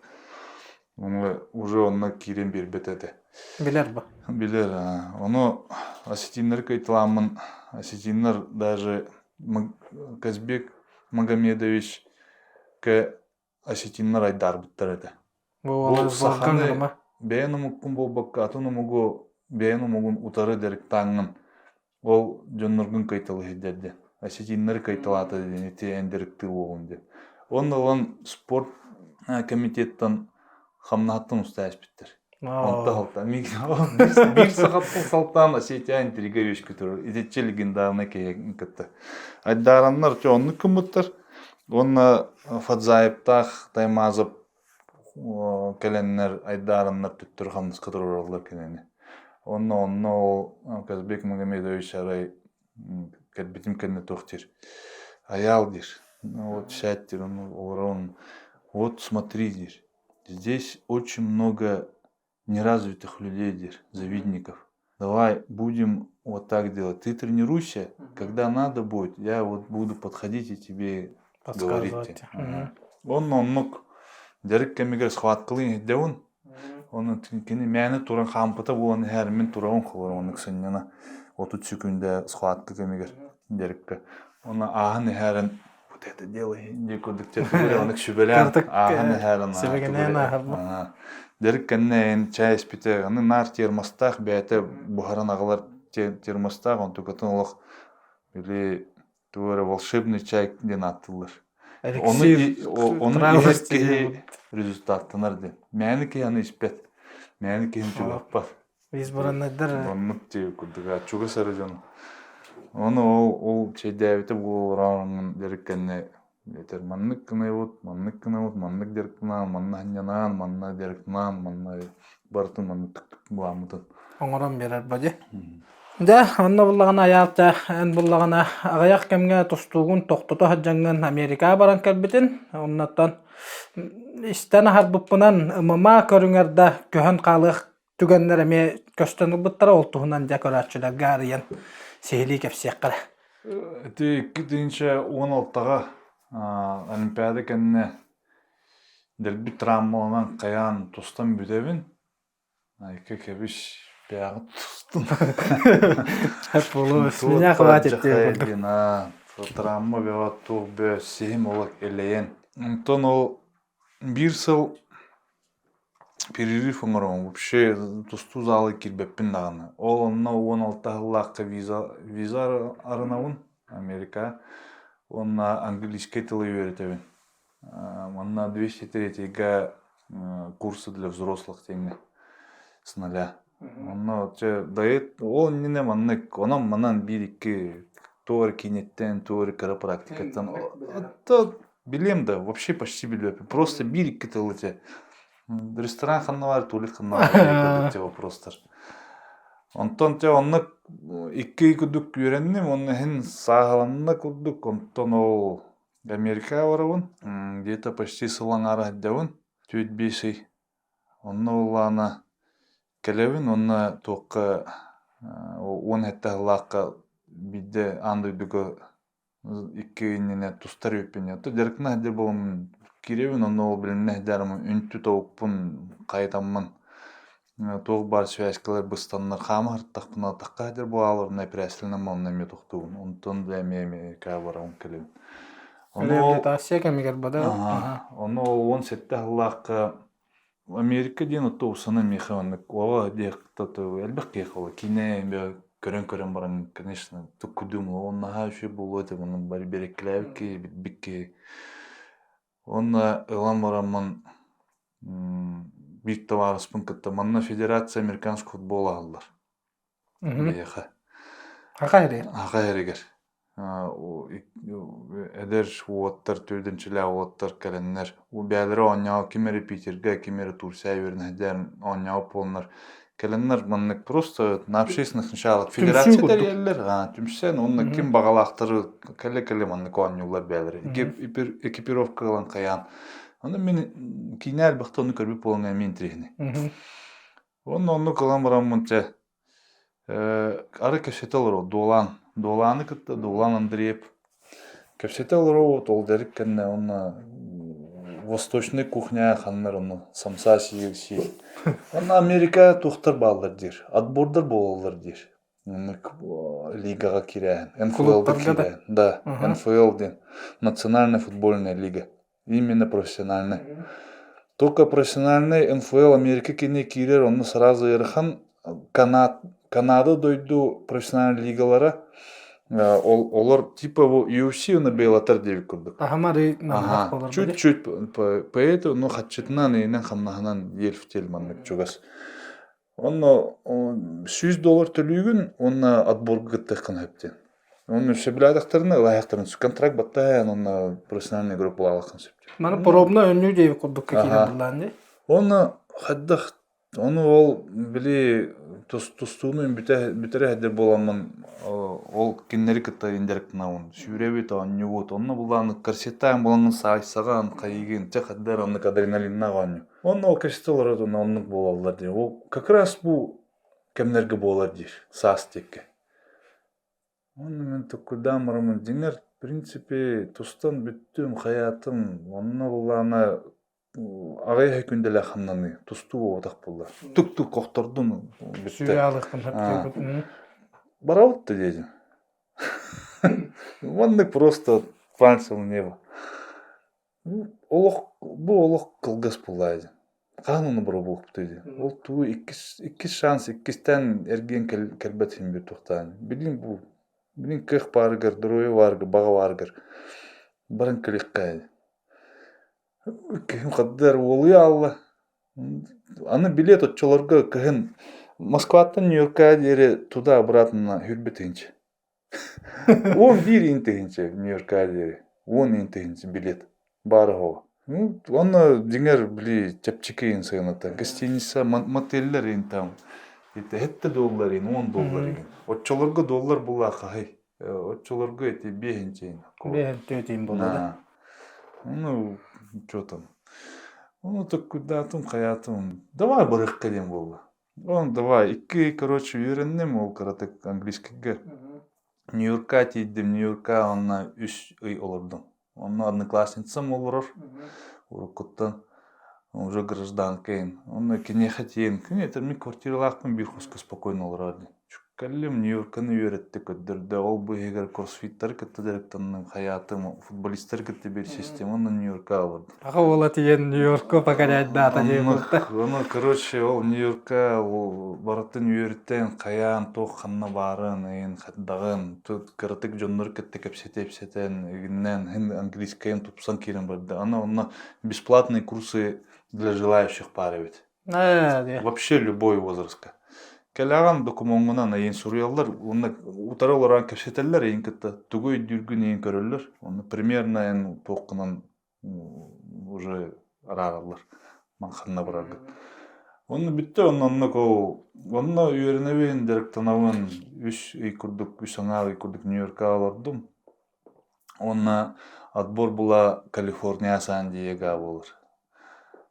Ону уже онно киирэн биэрбэт этэ. Билэр ба? Билэр. Ону осетиннары кыйталааммын, осетиннар даже Казбек Магомедович к осетиннар айдаарбыттар этэ. Бу саханы бэйэн омуккун буолбакка атын омугу бэйэн омугун утары дьарыктааҥҥын Ол дьонноргун кыайталыһыйдар диэн. Осетиннары кыайталаата диэн ити эн дьарыктыыр уолун диэн. Уонна ылан спорт комитеттан хамнаһыттан устаа испиттэр. Онто халта биир сахаттан салтаан Осетия интрига үөскүтөр. Итиччэ легендарный киһи кытта. Айдаараннар чэ оннук гыммыттар. Уонна Фадзаевтаах Таймазов кэлэннэр айдаараннар төттөрү хамнаска туруораллар кинини. Онно онно ол Казбек Магомедович арай кэлбитим кэннэ туох диир Айаал диир. Вот сядь диир, олорон вот смотри диир. Здесь очень много неразвитых людей диир, завидников. Давай будем вот так делать. Ты тренируйся, когда надо будет, я вот буду подходить и тебе говорить. Онно оннук дьарык кэмигэр схваткалыын иһдэбин. Оны кини мээнэ туран хаампыта буолан иһэр мин турабын холор оннук сынньана 30 секунда схватка кэмигэр дьарыкка. Оны ааһан иһэрин вот это делай дии курдук оннук сүбэлээн ааһан иһэрин Сибигинээн ааһар Дьарык кэннэ эн чай испитэ аны наар термостаах бэйэтэ буһаран аҕалар термостаах онтукатын олох били тугу эрэ волшебный чай диэн ааттыыллар. Ону ону иһэр киһи результаттанар диэн. Мээнэ киһи аны испэт. Мээнэ киһини чугаһаппат. Избранныйдар. Оннук дии курдук чугас эрэ дьон. Ону ол ол чэйдээбитэ буолан дьарык кэннэ этэр маннык гынабыт, маннык гынабыт, маннык дьарыктанаан, манна анньанаан, манна дьарыктанаан, манна барытын маннык былааммытын оҥорон биэрэр бадьы. Дьэ, онно буллаҕына айаалта, эн буллаҕына аҕыйах кэмҥэ тустуугун тохтото сылдьаҥҥын Америкаҕа баран кэлбитин, оннуттан истэн аһарбыппынан ММА көрүҥэр да көһөн хаалыах түгэннэр эмиэ көстөн ылбыттара, ол туһунан дьэ көрөөччүлэргэ арыйан сиһилии кэпсиэххэ эрэ. Ити 2016-ҕа Олимпиада кэннэ дэлби травмаланан хайаан тустан бүтэбин. Айка кэбис бэйэҕит тустун. Меня хватит Травма бөҕө туох бөө сиһим олох элэйэн. Онтон ол биир сыл. Перерыв оҥоробун, вообще тустуу залы киирбэппин даҕаны. Ол онно 16 сыллаахха виза, виза арынабын Америка уонна английскай тылы үөрэтэбин. Манна 203-га курсы для взрослых диэҥҥэ с нуля. Онно чэ дает ол иннинэ маннык онон манан биир-икки туох эрэ киинэттэн, туох эрэ кыра практикаттан билиэм да вообще почти билбэппин. Просто биир-икки тылы этэ. Ресторан ханна баар, туалет ханна баар те вопростар. Онтон те оннук икки ый курдук үөрэнним, онно иһин сааһыланна курдук, онтон ол Америкаҕа барабын, где-то почти сыл аҥаара сылдьабын, 4-5 ый. Онно буоллаҕына кэлэбин уонна туохха 17 сыллаахха биирдэ аан дойдуга икки ый иннинэ тустар үппүн то дьарыктана сылдьар буоламмын киирэбин онно ол билиннэ сылдьарым үнтү тобукпун хайытаммын туох баар связкалар быстаннар хаама сырыттахпына атахха сылдьар буолааларына эпэрээссийэлэнэн онно эмиэ тохтуубун онтон да эмиэ Америкаҕа барабын кэлэбин ону ол Реабилитация кэмигэр бада ону ол 17 сыллаахха Америка диэн оттоусана миэхэ оннук уола диэх элбэх киһи ол киинэ көрөн-көрөн баран конечно туккудуум он наһаа үчүгэй буолуо этэ онно бары биэрэккэлээбит киһи билбит киһи уонна ылан бараммын биир табаарыспын кытта манна федерация американского футбола аһыллар биһиэхэ Аха эрэ. Аха эригэр эдэр уоттар, түрдүнчүлээх уоттар кэлэннэр, бэйэлэрэ оонньообут ким эрэ Питергэ, ким эрэ Турция үөрэнэһдэр оонньообут буоланнар кэлэннэр маннык просто на общественных началах федерация тэрийэллэр, түмсэн уонна ким баҕалаахтары кэлэ-кэлэ маннык оонньууллар бэйэлэрэ. Экипировка ылан хайаан. Аны мин киинэ элбэхтэ ону көрбүт буолан эмиэ интириэһинэй. Уонна оннук ылан бараммын чэ арай кэпсэтэ олорор Дуолан. Дуоланы кытта Дуолан Андреев кэпсэтэ олоробут ол дьарык кэннэ уонна восточный кухня ханнар ону самса сиир сиир. Уонна Америка туохтар бааллар диир, отбордар буолаллар диир. Оннук лигаҕа киирээһин. НФЛ-га киирээһин. Да, НФЛ диэн Национальная футбольная лига. Именно профессиональный. Только профессиональный НФЛ Америка кини киирэр, онно сразу ыарахан Канад, Канада дойду профессиональный лигалара ол, олор типа бу UFC уна Bellator диэбит курдук. Аһамары Ага, чуть-чуть поэтому ну хаччытынан инен хамнаһынан ел маннык чугас. Онно 100 доллар төлүүгүн уонна отборга кыттыаххын сөп диэн. Онно сөбүлээтэхтэринэ ылаһыахтарын контракт баттаһан онно профессиональный игрок буолаалаххын сөп диэн. Маны пробно өннүү диэбит курдук киирэн буллаан дии. Онно хайдах ону ол били тустууну бүтэрэ сылдьар буоламмын ол кинилэри кытта индиректнабын сүүрэбит оонньуубут онно булаан корсеттаан булаҥҥын саайсаҕан хайыгын чэ хайдах оннук адреналиннаах оонньуу Онно ол кэпсэтэ олорор уонна оннук буолаллар диир. Ол как раз бу кэмнэргэ буолар диир, саас диэки. Онно мин туккуйдаан бараммын, дьиҥэр, в принципе, тустан бүттүм, хайаатым, онно былаана аҕыйах күндэлээх хамнаныы, тустуу буолбатах буолла. Тук-тук охтордум, бүттэ. Сүрэ алыахпын Барабыт да диэтим. Маннык просто пальцем в небо. Олох бу олох кылгас буоллаа дии. Хаһан ону боробуохпутуй дии. Ол тугу иккис иккис шанс иккистээн эргийэн кэлбэт иһин биир туохтаан. Билигин бу билигин кыах баарыгар, доруобуйа баарыгар, баҕа баарыгар баран кэлиэххэ дии. Киһим хаддар уолуйа аалла. Аны билиэт оччолорго кыһын Москваттан Нью-Йоркка диэри туда-обратно сүүрбэ тыһыынча. 11 иин тыһыынча Нью-Йоркка диэри 10 иин тыһыынча билет баар оһоҕо. Ну, уонна дьиҥэр били чэпчэки иин сыаната. Гостиница, мотеллэр иин там это хэттэ доллар иин, 10 доллар иин. Оччолорго доллар була хаһый? Оччолорго эти биэһинчэ иин. Биэһинчэ иин буолла да? Ну, что там. Ну, так кудаатым, хайаатым. Давай барыахха диэн буолла. Он давай, икки, короче, үөрэнним ол кыратык английскайга. Нью-Йоркка тиийдим, Нью-Йоркка онно үс ый олордум. Онно одноклассницам олорор уруккуттан уже гражданкайын. Онно киниэхэ тиийэн, күн этэр мин квартиралаахпын биир хоско спокойно олорор диэн. Кэллим, Нью-Йорканы үөрэттэ, көрдөрдө. Ол быыһыгар кроссфиттары кытта дьарыктанным, хайаатым, футболистары кытта биир система онно Нью-Йорка олордум. Аҕа уола тиийэн Нью-Йорка покоряйдаата дии Онно, ону, короче, ол Нью-Йорка ол барытын үөрэтэн, хайаан, туох ханна баарын, ыйын, хайдаҕын, тут кыратык дьоннору кытта кэпсэтэ-ипсэтэн, игиннэн, һин английскайын тупсан киирэн барда. Аны онно бесплатные курсы для желающих баар эбит. Вообще любой возрастка. Кэлэҕин докумуоҥҥунан эйин суруйаллар, уонна утары олорон кэпсэтэллэр эйин кытта тугу өйдүүргүн эйин көрөллөр. Онно примерно эн туоххунан уже араараллар ханна бараргын. Онно бүттэ, онно оннук ол онно үөрэнэбин, дьарыктанабын үс ый курдук, үс аҥаар ый курдук Нью-Йорка олордум. Уонна отбор була Калифорния Сан-Диего буолар.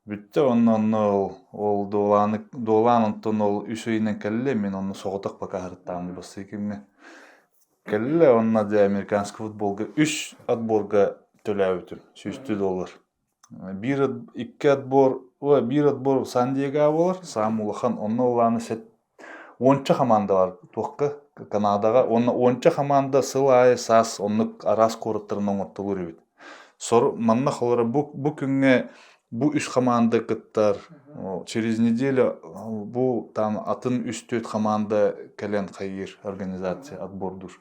Бүттэ онно онно ол ол дуолааны дуолаан онтон ол үс ыйынан кэллэ мин онно соҕотох пока сырыттаҕым бастакы кэмҥэ. Кэллэ онно дьэ американский футболга үс отборга төлөөбүтүм сүүстүү доллар. Биир икки отбор ой биир отбор Сан-Диего буолар саамай улахан онно улааны сэт уонча хамаанда бар туохха Канадаҕа уонна уонча хамаанда сыл аайы саас оннук араас куораттарын оҥортолуур эбит. Сор манна холоро бу бу күҥҥэ бу үс хамаанда кыттар через неделю бу там атын үс-түөрт хамаанда кэлэн хайыыр организация отбордуур.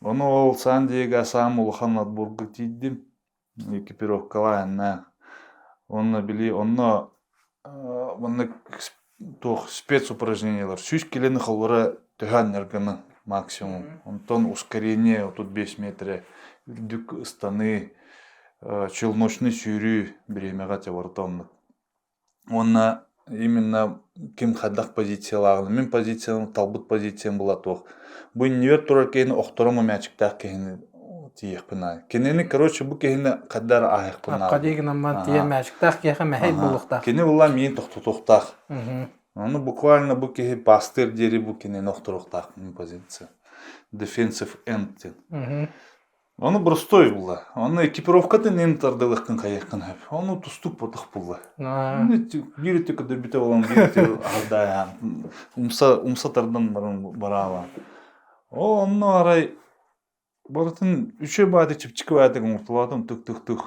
Ону ол Сан-Диего саамай улахан отборга тиийдим. Экипировкалаан Онно били онно маннык туох спецупражнениелар сүүс килени холборо төһө анньарганы максимум. Онтон ускорение 35 метрэ үрдүк ыстаныы, челночный сүүрүү бириэмэҕэ чэ барыта оннук. Уонна именно ким хайдах позициялааҕын, мин позициям, талбыт позициям была туох. Бу иннибэр турар киһини охторон мячиктаах киһини тиийиэхпин наада. Кинини, короче, бу киһини хайдах эрэ ааһыахпын наада. Апка дии тиийэн мячиктаах киһиэхэ мэһэй буолуохтаах. Кини була миин тохтотуохтаах. Ону буквально бу киһи пастыр диэри бу кинини охторуохтаах мин позиция. Defensive end диэн. Ону простой булла. Ону экипировкатын эн тардылыаххын хайыаххын сөп. Ону тустук ботох булла. Биир өттү көрдөрбүтэ буолан биир өттү аһардаан умса умса тардан баран бараалаан. О онно арай барытын үчүгэй баайдык чэпчэки баайдык оҥортолоотум тык-тык-тых.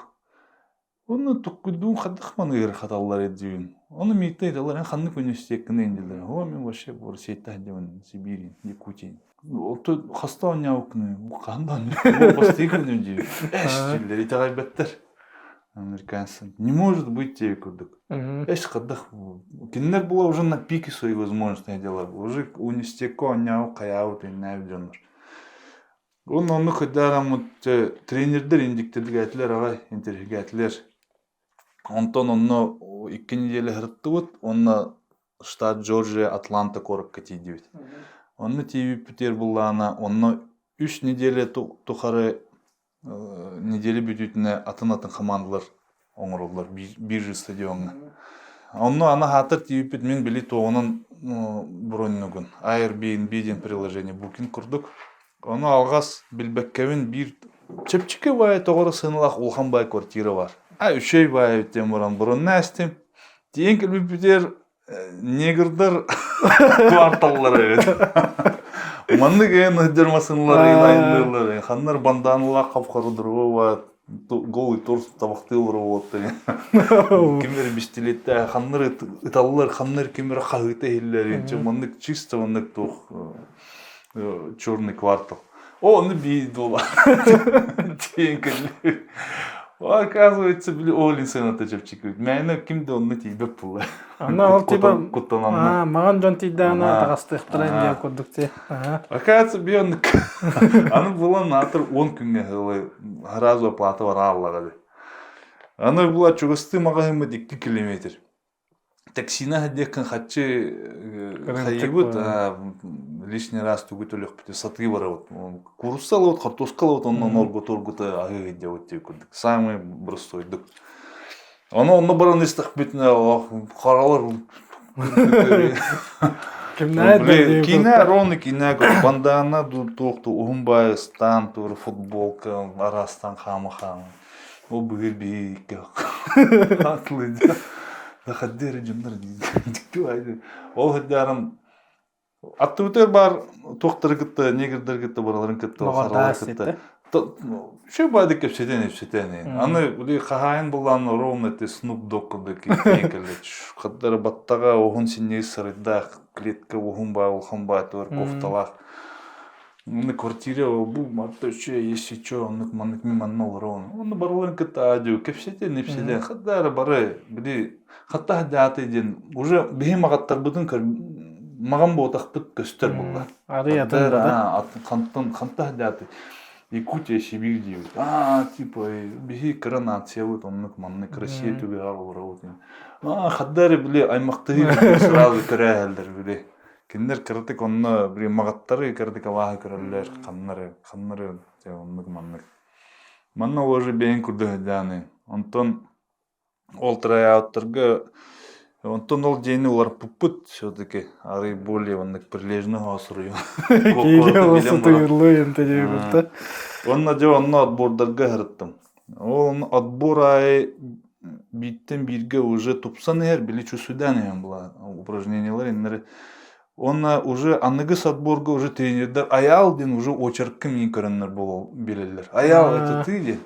Онно туккуйдуун хайдах маны ыарахаталлар диибин. Ону мииттэн ыйыталлар, эн ханнык университеккыный дииллэр. О, мин вообще Россияттан сылдьабын, Сибири, Якутии. Ото хаста оонньообуккунуй? Хаһан да оонньообуккун. Бастакы күнүм диибин. Эш дииллэр, итэҕэйбэттэр. Американцы. Не может быть диэбит курдук. Эш хайдах кинилэр была уже на пике своих возможностей дела. Уже университекка оонньообут, хайаабыт, иннээбит дьоннор. Уонна оннук хайдаараммыт тренердэр индиктэргээтилэр аҕай, интэриэһиргээтилэр. Онтон онно икки неделя сырыттыбыт уонна штат Джорджия Атланта куоракка тиийдибит. Онно тиийбиппитигэр буллаҕына, онно үс неделя тухары неделя бүтүүтүнэ атын-атын хамаандалар оҥороллор биржа стадиоҥҥа. Онно аны аһаатар тиийбиппит мин били туоҕунан броннугун Airbnb диэн приложение Booking курдук. Ону алҕас билбэккэбин биир чэпчэки баай тоҕо эрэ сыаналаах улахан баай квартира бар. А үчүгэй баай эбит диэн баран бронна эстим. Тиийэн кэлбиппитигэр негрдар кварталлара эбит. Маннык эн сылдьар массыыналар айанныыллар. Ханнар банданалаах хап-хара дорого голый торс табахтыыллар уолаттар. Ким эрэ бистилиэттээх, ханнар ыталлар, ханнар ким эрэ хаһыыта иһиллэр. Маннык чисто маннык туох черный квартал. О, ону биир дуола. Тиийэн кэллим. Оказывается, били Олин сыаната чэпчэки. Мээнэ ким да онно тиийбэт буолла. Ана ол типа куттананна. Маҕан дьон тиийдэҕинэ атаҕастыахтара диэн курдук ти. Оказывается, би оннук. Аны булан аатыр 10 күҥҥэ сылы сразу оплата барааллаҕа ди. Аны була чугастыы маҕаһыыммыт 2 километр. Таксина диэккин хаччы хайыыбыт лишний раз тугу төлөхпүтү сатыы барабыт куурусса ылабыт хортуоска ылабыт онно оргута оргута аһыы сылдьабыт диэбит курдук самый простойдук ону онно баран истэхпитинэ харалар киинэ ровно киинэ бандана туох уһун баайы ыстаан тур футболка араастан хаама хаама Ол быһыыр биһиги Хатлы да хаддыыр дьоннор дьикти баайды. Ол хаддаарым Аттыбытыгар баар туохтары кытта, негрдары кытта, бараларын кытта, Доҕордоох харалары кытта. Үчүгэй баайдык кэпсэтэн ипсэтэн. Аны били хаһаайын буллаан ровно эти Snoop Dogg курдук киирэн кэллэ. Хаттары баттаҕа уһун синньигэс сарайдаах, клетка уһун баа, улахан баатыгар кофталаах. Онно квартира бу марта үчүгэй, если чё, оннук маннык мин манна олоробун. Онно барыларын кытта аадьу кэпсэтэн ипсэтэн хаттары бары били хатта хадааты диэн уже биһи маҕаттарбытын көр маҕан буотахпыт көстөр булла. Арый атын да. Хантан ханта хадааты Якутия, Сибирь диэбит. Аа, типа, биһи кыра нациябыт, оннук маннык Россия түгэҕэр олоробут. Аа, хаддары били аймахтыһыы сразу көрөөһөллөр били. Кинилэр кыратык онно били маҕаттары кыратык абааһы көрөллөр, ханнары, ханнары оннук маннык. Манна уже бэйэҥ курдук сылдьааны. Онтон ол трояуттарга онтон ол дьиэни уларпыппыт все-таки арый более оннук прилежно суруйу. Кииле осутуйуллу интеллигентта. Онно дьэ онно отбордарга ыһырыттым. Ол отбор аайы бииртэн бииргэ уже тупсан иһэр, били чувствуйдаан иһэн була упражнениялар иннери. Онно уже аныгыс отборга уже тренердер Аял диэн уже очеркка миин көрөннөр буолал билэллэр. Аял это ты диэн.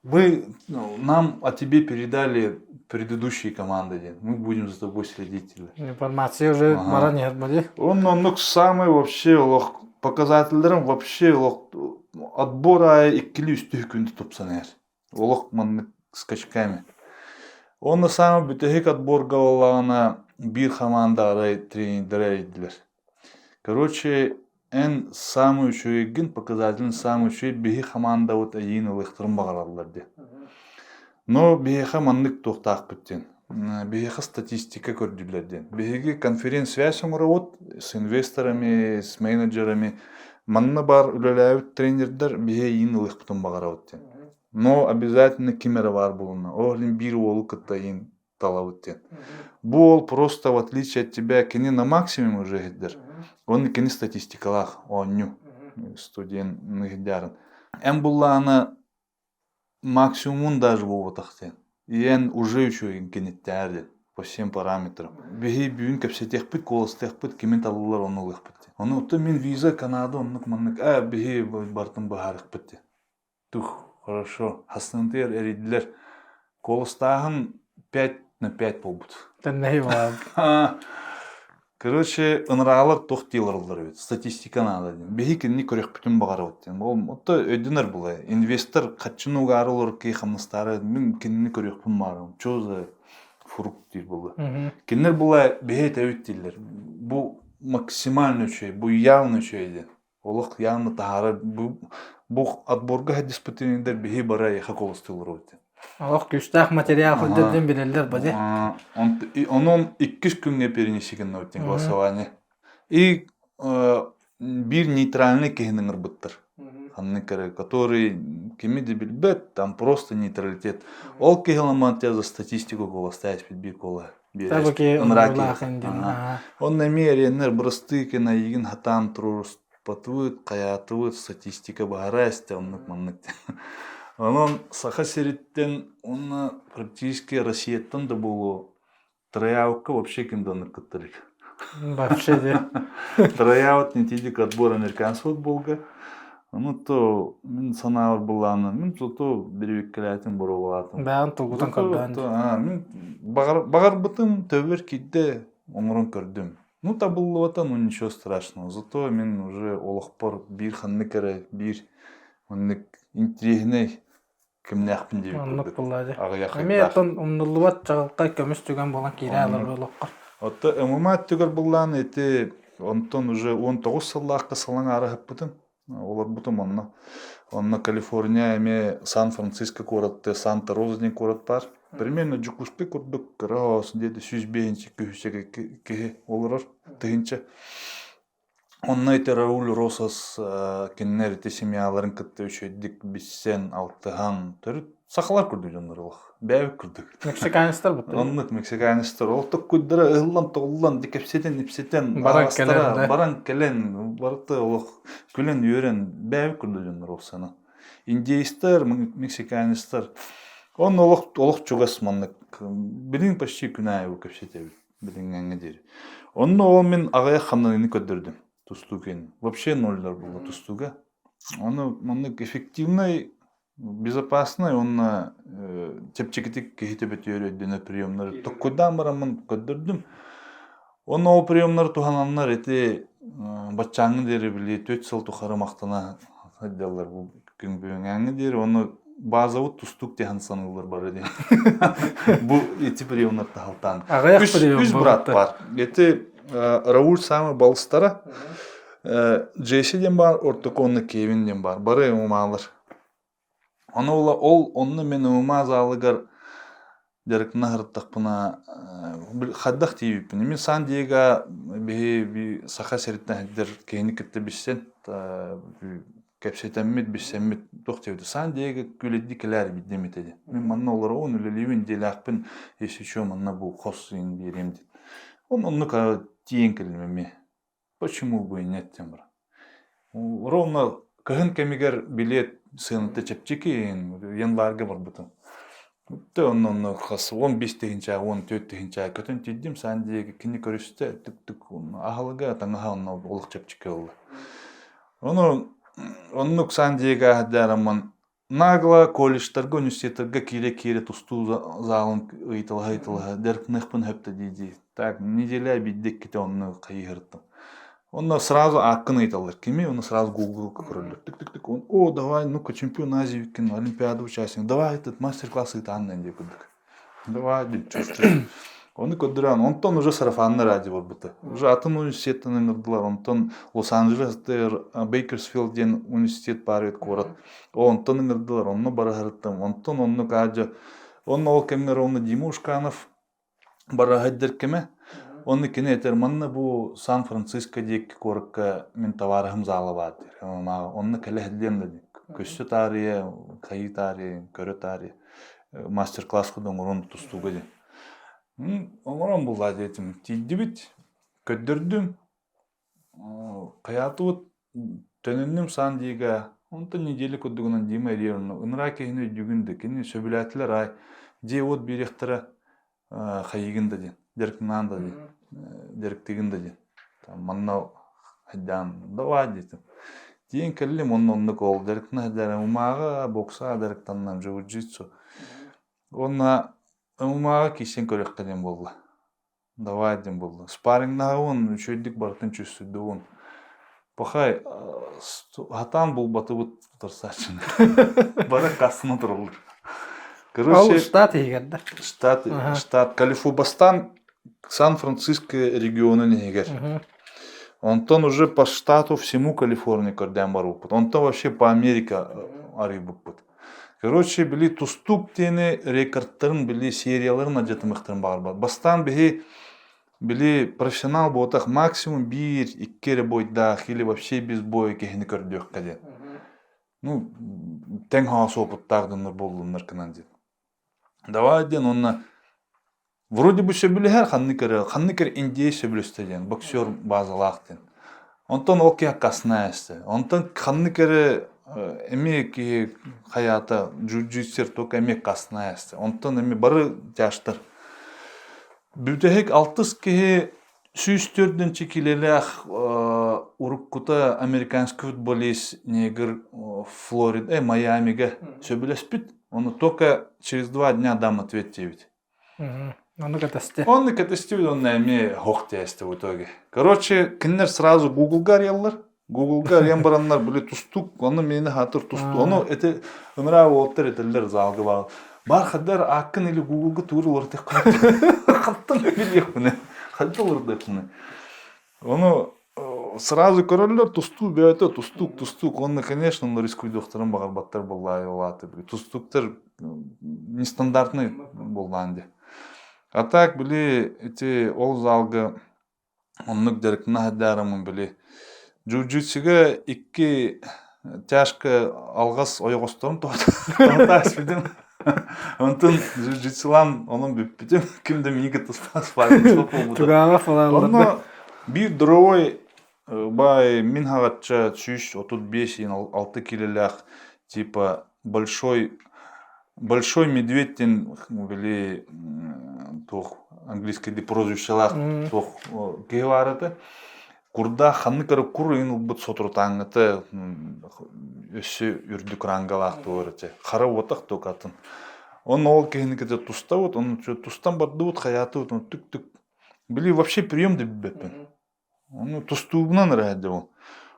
Мы, ну, нам о тебе передали предыдущие команды диэн. Мы будем за тобой следить. Информация уже баран иһэр бали. Он оннук самый вообще олох показательлерин вообще олох отбор аайы иккили үстүү күндү тупсан иһэр. Олох маннык скачками. Онно самый бүтэһик отборга буоллаҕына биир хамаанда арай тренердэрэ эрийдилэр. Короче, эн самый үчүгэйгин показателин самый үчүгэй биһи хамаандабыт эйиин ылыахтарын баҕараллар диэн. Но биһиэхэ маннык туохтаахпыт диэн. Биһиэхэ статистика көрдүүллэр диэн. Биһиги конференц-связь оҥоробут с инвесторами, с менеджерами. Манна баар үлэлээбит тренердэр биһи эйиин ылыахпытын баҕарабыт диэн. Но обязательно ким эрэ баар буолунна. Ол иһин биир уолу кытта эйиин талабыт диэн. Бу уол просто в отличие от тебя кини на максимум уже иһдэр. Он кини статистикалаах оонньуу студент иһдярын. Эн буллаана максимумун даже буолбатах диэн. Эн уже үчүгэйин киниттээр диэн по всем параметрам. Биһи бүгүн кэпсэтиэхпит, куоластыахпыт, кими талыллар ону ылыахпыт диэн. Ону оттон мин виза Канада оннук маннык аа биһи бартын быһаарыахпыт диэн. Тух, хорошо. Хасынтыйар эрийдилэр. Куоластааһын 5 на 5 буолбут. Тэннэһи буолан. Короче, ынраалар туох диилэр эбит. Статистика наада диэн. Биһи кинини көрүөхпүтүн баҕарабыт диэн. Ол отто өйдөнөр була. Инвестор хаччыны угаары олорор киһи хамнастаары мин кинини көрүөхпүн баҕарабын. Чё за фрукт диир була. Кинилэр була биһи этэбит дииллэр. Бу максимально үчүгэй, бу явно үчүгэй диэн. Олох явно таһаарар бу бу отборга диспутинигдэр биһи бары эйиэхэ куоластыыллар эбит. Олох күүстээх материал сылдьар диэн билэллэр бади. Онон иккис күҥҥэ перенеси гынныбыт голосование. И биир нейтральный киһини ыҥырбыттар. Ханнык эрэ, который кими да билбэт, там просто нейтралитет. Ол киһи ламан за статистику куоластаайспыт биир куола. Онно эмиэ эриэннэр бырастыы гына эйигин хатаан туруоруспатыбыт, хайаатыбыт, статистика баара эстэ оннук маннык Онон Саха сириттэн уонна практически Россияттан да буолуо трояутка вообще ким да оннук кыттар илик. Вообще де. Трояут не тидик отбор американского футболга. Ну то мин санаабар былааны мин зато бирибиккэлээтим боруобалаатым. Бэйэн тургутан көрдөөн. Мин баҕарбытым төбөр киирдэ оҥорон көрдүм. Ну табыллыбата, ну ничего страшного. Зато мин уже олохпор биир ханнык эрэ биир маннык интириэһинэй кимнээхпин диэбит Оннук курдук. буолла дии. Аҕыйах Эмиэ ыйдаах. оттон умнуллубат чаҕылхай көмүс түгэн буолан киирэ Оннук. олоххо. Отто ММА өттүгэр былаан ити онтон уже 19 сыллаахха сылаҥ аараһыппытым. Олорбутум онно. Онно Калифорния эмиэ Сан-Франциско куоратты Санта-Роза диэн куорат баар. Примерно Дьокуускай курдук кыра оос диэти 105 күһүсэгэ киһи олорор тыһыынча. Онно ити Рауль Росас кинилэр ити семьяларын кытта үчүгэйдик билсэн, алтыһан, төрүт сахалар курдук дьоннор олох. Бэйэбит курдук. Мексиканецтар бутта. Оннук мексиканецтар. Ол токкуйдара ыһыллан-тоҕуллан, кэпсэтэн-ипсэтэн, Баран кэлэн, баран кэлэн, барыта олох күлэн-үөрэн, бэйэбит курдук дьоннор ол сана. Индейстэр, мексиканецтар. Он олох, олох чугас маннык. Билин почти күн аайы кэпсэтэбит. Билиҥҥээҥҥэ диэри. Онно ол мин аҕыйах хамнаныыны көрдөрдүм тустуу киэнин. Вообще ноллар буолла тустууга. Ону маннык эффективнай, безопасный уонна чэпчэкитик киһи төбөтүгэр өйдөнөр приемнары токкуйдаан бараммын көрдөрдүм. Онно ол приемнары туһананнар ити баччааҥҥы диэри били 4 сыл тухары махтана сылдьаллар бу күн бүгүҥҥээҥҥи диэри ону базабыт тустуук диэн саныыллар бары диэн. Бу ити приемнар таһалтаан. Аҕыйах Үс, прием үс брат буолбута. бар. Ити Рауль самый балыстара. Джесси диэн бар, ортоку онно Кевин диэн бар. Бары умаалар. Ону ол онно мин ММА залыгар дьарыктана сырыттахпына хайдах тиийбиппин. Мин Сан-Диего биһи Саха сириттэн сылдьар киһини кытта билсэн кэпсэтэммит, билсэммит туох диэбитэ Сан-Диего күлэдди кэлээр биирдэ эмитэ диэн. Мин манна олоробун, үлэлиибин, дьиэлээхпин, если что манна бу хос иин биэриэм диэн. Оннук тиийэн кэллим эмиэ. Почему бы и нет диэн баран. Ровно кыһын кэмигэр билиэт сыаната чэпчэки январьга барбытым. Тэ онно онно хас 15 тыһыынча, 14 тыһыынча көтөн тиийдим Сан-Диего кини көрүстэ түк-түк аһылыга таҥаһа онно олох чэпчэки ылла. Ону оннук Сан-Диего аһардаараммын Нагло колледжтарга, университеттарга киирэ-киирэ тустуу залын ыйыталаһа-ыйыталаһа дьарыктаныахпын сөп да дии-дии. Так, неделя биирдэ иккитэ онно хайыһыртым. Онно сразу ааккын ыйыталлар. Кими? Онно сразу Google-га көрөллөр. Тык-тык-тык. О, давай, ну-ка, чемпион Азии викин, Олимпиада участник. Давай этот мастер-класс ыытаан диэн курдук. Давай диэн чувствую. Ону көрдөрөн, онтон уже сарафанный радио барбыта. Уже атын университеттан ыҥырдылар, онтон Лос-Анджелес Бейкерсфилд диэн университет баар эбит куорат. Онтон ыҥырдылар, онно бараһырыттым. Онтон оннук аадьа. Онно ол кэмҥэ ровно Дима Ушканов бараһайдар кэмэ. Онно кини этэр, манна бу Сан-Франциско диэки куоракка мин табаарыһым зала баар диир. Онно кэлэ сылдьыам да диэн. Көссө таарыйа, хайыы таарыйа, көрө таарыйа. Мастер-класс курдук оҥорон тустууга диэн. Оҥорон булла диэтим. Тиийдибит, көрдөрдүм. Хайаатыбыт төнүннүм Сан-Диего. Онтон неделя курдугунан Дима эрийэр онно ыныраа киһини өйдүүгүн да кини сөбүлээтилэр аай дьиэ-уот биэриэхтэрэ хайыгын да диэн дьарыктанаан да диэн дьарыктыгын да диэн манна хайдаан давай диэтим тиийэн кэллим онно оннук ол дьарыктана сылдьар ММА-ҕа бокса дьарыктаннам джиу-джитсу уонна ММА-ҕа киирсэн көрүөххэ диэн буолла давай диэн буолла спарриҥнаһабын үчүгэйдик барытын чувствуйдубун пахай хатаан булбатыбыт утарсааччыны бары кассаны тураллар Короче, штат иһигэр да? Штат, штат Калифубастан Сан-Франциско регионун иһигэр. Онтон уже по штату всему Калифорния көрдөөн барбыппыт. Онтон вообще по Америка арыйбыппыт. Короче, били тустуук диэни рекордтарын, били серияларын адьатымыхтарын баҕарбат. Бастаан биһи били профессионал буотах максимум биир, икки эрэ бойдаах или вообще без боя киһини көрдүөххэ диэн. Ну, тэҥ хаҥас опыттаах дьоннор буоллуннар гынан диэн. Давай диэн уонна вроде бы сөбүлэһэр ханнык эрэ ханнык эрэ индиец сөбүлэстэ диэн боксер базалаах диэн. Онтон ол киһи аккаастанаайысты. Онтон ханнык эрэ эмиэ киһи хайаата джиу-джитсер только эмиэ аккаастанаайысты. Онтон эмиэ бары тяжтар. Бүтэһик алтыс киһи 104 килэлээх уруккута американский футболист негр Флорида, Майамига сөбүлэспит. Ону только через 2 дня дам ответ диэбит. Ону кэтэсти. Ону кэтэстибит, онно эмиэ хох тээсти в итоге. Короче, кинилэр сразу Гуглга арыйаллар. Гуглга арыйан бараннар, били тустук, ону мени хатыр тустук. Ону эти ыныраа уолаттар этэллэр залга бар. Бар хаддар ааккын или Гуглга тугур олортых хаттан билиэхпинэ. Хадда олордохпуна. Ону сразу көрөллөр тустуу бөөтө тустуук тустуук онно конечно онно рискуйдуохтарын баҕарбаттар буоллаа улааты тустууктар нестандартный буоллаан дии а так били ити ол залга Оннук дьарыктана сылдьаарыммын били джиу-джитсуга икки тяжко алҕас ойоҕосторун тоһутааспытым. Онтон джиу-джитсулаан онон бүппүтүм. Ким да миигин кытта спарринг буолбута. Тугаанах Онно биир дровой бай мин хаҕачча 135 6 килэлээх типа большой. Большой медведь диэн били туох английскайдыы прозвищелаах туох киһи баар этэ. Курдаах ханнык эрэ кур ыйын ылбыт соторутааҥҥыта өссө үрдүк рангалаах туор этэ. Хара уотах туох атын. Он ол киһини кытта тустабыт, он тустан бардыбыт, хайаатыбыт, он түк-түк. Били вообще прием да билбэппин. Ону тустуубунан эрэ ол.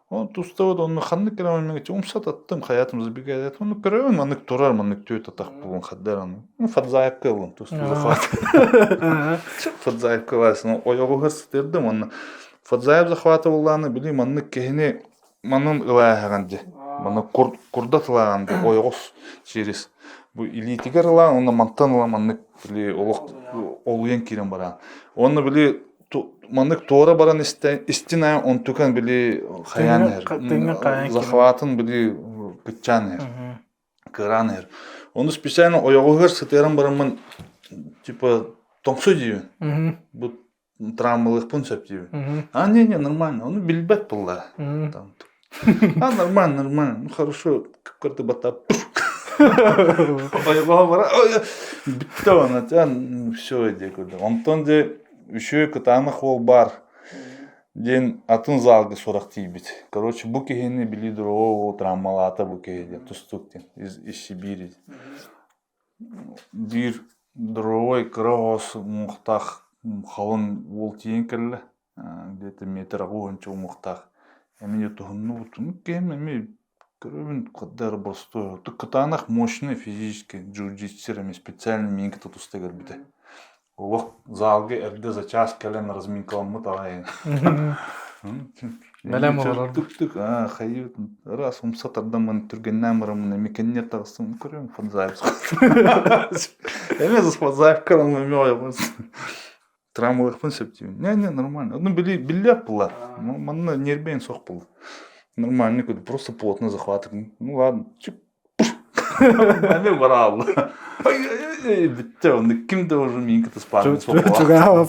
Оны тустабыт, онно ханнык эрэ миҥэ умса таттым, хайаатым забегает. Ону көрөбүн, маннык турар, маннык түөт атах булун хаддар аны. Ну, Фадзаевка ыллым, тустуу захват. Фадзаевка ыласын, ойоҕуһар сытырдым, онно Фадзаев захвата буллааны, били маннык киһини манын ылааһаҕын дьэ. Маны курдат ылааҕын дьэ, ойоҕос через бу илиитигэр ылаан, онно мантан ыла маннык били олох олуйан киирэн бараан. Онно били маннык туора баран истин аайы онтукан били хайаан иһэр. Захватын били кыччаан иһэр. Кыараан иһэр. Ону специально ойоҕоһугар сытыаран бараммын типа тоҥсуй диибин. Бу травмалыахпын сөп диибин. А не не нормально. Ону билбэт буолла. Там А нормально, нормально. Ну хорошо, как батап. Ойоҕоһо бара бүттэ она все диэки. Онтон де үчүгэй кытаанах уол баар диэн атын залга сурах тиийбит. Короче, бу киһини били другого травмалаата бу киһи диэн тустуук диэн из, из Сибири. Биир здоровой кыра оҕус уҥуохтаах халыҥ уол тиийэн кэллэ. Где-то метр аҕыс уҥуохтаах. Эмиэ туһуннубут. Киһим эмиэ Көрөбүн кырдьар боростуой кытаанах мощный физически джиу-джитсу эмиэ специально миигин кытта туста кэлбитэ. Олох залга эрдэ за час кэлэн разминкаламмыт аҕай. Бэлэм олорор. Түк-түк аа хайыы раз умса тардаммын түргэннээн бараммын эмиэ кэннигэр таҕыстым көрөм Фадзаев. Эмиэ Фадзаевка эмиэ ойоҕун Травмалыахпын сөп диибин. Не-не, нормально. Ну, били, биллиэх буолла. Манна нербэйин суох буолла. Нормально, просто плотно захватываем. Ну ладно, чик. Аны бараалла. Бүттэ, онно ким да уже миин кытта спарринг Чугаһа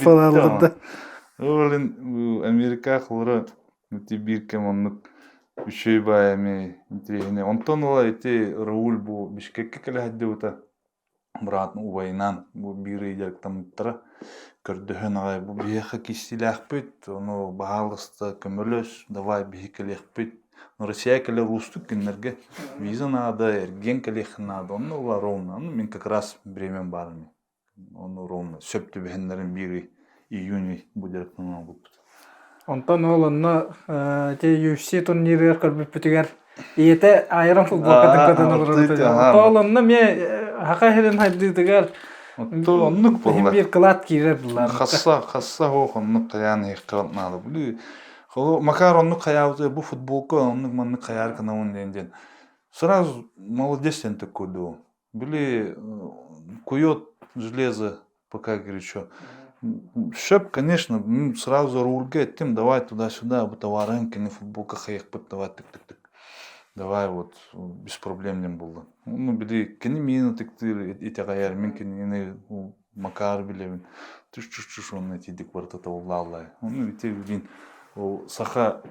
Блин, Америка холоро ити биир кэм оннук үчүгэй баай эми интириэһинэй. Онтон ыла ити Рауль бу Бишкекке кэлэ сылдьыбыта. Быраатын убайынаан бу биир ый дьарыктаммыттара. Көрдөһөн аҕай бу биһиэхэ киирсиилээхпит, ону баһаалыста көмөлөс, давай биһи кэлиэхпит. Но Россия кэлэр уустук кинилэргэ виза наада, эргиэн кэлиэххин наада. Онно ыла ровно. Ону мин как раз времям баар ини. Ону ровно сөп түбэһиннэрин биир ый июнь ый бу дьарыктанан оҥорбуппут. Онтон ол онно ити UFC турнирыгар көрбүппүтүгэр ийэтэ айран футболкатын кытын олорбут. Ол онно эмиэ хака иһирин хайдыытыгар Отто оннук буолла. Биир кылаат киирэр буллар. Хасса, хасса хоох оннук хайаан иһиэххэ наада. Били Макар оннук хайаабыта бу футболка оннук маннык хайаар гынабын диэн диэн. Сразу молодец диэн такой Били кует железо пока горячо. Шөп, конечно, сразу рульга эттим, давай туда-сюда, бу товарын кини футболка хайыхпыт, давай тык-тык-тык. Давай вот, без проблем диэн булла. Ну, били, кини миин ытыктыыр итэҕэйэр, мин кинини Макар билэбин. Түш-түш-түш онно итийдик барыта табыллааллай. Ону ити билин ол саха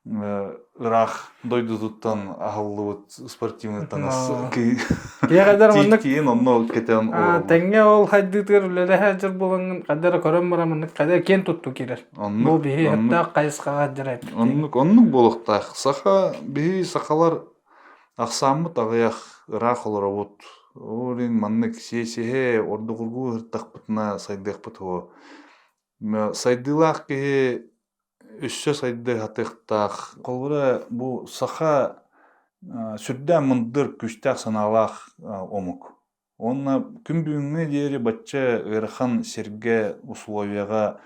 ыраах дойдутуттан аһыллыбыт спортивный таҥас тиийэн онно кэтэн тэҥҥэ ол хайдыытыгар үлэлэһэ сылдьар буолаҥҥын хайда эрэ көрөн баран маннык хайда киэн туттуу киирэр. Бу биһи сөптөөх хайысхаҕа дьарайт. Оннук оннук буолуохтаах. Саха биһи сахалар ахсааммыт аҕыйах ыраах олоробут. Ол иһин маннык сиэсиһэ ордугургуу ыһыртахпытына сайдыахпыт уо. Сайдыылаах киһи Өссө сайдыы сатыахтаах. Холобура, бу саха сүрдээх мындыр, күүстээх санаалаах омук. Уонна күн бүгүҥҥэ диэри бачча ыарахан сиргэ, условияҕа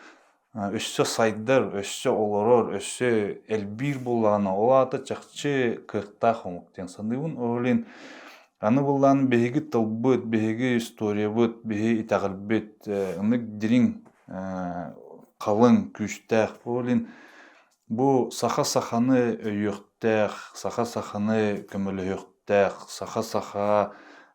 өссө сайдар, өссө олорор, өссө элбиир буоллаҕына, ол аата чахчы кыахтаах омук диэн саныыбын. Ол иһин аны былаан биһиги тылбыт, биһиги историябыт, биһиги итэҕэлбит ыннык дириҥ халыҥ, күүстээх. Ол иһин бу саха саханы өйүөхтээх, саха саханы көмөлөһүөхтээх, саха саха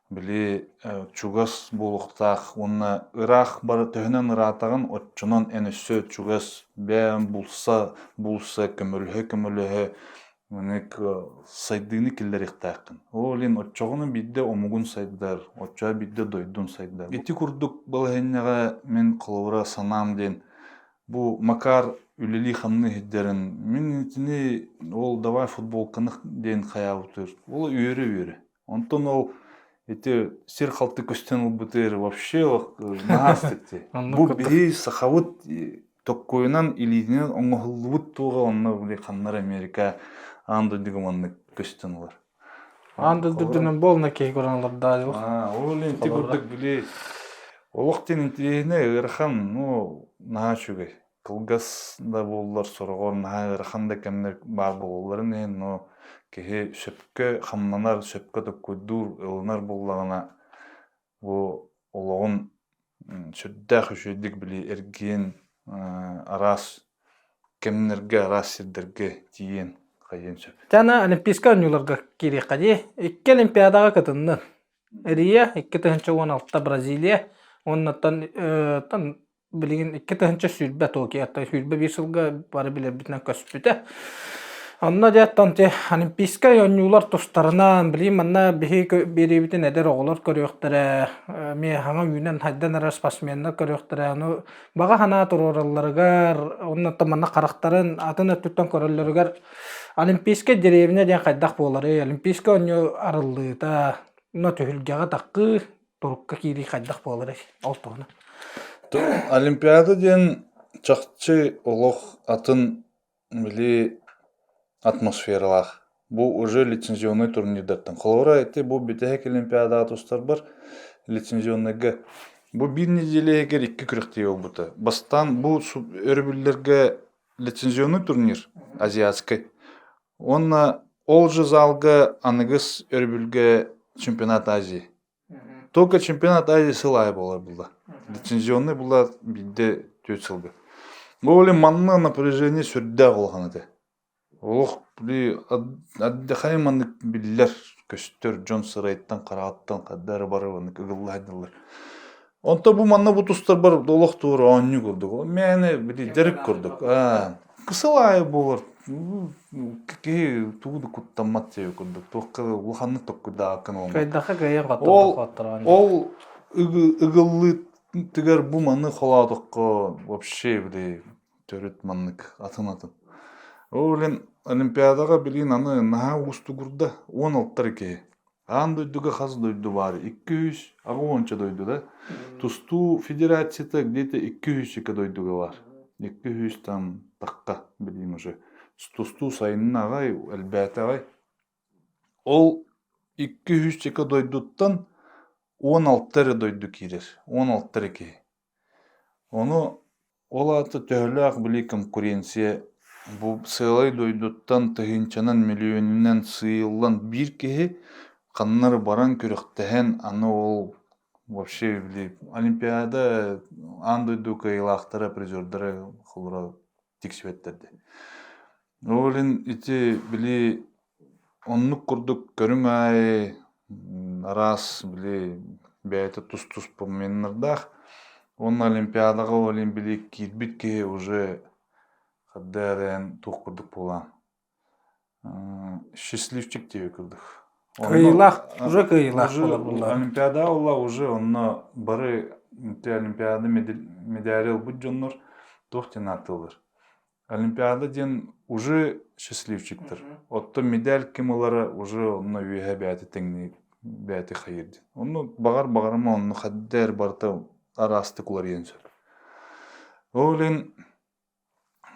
били чугас буолуохтаах уонна ыраах бары төһөнөн ыраатаҕын оччонон эн өссө чугас бэйэҥ булса булса көмөлөһө көмөлөһө. Маннык сайдыыны киллэриэхтээххин. Ол иһин оччоҕуна биирдэ омугун сайдар, оччоҕо биирдэ дойдун сайдар. Ити курдук балаһыанньаҕа мин холобура санаам диэн бу Макар үлэлии-хамныы сылдьарын мин итини ол давай футболканы диэн хайаабытыгар ол үөрэ-үөрэ. Онтон ол ити сир-халты көстөн ылбытыгар вообще наһаа астык дии. Бу биһи сахабыт токкуйунан илиитинэн оҥоһуллубут туоҕа онно били ханнар Америка аан дойдуга маннык көстөн ылар. Аан дойдунан буолна киһи көрөн олордоо. Ол ити курдук били олох диэн интириэһинэй ыарахан, ну наһаа үчүгэй. Кылгас да буоллар сороҕор наһаа ыарахан да кэмнэр баар буолалларын иһин, но киһи сөпкө хамнанар, сөпкө токкуйдуур, ылынар буоллаҕына бу олоҕун сүрдээх үчүгэйдик били эргийэн араас кэмнэргэ, араас сирдэргэ тиийэн хайыан сөп. Тана Олимпийскай оонньууларга киириэххэ дии. Икки Олимпиадаҕа кытыннын. Рия 2016 Бразилия уоннаттан билигин 2020 Токио 21 сылга бары билэрбитинэн көспүтэ. Онно дьэ оттон ти Олимпийскай оонньуулар тустарынан билигин манна биһиги биэриибитин эдэр оҕолор көрүөхтэрэ, эмиэ хаҥа үүнэн хайдан эрэр спортсменнар көрүөхтэрэ. Ону баҕа санаа туруоралларыгар, уонна оттон манна харахтарын атын өттүттэн көрөллөрүгэр Олимпийскай деревня диэн хайдах буоларый, Олимпийскай оонньуу арыллыыта, онно түһүлгэҕэ таххыы турукка киирии хайдах буоларый ол туһунан Олимпиада диэн чахчы олох атын били атмосфералаах. Бу уже лицензионный турнирдартан. Холобура, ити бу бүтэһик Олимпиадаҕа тустарбар лицензионныйга бу биир неделя иһигэр икки күрэхтэһии буолбута. Бастаан бу өрөбүллэргэ лицензионный турнир азиатскай. Уонна ол же залга аныгыс өрөбүлгэ чемпионат Азии. Только чемпионат Азии сыл аайы буолар буолла. Лицензионный була биирдэ түөрт сылга. Бу оле манна напряжение сүрдээх улахан этэ. Олох били отдыхай маннык биллэр, көстөр дьон сырайыттан, хараҕыттан хадда эрэ бары маннык ыгылла сылдьаллар. Онто бу манна бу тустарбар олох туора оонньуу курдук. Мээнэ били дьарык курдук. Кысыл аайы буолар киһи тугу да куттаммат диэби курдук. Туохха улаханнык токкуйдааккын ол. Кыайдахха кыайан Ол ол ыгыллыытыгар бу маны холоотоххо вообще били төрүт маннык атын-атын. Ол илин Олимпиадаҕа билигин аны наһаа уустугурда 16 киһи. Аан дойдуга хас дойду баар? 200 дойду да. Тустуу федерацията где-то 200 дойдуга баар. 200 там тахха билигин уже. Тустуу сайынна аҕай, элбээтэ аҕай. Ол 200 дойдуттан 16 эрэ дойду киирэр. 16 эрэ киһи. Ону ол аата төһөлөөх били конкуренция бу сыалай дойдуттан тыһыынчанан, мөлүйүөнүнэн сыыйыллан биир киһи ханна эрэ баран күрэхтэһэн аны ол вообще били олимпиада аан дойду кыайыылаахтара, призердара холобура тиксибэттэр дии. Ол иһин ити били оннук курдук көрүҥ аайы араас били бэйэтэ тус-туспа моменнардаах уонна олимпиадаҕа ол иһин били киирбит киһи уже ханна эрэ туох курдук буолаан счастливчик диэби курдук. Кыайыылаах, уже кыайыылаах буолар буоллаҕа. Олимпиадаҕа буолла уже онно бары ити олимпиада медали ылбыт дьоннор туох диэн ааттыыллар Олимпиада диэн уже счастливчиктар. Оттон медаль ким ылара уже онно үөһэ бэйэтэ тэҥнии бэйэтэ хайыр диэн. Онно баҕар баҕарыма онно хадда эр барыта араастык уларыйан сөп. Ол иһин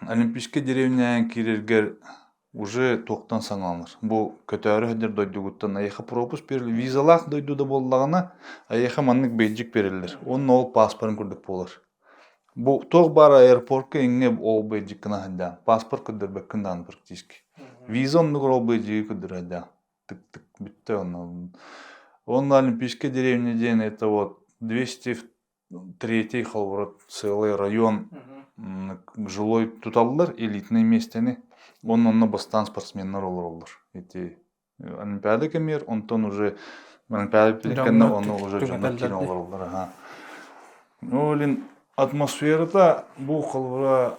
Олимпийскай деревняҕа киирэргэр уже туохтан саҥаланар. Бу көтөөрү сылдьар дойдугуттан эйиэхэ пропуск бериллэр. Визалаах дойду да буоллаҕына, эйиэхэ маннык бейджик бериллэр. Уонна ол паспорын курдук буолар. Бу туох баар аэропортка иҥҥэ ол бейджиккин аһайдаан, паспорт көрдөрбөккүн даҕаны практически. Виза оннугар ол бейджиги көрдөрө сылдьаҕын. Тык-тык бүттэ онно. Уонна Олимпийская деревня диэн это вот 203 холобура целый район жилой туталлар элитный миэстэни. Уонна онно бастаан спортсменнар олороллор. Ити Олимпиада кэмигэр, онтон уже Олимпиада кэннэ ону уже дьоннор киирэн олороллор аха. Ол иһин атмосферата бу холобура.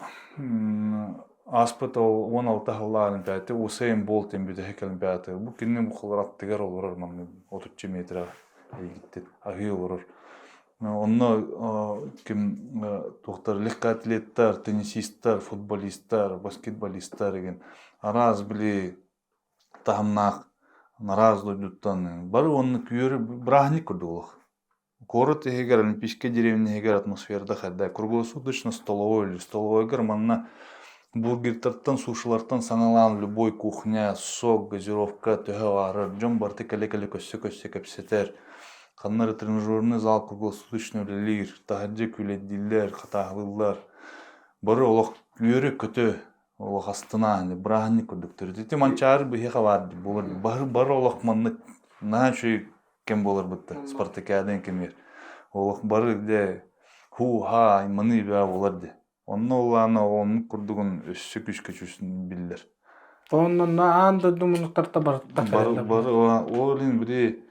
Ааспыт ол 16 сыллаах Олимпиада Усейн Болт диэн бүтэһик Олимпиада. Бу кинини бу холор аттыгар олорор маннык 30 метр эйгиттэн аһыы олорор. Онно ким туохтар легкоатлеттар, теннисисттар, футболисттар, баскетболисттар деген араас били таһымнаах араас дойдуттан бары онно күөрү бырааһынньык курдук олох. Куорат иһигэр Олимпийскай деревня иһигэр атмосферата хайда круглосуточно столовой или столовойгар манна бургертартан, сушилартан саҥалаан любой кухня, сок, газировка төһө баарар, дьон барыта кэлэ-кэлэ көссө-көссө кэпсэтэр. Ханна эрэ тренажерный зал круглосуточно үлэлиир, таһырдьа күүлэйдииллэр, хатааһылыыллар. Бары олох үөрэ-көтө олох астына бырааһынньык курдук төрүт. Ити Манчаары биһиэхэ баар буолар. Бары бары олох маннык наһаа үчүгэй кэм буоларбыт спартакиада кэмигэр олох бары дэ хуу-ха айманыы баа буолар де онно улаана оннук курдугун өссө күүскэ биллэр Онно аан дойду муннуктарта барытта бары бары ол иһин били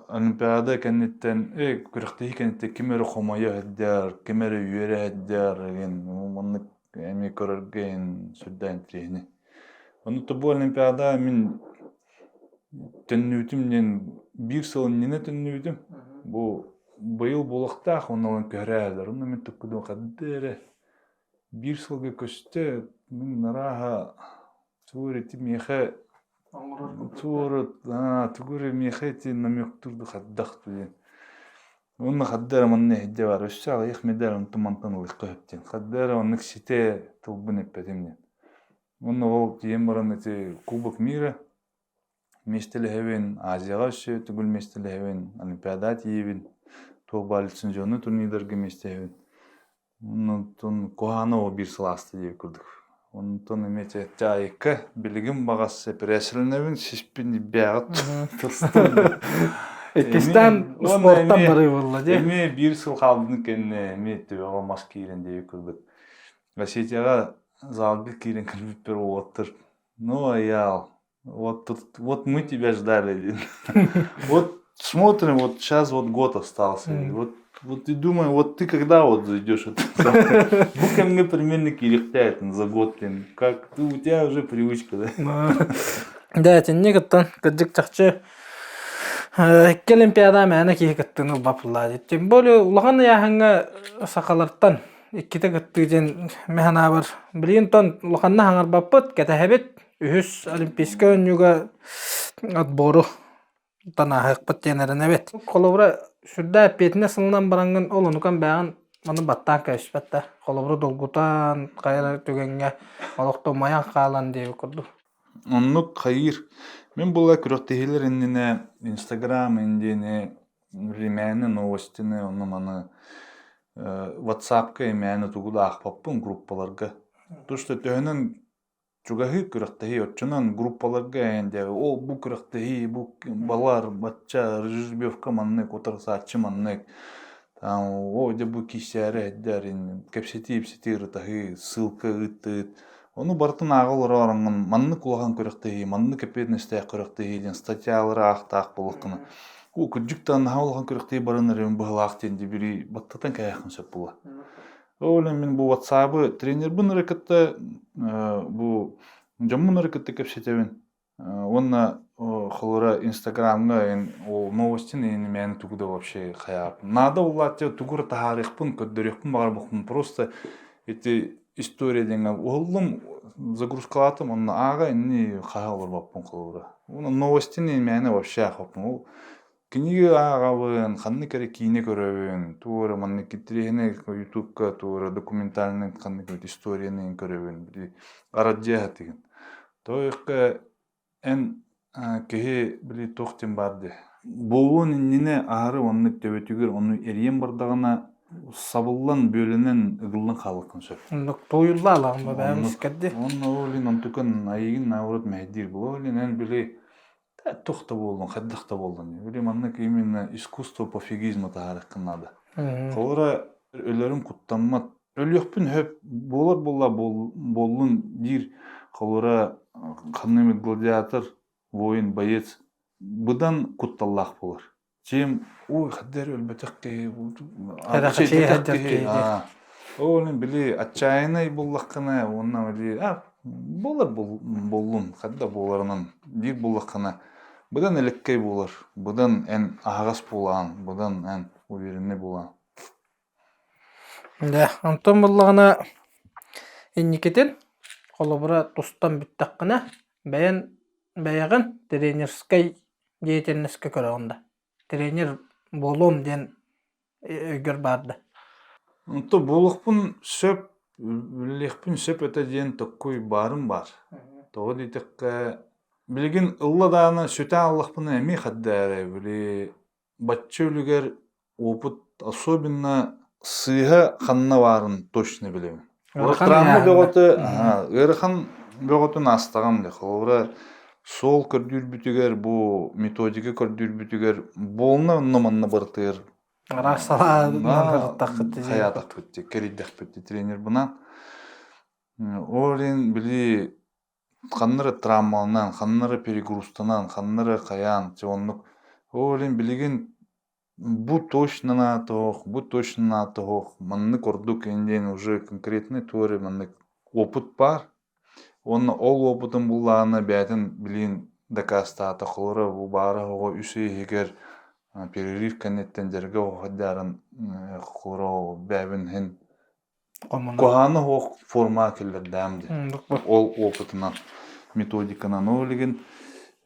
Олимпиада кэнниттэн күрэхтэһии кэнниттэн ким эрэ хомойо сылдьар ким эрэ үөрэ сылдьар диэн маннык эмиэ көрөргө иһин сүрдээх интэриэһинэй ону бу Олимпиада мин Төннүбүтүм диэн биир сыл иннинэ төннүбүтүм. Бу быйыл буолуохтаах уонна ылан көһөрөөлөр. Онно мин туккудум ханна эрэ биир сылга көстө мин арааһа тугу эрэ ити миэхэ тугу эрэ тугу эрэ миэхэ ити намектур хайдах диэн. Уонна ханна эрэ манна иһирдьэ баар өссө аҕыйах медаль онтон мантан ылыахха сөп диэн. Ханна эрэ оннук ситэ тылбын эппэтим диэн. Уонна ол тиийэн баран ити Кубок мира миэстэлэһэбин, Азияҕа өссө төгүл миэстэлэһэбин, Олимпиадаҕа тиийэбин, туох баар лицензионнай турнирдарга миэстэһэбин. Онтон куһаҕана ол биир сыл ааста диэбит курдук. Онтон эмиэ чаайыкка билигин баҕас эпэрээссийэлэнэбин, сиспин илбээҕи тыстым. Иккистээн спортан барыы буолла дии. Эмиэ биир сыл хаалбытын кэннэ эмиэ төбөҕө мас киирэн диэбит курдук. Осетияҕа залга киирэн кэлбиппэр уолаттар ну Айаал вот тут вот мы тебя ждали вот смотрим вот сейчас вот год остался вот вот и думаю вот ты когда вот зайдешь бу кэмҥэ примерно киириэхтээтин за год диэн как ты у тебя уже привычка да Да, итинник оттон кырдьык чахчы икки олимпиада мээнэ киһи кыттыыны ылбаппыллаа. Тем более улахан ыйааһыҥҥа сахалартан Иккитэ кыттыы диэн мин санаабар, билигин тон улаханна хаҥарбаппыт, кэтэһэбит. Үһүс Олимпийскай оонньууга отбору танааһыахпыт диэн эрэнэбит. Холобура, сүрдээх эппиэтинэс ылынан бараҥҥын ол онукан бэйэҕин маны баттаан кэбиспэт да. Холобура, долгутан, хайа эрэ түгэҥҥэ олохто умайан хаалан диэбит курдук. Оннук хайыыр. Мин була күрэхтэһиилэр иннинэ Инстаграм диэни Времяны, новостины, ону-маны ватсапка имээнэ тугу да аахпаппын группаларга. То что төһөнөн чугаһыы күрэхтэһии оччонон группаларга эйэн диэбэ ол бу күрэхтэһии бу балар бачча жеребьевка маннык утарсааччы маннык там о дьэ бу киирсээри эддэр кэпсэтии ипсэтии ырытаһыы ссылка ыыттыыт ону барытын ааҕа олороорун маннык улахан күрэхтэһии маннык эппиэтинэстээх күрэхтэһии диэн статьялары аахтаах буоллаххына Уу, кырдьык да наһаа улахан күрэхтэһии баран эрэрин быһылаах диэн дибири баттатан кээһиэххин сөп буолла. Ол иһин мин бу WhatsApp-ы тренербин эрэ кытта бу дьоммун эрэ кытта кэпсэтэбин. Уонна холобура Инстаграмҥа ол новостин иһин мээнэ тугу да вообще хайааппын. Наада буоллааччы тугу эрэ таһаарыахпын, көрдөрүөхпүн баҕарбаппын. Просто ити история диэҥҥэ уһуллум, загрузкалаатым, онно ааҕа инни хаһа олорбоппун холобура. Уонна новостины мээнэ вообще аахпаппын. Ол кинигэ ааҕабын, ханнык эрэ киинэ көрөбүн, тугу эрэ маннык интэриэһинэй ютубка тугу эрэ документальный ханнык эбит историяны көрөбүн, били арадьыа сатыгын. Тоойукка Эн киһи били туох диэн баар дии буолуон иннинэ аһары оннук төбөтүгэр ону эрийэн бардаҕына сабыллан бүөлэнэн ыгыллан хаалыаххын сөп. Оннук тууйулла алаҕын ба бэйэм искэрди. Онно ол илин онтукан айыгын наоборот мэһэйдиир буолуо илин эн били туох да буоллун хайдах да буоллун били маннык именно искусство пофигизма таһаарыаххын наада. Холобура өлөрүн куттаммат Өлүөхпүн сөп буолар буолла буоллун диир холобура ханна эмит гладиатор, воин, боец быдан кутталлаах буолар. Чем ой хаддар өлбөтөх киһи киһи. Ол били отчаянный буллаххына уонна били а буолар буллун хадда буоларынан диир буллаххына быдан элэккэй буолар, быдан эн аһаҕас буолаан, быдан эн уверенный буолаан. Дьэ, онтон буоллаҕына инникитин холобура тустан бүттэххинэ бэйэн бэйэҕин тренерскэй деятельноска көрөҕүн да тренер буолуом диэн өйгөр баар да? Онто буолуохпун сөп, үлэлиэхпин сөп этэ диэн токкуй баарым баар. Тоҕо диэтэххэ, билигин ылла даҕаны сүтэ аллахпына эмиэ хадда эрэ били бачча үлүгэр опыт особенно сыыһа ханна баарын точно билэбин. Травма бөҕөтө, ыарахан бөҕөтүн аастаҕым дии. Холобура, суол көрдүүрбүтүгэр, бу методика көрдүүрбүтүгэр буолна онно манна барытыгар Араас салаанан хайаатахпыт дии, кэрийдэхпит дии тренербынан. Ол иһин били ханна эрэ травмаланан, ханна эрэ перегрузтанан, ханна эрэ хайаан, оннук. Ол иһин билигин Бу точно наатоох, бу точно наатоох, маннык ордук диэн уже конкретный туора маннык опыт баар. Уонна ол опытын буллаҕына бэйэтин билигин дакаастаата холобура бу баара оҕо үс ый иһигэр перерыв кэнниттэн дьарыга оҕо холобура бэйэбин иһин Куһаҕаны суох формаҕа киллэрдэҕим дии. Ол опытынан, методиканан. Ол билигин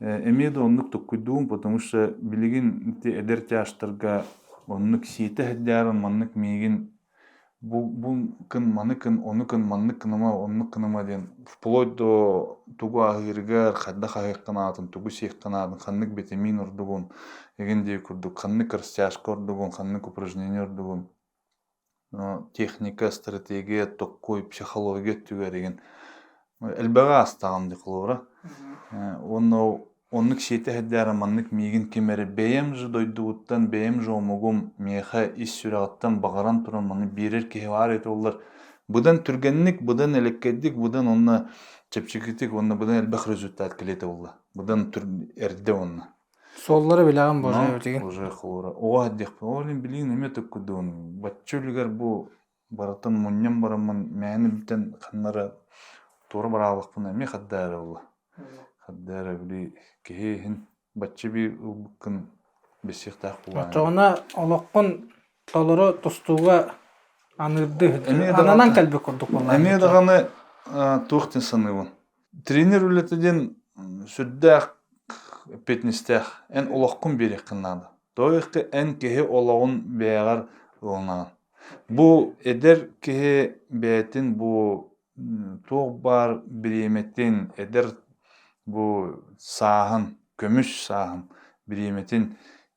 эмиэ да оннук токкуйдуум, потому что билигин ити эдэр тяжтарга оннук сиэтэ сылдьарын маннык миигин бу бу кын маны кын ону кын маннык гыныма оннук гыныма диэн вплоть до тугу аһыырыгар хайдах аһыаххын аатын тугу сиэххин аатын ханнык витамин ордугун игин диир курдук ханнык растяжка ордугун ханнык упражнение ордугун Техника, стратегия, токкуй, психология өттүгэр игин элбэҕи аастаҕым дии холобура. Уонна оннук сиэтэ сылдьаары маннык миигин ким эрэ бэйэм же дойдубуттан, бэйэм же омугум миэхэ ис сүрэҕиттэн баҕаран туран маны биэрэр киһи баар этэ буоллар быдан түргэнник, быдан элэккэйдик, быдан уонна чэпчэкитик уонна быдан элбэх результат кэлиэ этэ буолла. Быдан эрдэ уонна. Суоллары билэҕин боже билигин. Уже холура. Оҕо диэхпин. Ол иһин билигин эмиэ төккүдүн. Бачча үлүгэр бу барытын мунньан бараммын мээнэ бүтэн ханнары туора бараалахпын эмиэ хадда эрэ буолла. Хадда эрэ били киһи иһин бачча биир ылбыккын билсиэхтээх буолаан. Оччоҕуна олоххун толору тустууга аныырдыы ананан кэлбит курдук буолла. Эмиэ даҕаны туох диэн саныыбын. Тренер үлэтэ диэн сүрдээх эппиэтинэстээх. Эн олоххун биэриэххин наада. Тоҕо диэтэххэ эн киһи олоҕун бэйэҕэр ылынаҕын. Бу эдэр киһи бэйэтин бу туох баар бириэмэтин, эдэр бу сааһын, көмүс сааһын бириэмэтин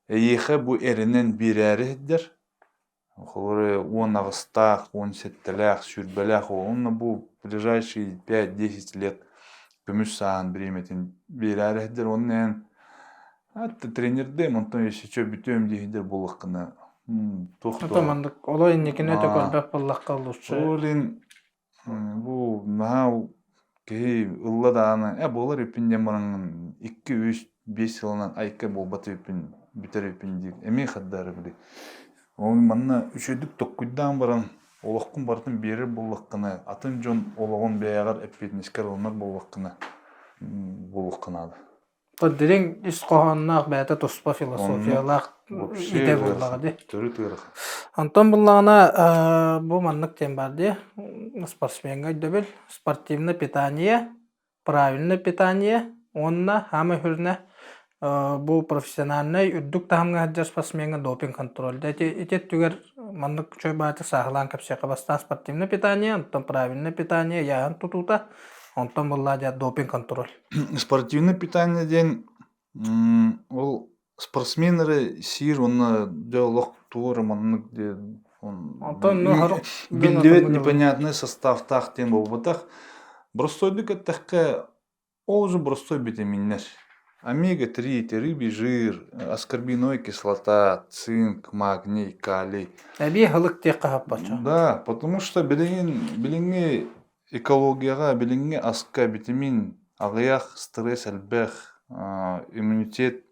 эйиэхэ бу эрэнэн биэрээри сылдьар. Холобура, 18-таах, 17-лээх, 20-лээх уонна бу ближайшие 5-10 лет көмүс сааһын бириэмэтин биэрээри сылдьар уонна эн тренердээм, онтон если что бүтүөм диэһидэр буоллаххына туох Это маннык оло инникини өтө көрбөт буоллахха лучше. Ол иһин Бу наһаа киһи ылла даҕаны ээ буолар үппүн диэн бараҥҥын 2, 3, 5 сылынан айка буолбат үппүн бүтэр үппүн диир эмиэ хардары били. Ол манна үчүгэйдик токкуйдаан баран олоххун барытын биэрэр буоллаххына атын дьон олоҕун бэйэҕэр эппиэтинэскэр ылынар буоллаххына буолуохха наада. Дириҥ ис хоһоонноох бэйэтэ туспа философиялаах идэ буоллаҕа дии. Төрүт ыарахан. Онтон буллаҕына бу маннык диэн баар дии спортсмеҥҥа өйдөбүл спортивное питание, правильное питание уонна хаамай сүрүнэ бу профессиональнай үрдүк таһымҥа сылдьар спортсмеҥҥа допинг контроль. Ити ити өттүгэр маннык үчүгэй баҕайытык сааһылаан кэпсиэххэ бастаан спортивное питание, онтон правильное питание, ыйааһын тутуута, онтон буллаа дьэ допинг контроль. Спортивное питание диэн ол спортсмен эрэ сиир уонна дьэ олох тугу эрэ маннык диэн биллибэт непонятный составтаах диэн буолбатах. Боростуойдук эттэххэ ол же боростуой битэмииннэр. Омега-3, рыбий жир, аскорбиновая кислота, цинк, магний, калий. Эбии аһылык диэххэ сөп Да, потому что билигин билиҥҥи Экологияҕа билиҥҥи аска битэмиин аҕыйах, стресс элбэх, иммунитет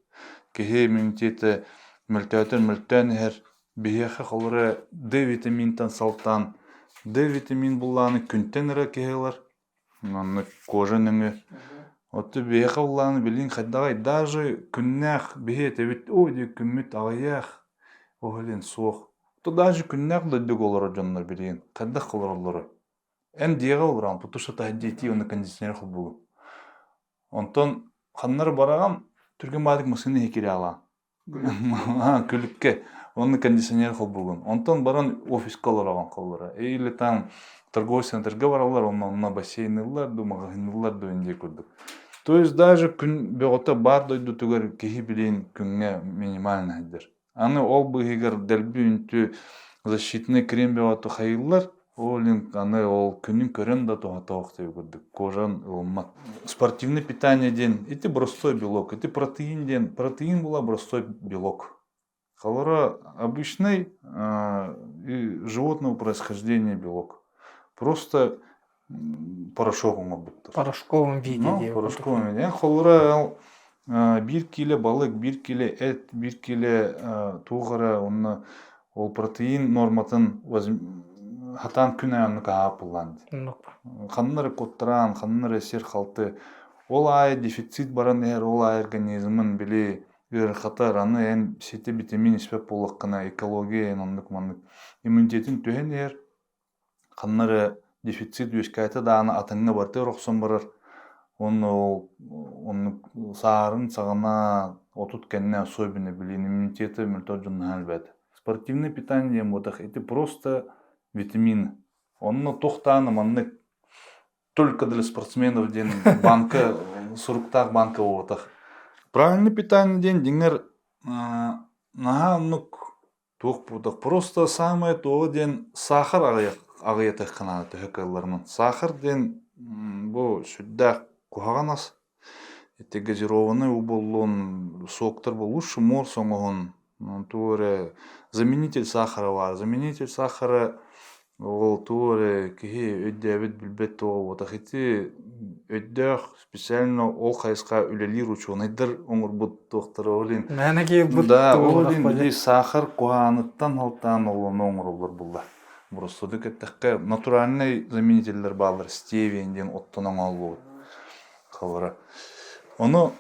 киһи иммунитета мөлтөөтөр мөлтөөн иһэр. Биһиэхэ холобура Д витаминтан сылтаан Д витамин буллааны күнтэн эрэ киһи ылар. Маннык кожа нөҥүө. Отту биһиэхэ буллааны билигин хайдаҕай даже күннээх биһи этэбит ой диэ күммүт аҕыйах ол иһин суох. То даже күннээх дойдуга олорор дьоннор билигин хайдах олороллоруй? Эн дьиэҕэ олороҕун, потому что таһырдьа итии уонна кондиционер холбуугун. Онтон ханна эрэ бараҕын, түргэн баҕайытык массыына иһэ киирэ аалаҕын. Күлүккэ уонна кондиционер холбуугун. Онтон баран офиска олороҕун холлоро. Или там торговый центрга бараллар, онно онно бассейныллар дуу, маҕаһыынныллар дуу диye курдук. То есть даже күн бөҕөтө баар дойдутугар киһи билин күҥҥэ минимально сылдьар. Аны ол быыһыгар дэлби үнтү защитный крем бөҕөтө хайыыллар, ол иһин аны ол күнүн көрөн да туһатоох диye курдук кожан ылыммат. Спортивное питание диэн ити простой белок, ити протеин диэн протеин була простой белок. Холоро обычный животного происхождения белок. Просто порошок оҥорбуттар. Порошковом виде Ну, диye порошковом виде. Холоро биир киилэ балык, биир киилэ эт, биир киилэ туох эрэ онно ол протеин норматын хатаан күн аайы оннук аһаап буллаан Ханна эрэ куттараан, ханна эрэ сир-халты. Ол аайы дефицит баран иһэр, ол аайы организмын били ыарахатар, аны эн сити витамин испэт буоллаххына экология эн оннук-маннык иммунитетин түһэн иһэр, ханна эрэ дефицит үөскээтэ даҕаны атыҥҥа барытыгар охсон барар уонна ол оннук саарын саҕана 30 кэннэ особенно билин иммунитета мөлтөх дьон наһаа элбээтэ. Спортивное питание диэн буотах ити просто витамин. Онно туох даҕаны маннык только для спортсменов диэн банка суруктаах банка буотах. Правильное питание диэн дьиҥэр наһаа оннук Туох буолтах, просто самое то диэн саахар аҕыйах аҕыйатыахха наада төһө кыалларынан. Саахар диэн бу сүрдээх куһаҕан ас. Ити газированный уу буоллун, соктар буоллун, лучше морс оҥоһун, тугу эрэ заменитель сахара баар. Заменитель сахара Ол тугу эрэ киһи өйдөөбөт, билбэт туоҕа буотах. Ити өйдөөх специально ол хайысха үлэлиир учуонайдар оҥорбут туохтара ол иһин Мээнэ киирбит Да, ол иһин били саахар куһааныттан алтаан ол ону оҥороллор булла. Боростуодук эттэххэ, натуральнай заменителлэр бааллар, стевия диэн оттон оҥоһуллубут халара. Ону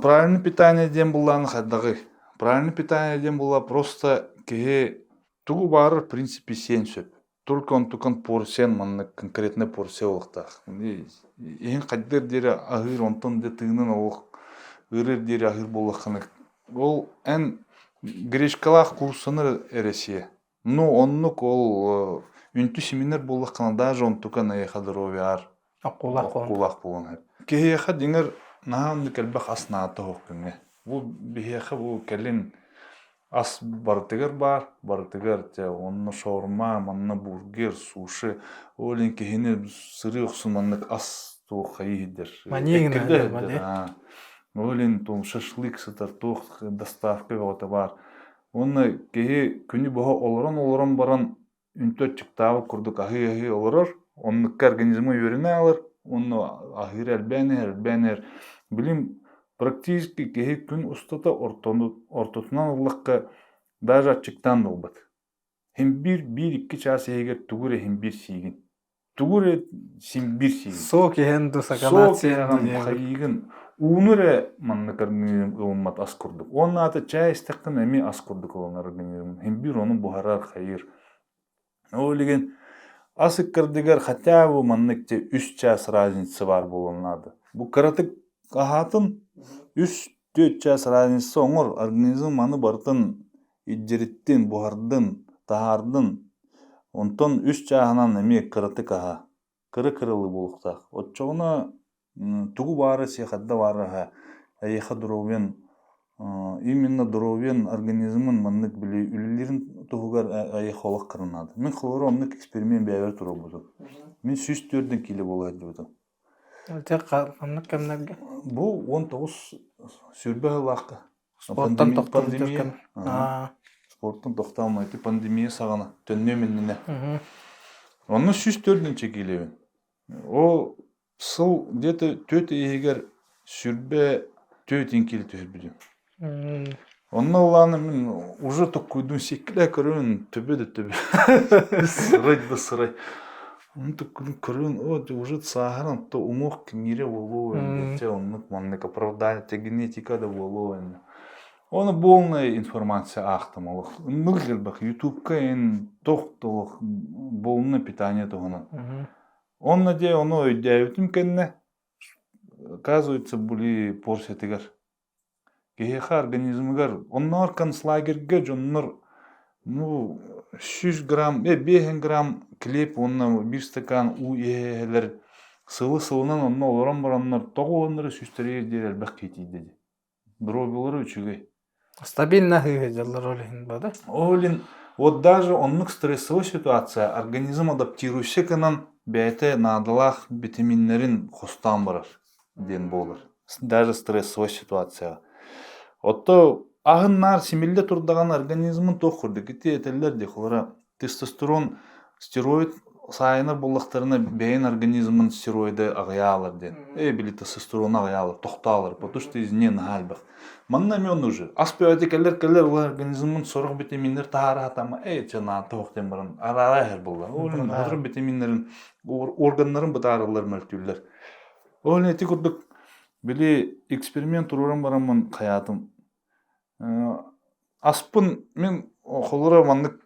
правильное питание диэн буллааны хайдаҕый? Правильное питание диэн булла просто киһи Тугу баарар в принципе сиэн сөп. Только онтукан порциян маннык конкретная порция буолуохтаах. Иһин хайдыар диэри аһыыр, онтон дьэ тыынын олох ыарыыр диэри аһыыр буоллаххына, ол эн гречкалаах кууруссаны эрэ сиэ. Ну оннук ол үнтү симинэр буоллаххына даже онтукан эйиэхэ здоровьяар Оккулаах оккулаах буолуон сөп. Киһиэхэ дьиҥэр наһаа оннук элбэх ас наада суох күҥҥэ. Бу биһиэхэ бу кэлин Ас барытыгар баар, барытыгар дьэ онно шаурма, манна бургер, суши, ол иһин киһини сырыы охсун маннык ас туох хайыы иһирдэр, Маньыгына эккирдэ диэн иһирдэр, аа. Ол иһин туом шашлык сытар, туох доставка бөҕөтө баар. Уонна киһи күнү быһа олорон-олорон баран үнтү аччыктаабыт курдук аһыы-аһыы олорор, оннукка организма үөрэнэ аалар уонна аһыыра элбээн иһэр, элбээн иһэр. Билим практически киһи күн устата ортотунан ыллахха даже аччыктаан да ылбат. Син биир биир-икки чаас иһигэр тугу эрэ син биир сиигин. Тугу эрэ син биир сиигин. Сок иһэн ду Сок сакалаат сиэн иһэҕин, диэн. хайыыгын. Ууну эрэ маннык организм ылыммат ас курдук. Уонна аата чай истэххинэ эмиэ ас курдук ылынар организм. Син биир ону буһарар, хайыыр. Ол илигин ас ыккардыгар хотя бы маннык те үс чаас разница баар буолуон наада. Бу кыратык аһаатын үс-түөрт чаас разница оҥор, организм аны барытын илдьириттин, буһардын, таһаардын. Онтон үс чааһынан эмиэ кыратык аһаа. Кыра-кыралыы буолуохтаах. Оччоҕуна тугу баара сиэхэддэ баара аһа эйиэхэ доруобуйан именно доруобуйан организмын маннык били үлэлиирин туһугар эйиэхэ олох кыра наада. Мин холобура оннук эксперимент бэйэбэр туруорбутум. Мин 104 киилэ буола сылдьыбытым. Дьэ ханнык кэмнэргэ? Бу 19 сүүрбэ сыллаахха. Спорттан тохтообут кэм. Спорттан тохтоомой ити пандемия саҕана төннүөм иннинэ. Онно 104 киилэбин. Ол сыл где-то түөрт иһигэр сүрбэ түөрт киилэ түһэрбитим. Онно ылааны мин уже токкуйдун сиккилэ көрөн төбө да төбө. Сырай да сырай. Оны токкуйдун көрөн, о, уже сааһыран то уҥуох киҥире буолуо те оннук маннык оправдание те генетика да буолуо Оны полная информация аахтым олох. Ыннык элбэх ютубка эн тох толох полное питание туһунан. Онно дьэ ону өйдөөбүтүм кэннэ оказывается были порциятыгар Киһиэхэ организмыгар оннооҕор концлагерьга дьоннор ну 100 грамм, 5 грамм килиэп уонна биир стакан уу иһэ-иһэлэр сылы-сылынан онно олорон бараннар тоҕо уоннары сүүстэригэр диэри элбэх киһи тиийдэ дии. Доруобуйалара үчүгэй. Стабильно аһыы сылдьаллар ол иһин да? Ол иһин вот даже оннук стрессовой ситуация организм адаптируйся гынан бэйэтэ наадалаах битэмииннэрин хостоон барар диэн буолар. Даже стрессовой ситуацияҕа. Отто аһын-наар симиллэ турдаҕына организмын туох курдук ити этэллэр дии холобура тестостерон стероид саайынар буоллахтарына бэйэн организмын стероиды аҕыйаалар диэн. Э били тестостерону аҕыйаалар, тохтоолор, потому что из-не наһаа элбэх. Манна эмиэ онно уже ас бөҕөтө кэлэр кэлэр ол организмын сорох витаминнэр таһаара сатаама э чэ наата суох диэн баран араара иһэр буолла. Ол иһин сорох витаминнэрин органнарын бытаараллар мөлтүүллэр. Ол ити курдук били эксперимент туруоран бараммын хайаатым. Аспын мин холура маннык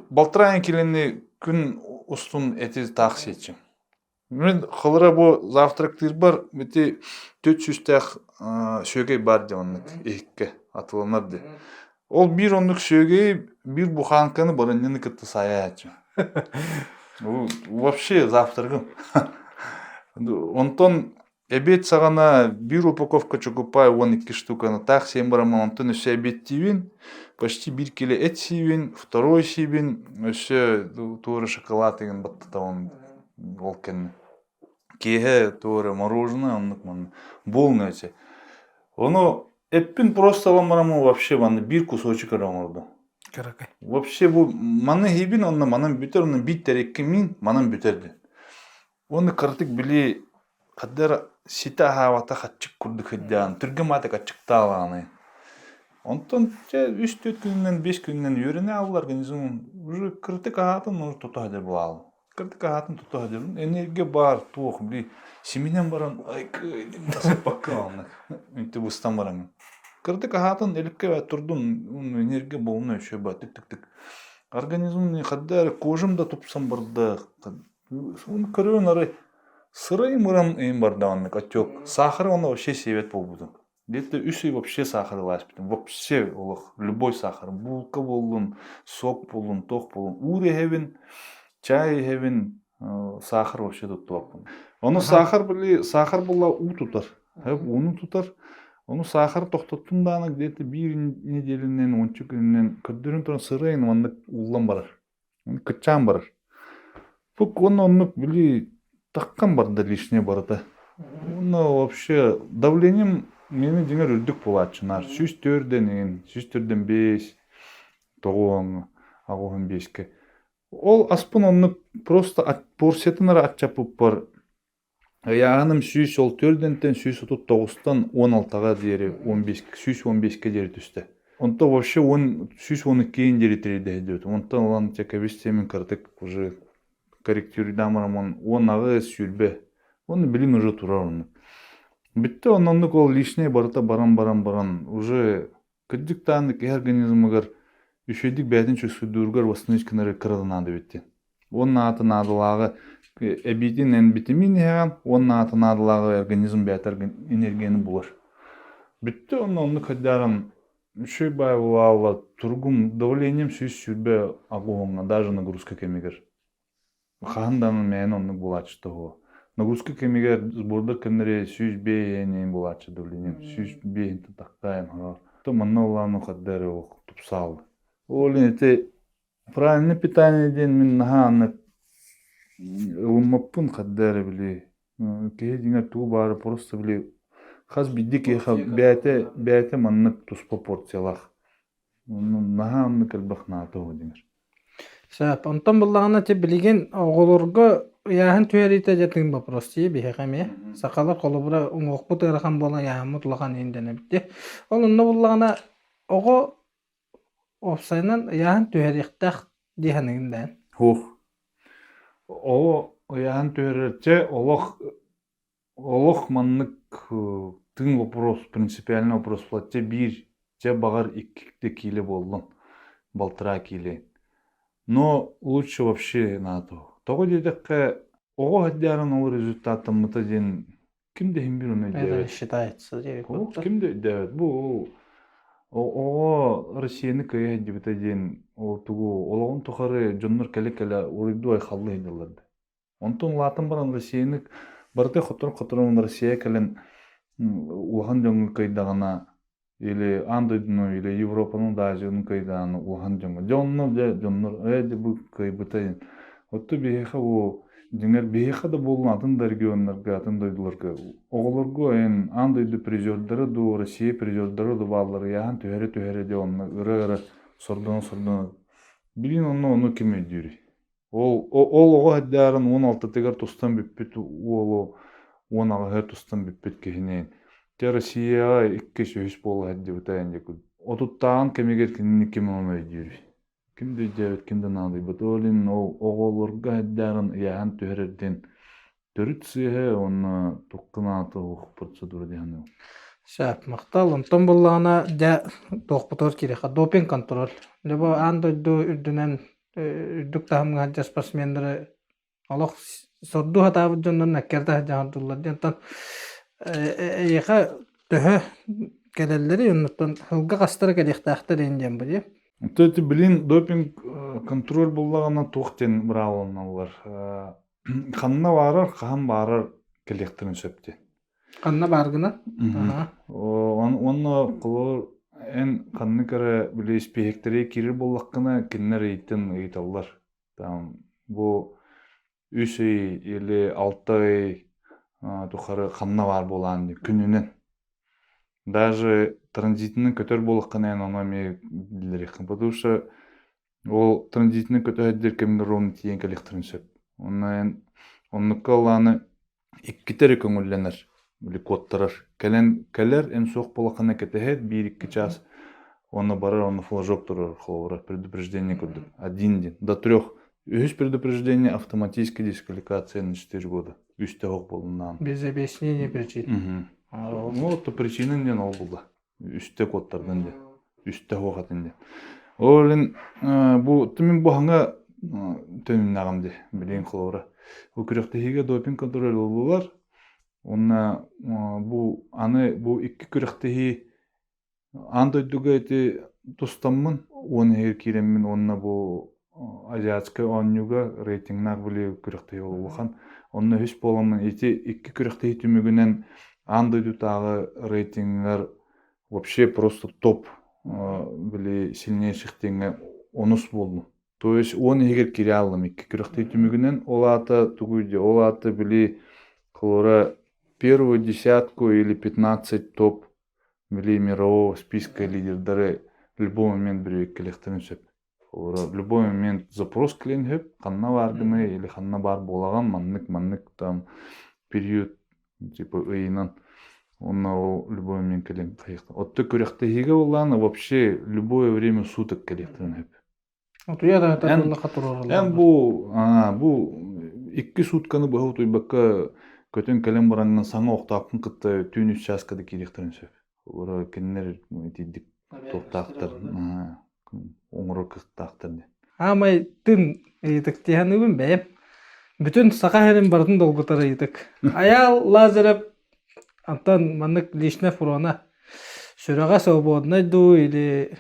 балтараа килини күн устун эти таах сиэччим. Мин холура бу завтрактыырбар ити түт сүүстээх сүөгэй баар дии оннук иһиккэ атыланар дии. Ол биир оннук сүөгэйи биир буханканы баранньаны кытта саайааччым. Вообще завтрагым. Онтон эбиэт саҕана биир упаковка чокупай 12 штуканы таах сиэн бараммын онтон өссө эбиэттиибин, почти биир кило эт сиибин, второй сиибин, өссө туора шоколад игин баттатабын ол кэннэ. Киэһэ туора мороженое оннук манна полный эти. Ону эппин просто ылан бараммын вообще манна биир кусочек эрэ оҥордум. Кыракый. Вообще бу маны иһибин онно манан бүтэр, онно биир икки мин манан бүтэр диэн. Уонна кыратык били хаддара ситэ аһаабатах аччык курдук сылдьаан, түргэн маатык аччыктаалаҕыный. Онтон чэ үс-түөрт күнүнэн, биэс күнүнэн үөрэнэ аалла организм уже кыратык аһаатын уже тута сылдьар буолаалым. Кырдык аатын тута сылдьабын. Энергия баар, туох, били симинэн баран ай кыайдым оннук үнтү быстан бараҥын. Кырдык аһаатын эликке турдум, энергия болуна еще ба тык-тык-тык. Организм хадда эрэ кожам да тупсан барда. Оны көрөбүн арай сырай-мырам ыйым бардаҕыннык отек. Сахар оны вообще сиэбэт буолбутум. Где-то үс ый вообще сахар ылааспытым. Вообще олох любой сахар. Булка буоллун, сок буоллун, туох буоллун. Уур иһэбин, чай иһэбин, сахар вообще туттубаппын. Ону сахар били сахар буолла уу тутар. Ууну тутар. Ону сахар тохтоттум даҕаны где-то биир неделянан, уонча күнүнэн көрдөрөн туран сырайын маннык ууллан барар. Кыччаан барар. Бу уонна оннук били таххан барда лишнее барыта. Уонна вообще давлением мени дьиҥэр үрдүк буолааччы наар 104-ден иҥин, 104-ден 5, тоҕуоҥ, аҕуһун биэскэ. Ол аспын оннук просто порциятын эрэ аччаппыппар Ыйааһыным 104-дэнтэн 139-тан 16-га диэри 15 115-кэ диэри түстэ. Онто вообще он 112-ин диэри тириэрдэ Онтон ылан чэ кэбис диэмин кыратык уже корректируйдаан баран 10 сүүрбэ. Оны билин уже турар оннук. Бүттэ оннук ол лишнее барыта баран-баран баран уже кырдьык даҕаны киһи организмыгар үчүгэйдик бэйэтин чувствуйдууругар восстановить гынары кыра наада эбит диэн. Уонна аата наадалааҕы эбиитин эн битэмиин иһэҕин, уонна аата наадалааҕы организм бэйэтэ энергияны булар. Бүттэ онно оннук хайдааран үчүгэй баай буолаалла туругум давлением 120 агуһуҥҥа даже нагрузка кэмигэр. Хаһан даҕаны мээнэ оннук буолааччы тоһуо. Нагрузка кэмигэр сбордар кэмнэрэ 105 буолааччы давлением 105 тахтаайын хороор. То манна улаан хайда эрэ тупсаалла. Ол ити Правильное питание диэн мин наһаа аннык ылыммаппын хадда эрэ били киһи дьиҥэр тугу баара просто били хас биирдии киһиэхэ бэйэтэ бэйэтэ маннык туспа порциялаах наһаа оннук элбэх наада оо дьиҥэр. Сөп. Онтон буллаҕына ти билигин оҕолорго ыйааһын түһэриитэ дьэ тыын вопрос дии биһиэхэ эмиэ. Сахалар холобура уҥуохпут ыарахан буолан ыйааһыммыт улахан иһин дэнэбит дии. Ол онно буллаҕына. Оҕо уопсайынан ыйааһын түһэриэхтээх дии саныыгын да эн? Суох. Оҕо ыйааһын түһэрэр чэ олох олох маннык тыын вопрос, принципиальный вопрос буолар. Чэ биир, чэ баҕар икки киилэ буоллун, балтараа киилэ. Но лучше вообще надо. Тоҕо диэтэххэ, оҕо сылдьарын ол результаттаммыта диэн ким да иһин биир ону Это өйдөөбөт. считается диэбит Ол курдук. ким да өйдөөбөт. Бу ол оҕо Россияны кыайа сылдьыбыта диэн ол тугу олоҕун тухары дьоннор кэлэ-кэлэ уруйдуу айхаллыы сылдьаллар да. Онтон улаатан баран Россияны барыта хоторон-хоторон Россия кэлэн улахан дьоҥҥо кыайдаҕына или аан дойдуну, или Европаны да Азияны кыайдаҕына улахан дьоҥҥо. Дьэ онно дьэ дьоннор ээ дьэ бу кыайбыта диэн. Оттон биһиэхэ бу дьиҥэр биһиэхэ да буоллун атын да регионнарга, атын дойдуларга оҕолорго эн аан дойду призердара дуу, Россия призердара дуу бааллар ыйааһын түһэрэ-түһэрэ дьэ онно ыра-ыра сордоно-сордоно. Билигин онно ону ким өйдүүрүй? Ол ол оҕо сылдьарын 16-тыгар тустан бүппүт уолу 18-ар тустан бүппүт киһини дьэ Россияҕа иккис үһүс буола сылдьыбыта Отуттааҕын кэмигэр кинини ким ону өйдүүрүй? Ким да өйдөөбөт, ким да наадыйбат. Ол иһин ол оҕолорго сылдьарын ыйааһын түһэрэр диэн төрүт сыыһа уонна туохха наада суох процедура дии саныыбын. Сөп, махтал. Онтон буоллаҕына, дьэ, туохпутугар киириэххэ. Допинг контроль. Дьэ, бу аан дойду үрдүнэн үрдүк таһымҥа сылдьар спортсменнары олох сордуу сатаабыт дьоннор нэккэр таһырдьаҕардыллар диэн. Онтон эйиэхэ төһө кэлэллэрий, оннуттан сылга хастара кэлиэхтээхтэр диэн бу дии. То это блин допинг контроль буоллаҕына туох диэн быраабыланаллар ханна баарар хаһан баарар кэлиэхтэрин сөп диэн. Ханна бааргына? Уонна холобур эн ханнык эрэ били испииһэктэри киирэр буоллаххына кинилэр ыйтан ыйыталлар. Там бу үс ый или алта ый тухары ханна баар буолаан күнүнэн. Даже транзитынан көтөр буоллаххына эн ону эмиэ биллэриэххин. Потому что Ол транзитынан көтө сылдьар кэмҥэ ровно тиийэн кэлиэхтэрин сөп. Онно эн оннукка ыллааны иккитэ эрэ көҥүллэнэр, били куоттарар. Кэлэн кэлэр, эн суох буоллаххына кэтэһэр биир-икки чаас уонна барар, онно флажок турар холобура, предупреждение курдук. Один день, до трех. Үһүс предупреждение автоматическая дисквалификация на четыре года. Үстэ оһох буолуннаан. Без объяснения причин. Мгм. Ну, вот причина диэн ол буолла. Үстэ куоттардын диэн. Үстэ суох этин диэн. Ол иһин бу мин бу хаҥа төнүннэҕим дии, билигин холобура. Бу күрэхтэһиигэ допинг контроль ыллылар. Уонна бу аны бу икки күрэхтэһии аан дойдуга ити тустаммын 10 иһигэр киирэммин уонна бу азиатскай оонньууга рейтингнаах били күрэхтэһии улахан. Онно үһүс буоламмын ити икки күрэхтэһии түмүгүнэн аан дойдутааҕы рейтингар вообще просто топ били сильнейших диэҥҥэ онус буоллум. То есть 10 иһигэр киирэ ааллым икки күрэхтэһии түмүгүнэн. Ол аата тугуй диэ? Ол аата били холобура первую десятку или 15 топ били мирового списка лидердары в любой момент бүрүөккэлиэхтэрин сөп. Холобура, в любой момент запрос кэлиэн сөп, ханна бааргыный или ханна баар буолаҕын, маннык-маннык там период типа ыйынан уонна ол любой момент кэлэн хайыахтан. Оттон күрэхтэһиигэ буоллаҕына вообще любое время суток кэлиэхтэрин сөп. Утуйа да Эн, буоллахха туруораллар эн бу бу икки сутканы быһа утуйбакка көтөн кэлэн бараҥҥын саҥа охтооххун кытта түүн үс чааска да киириэхтэрин сөп. Олор кинилэр итийдик туохтаахтар оҥорор кыахтаахтар диэн. Аамай тын ыйытык тиһаныыбын бэйэм. Бүтүн саха сирин барытын долгутар ыйытык. Айаал Лазарев антон маннык личная фрона сүрэҕэ свободнай дуу или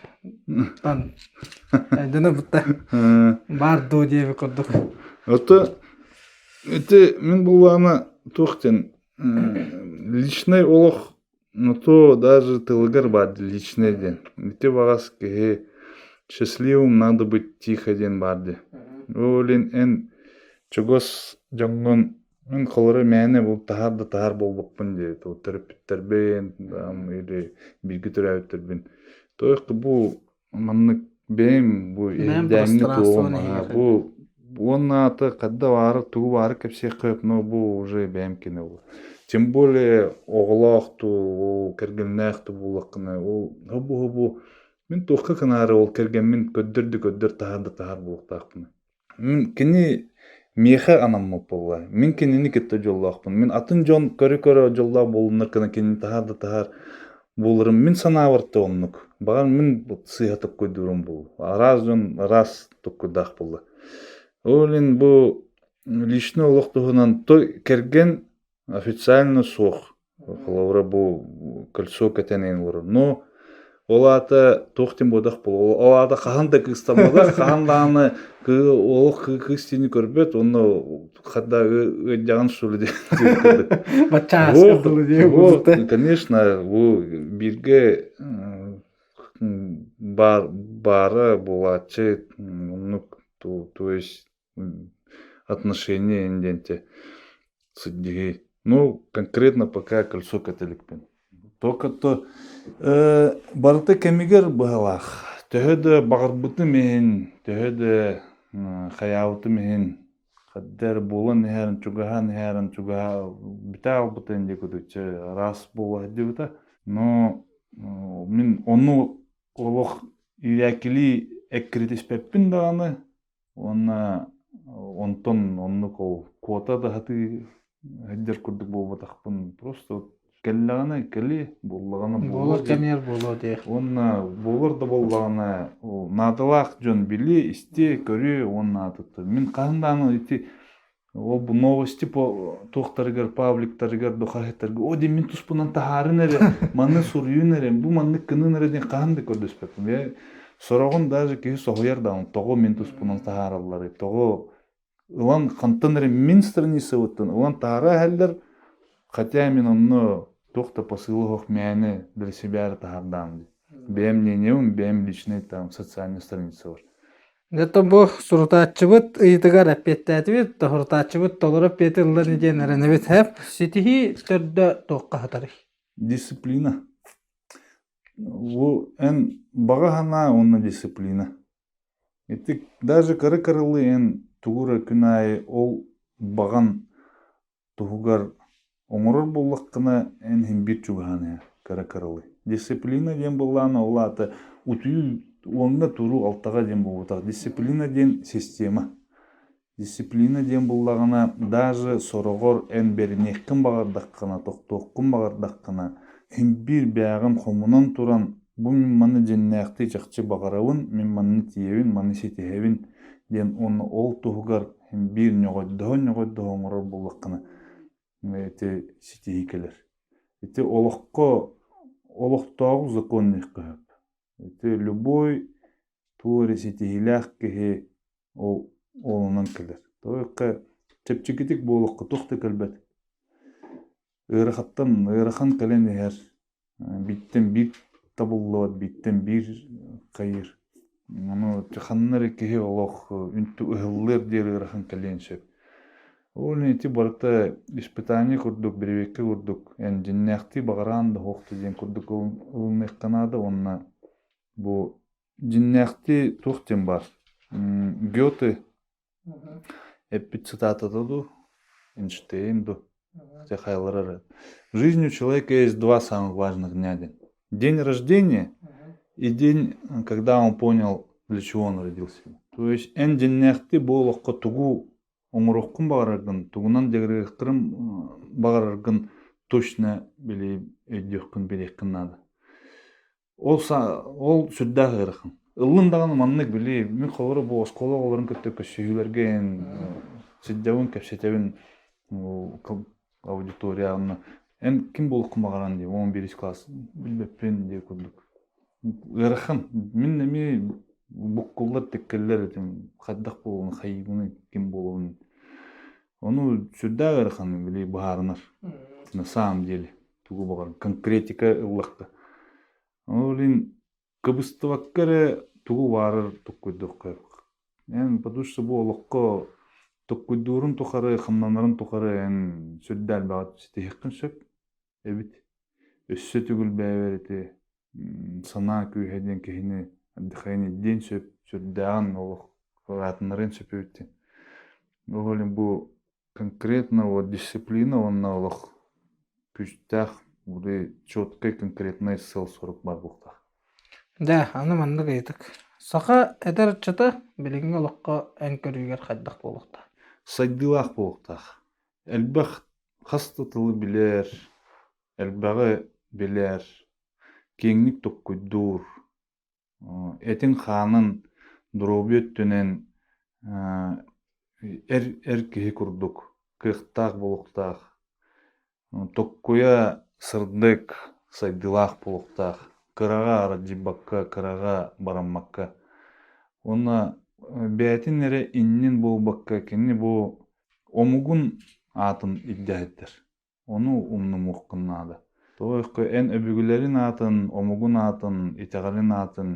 тан дьоно бутта баар дуу диэби курдук. Ото ити мин буллаҕына туох диэн личный олох Ну то даже тылыгар баар личный диэн. Ити баҕас киһи счастливым надо быть тихо диэн баар дии. Ол иһин эн чугас дьоҥҥун мин холоро мээнэ бу таһаар да таһаар буолбуппун дии төрөппүттэрбин там или бииргэ төрөөбүттэрбин. То есть бу Маннык бэйэм бу Бэйэм иһирдээҥҥи пространствоны туоҕум аһа эһиэхэ бу уонна аата хадда баары тугу баары кэпсиэххэ сөп но бу уже бэйэм кини ол. Тем более оҕолоох дуу, ол кэргэннээх дуу буоллаххына ол хобу-хобу. Мин туохха гынаары ол кэргэммин көрдөр да көрдөр, таһаар да таһаар буолуохтаахпын. Мин кини миэхэ анаммыт буолла. Мин кинини кытта дьоллоохпун. Мин атын дьон көрө-көрө дьоллоох буоллуннар гына кинини таһаар да таһаар буоларым мин санаабар да оннук. Баҕар мин сыыһа токкуйдуурум буолуо. Араас дьон араас токкуйдаах буолла. Ол иһин бу личный олох туһунан той кэргэн Официально суох. Холобура бу кольцо кэтэн олорор. Но ол аата туох диэн буодах буолуо. Ол аата хаһан да кыыстамматах, хаһан даҕаны олох кыыс диэни көрбөт уонна хата ыалдьаҕын суолу диэн курдук. Баччааска дылы диye Вот, конечно, бу бииргэ баар баара буолааччы оннук то есть отношения диэнте сыдьыһыы. Ну, конкретно пока кольцо кэтэликпин. Только то барыта кэмигэр быһалаах. Төһө да баҕарбытым иһин, төһө да хайаабытым иһин, хаддар буолан иһэрин, чугаһаан иһэрин, чугаһа бүтэ албыта инди кудучча араас буола сылдьыбыта. Но мин ону олох иирээкилии эккирэтиспэппин даҕаны, Уонна онтон оннук ол куота да сатыы сылдьар курдук буолбатахпын. Просто вот кэллэҕинэ кэлиэ, буоллаҕына буолуо Буолар диэн. кэмигэр буолуо диэх. Уонна буолар да буоллаҕына ол наадалаах дьон билиэ, истиэ, көрүө уонна атыттар. Мин хаһан даҕаны ити Ол бу новости по туохтарыгар, пабликтарыгар, да хаһыаттарга о диэн мин туспунан таһаарын эрэ, манны суруйун эрэ, бу маннык гынын эрэ диэн хаһан да көрдөспөппүн. Я сороҕун даже киһи соһуйар даҕаны, тоҕо мин туспунан таһааралларый, тоҕо ылан хантан эрэ мин страницабыттан ылан таһаара иһэллэр, хотя мин онно туох да посылы суох мээнэ для себя эрэ таһаардаам дии. Бэйэм мнением, бэйэм личный там социальный страницабар. Оттон бу сурутааччыбыт ыйытыгар эппиэттээтибит, сурутааччыбыт толору эппиэти ылла диэн эрэнэбит. Ситиһии төрдө туохха сытарый? Дисциплина. Бу эн баҕа санаа уонна дисциплина. Ити даже кыры-кырылыы эн тугу эрэ күн аайы ол баҕан Туһугар оҥорор буоллаххына, эн иһин биир чугаһаан иһэр, кыра-кыралыы. Дисциплина диэн буоллаҕына, ол аата утуйуу уоҥҥа туруу алтаҕа диэн буолбатах. Дисциплина диэн система. Дисциплина диэн буоллаҕына, даже сороҕор эн бэриниэххин баҕардаххына, тохтуоххун баҕардаххына, иһин биир бээҕин хомунан туран, бу мин маны дьиннээхтии чахчы баҕарабын, мин манна тиийэбин, маны ситиһэбин диэн уонна ол туһугар биир ньоҕойдоһо-ньоҕойдоһо оҥорор буоллаххына ити ситиһии кэлэр. Ити олоххо олохтооҕу закон диэххэ сөп. Ити любой туох эрэ ситиһиилээх киһи ол олунан кэлэр. Тоҕо чэпчэкитик буолуохха туох да кэлбэт. Ыарахаттан ыарахан кэлэн иһэр Бииртэн биир табыллыбат, бииртэн биир хайыыр. Ону ханна эрэ киһи олох үнтү ыһыллыар диэри ыарахан кэлиэн сөп. Ол иһин ити барыта испытание курдук, бирибиэккэ курдук эн дьиннээхтии баҕараан да суох да диэн курдук ылыныахха наада уонна бу дьиннээхтии туох диэн баар Гёте Эппит цитатата дуу, Эйнштейн дуу, хотя хайалара В жизни у человека есть два самых важных дня. День рождения и день, когда он понял, для чего он родился. То есть эн дьиннээхти бу олоххо тугу оҥоруоххун баҕараргын, тугунан дьарыгырыаххын баҕараргын точно били өйдүөххүн билиэххин наада. Ол ол сүрдээх ыарахан. Ыллын даҕаны маннык били мин холобура бу оскуола оҕолорун кытта көрсүһүүлэргэ сылдьабын, кэпсэтэбин аудиторияны. Эн ким буолуоххун баҕаран дии, 11 класс билбэппин диye курдук. Ыарахан. Мин эмиэ буккуллар тиккэллэр этим. Хайдах буолуон, хайыыбыный, ким буолуон. Ону сүрдээх ыарахан били быһаарынар. На самом деле. Тугу баҕар конкретика ыллахха. Ол иһин кыбыстыбакка эрэ тугу баарар токкуйдуохха. Эн потому что бу олоххо токкуйдуурун тухары, хамнанарын тухары эн сүрдээх элбэҕи ситиһиэххин сөп эбит. Өссө төгүл бэйэбэр ити санаа күүһэ диэн киһини отдыхайын ирдиэн сөп, сүрдээҕин олох ыраатыннарыан сөп эбит диэн. Ол иһин бу Конкретно вот дисциплина уонна олох күүстээх четкай конкретнай сыал-сорук баар буолуохтаах. Дьэ, аны маннык ыйытык. Саха эдэр ыччата билиҥҥи олоххо эн көрүүгэр хайдах буолуохтаах? Сайдыылаах буолуохтаах. Элбэх хас да тылы билэр, элбэҕи билэр, киэҥник толкуйдуур, этин-хаанын доруобуйа өттүнэн эр эр киһи курдук кыахтаах буолуохтаах, Токкуйа сырдык, сайдыылаах буолуохтаах, кыраҕа аралдьыйбакка, кыраҕа бараммакка. Уонна бэйэтин эрэ иннин буолбакка, кини бу омугун аатын ирдэһиттэр. Ону умнумуоххун наада. Тоҕо диэххэ, эн өбүгэлэрин аатын, омугун аатын, итэҕэлин аатын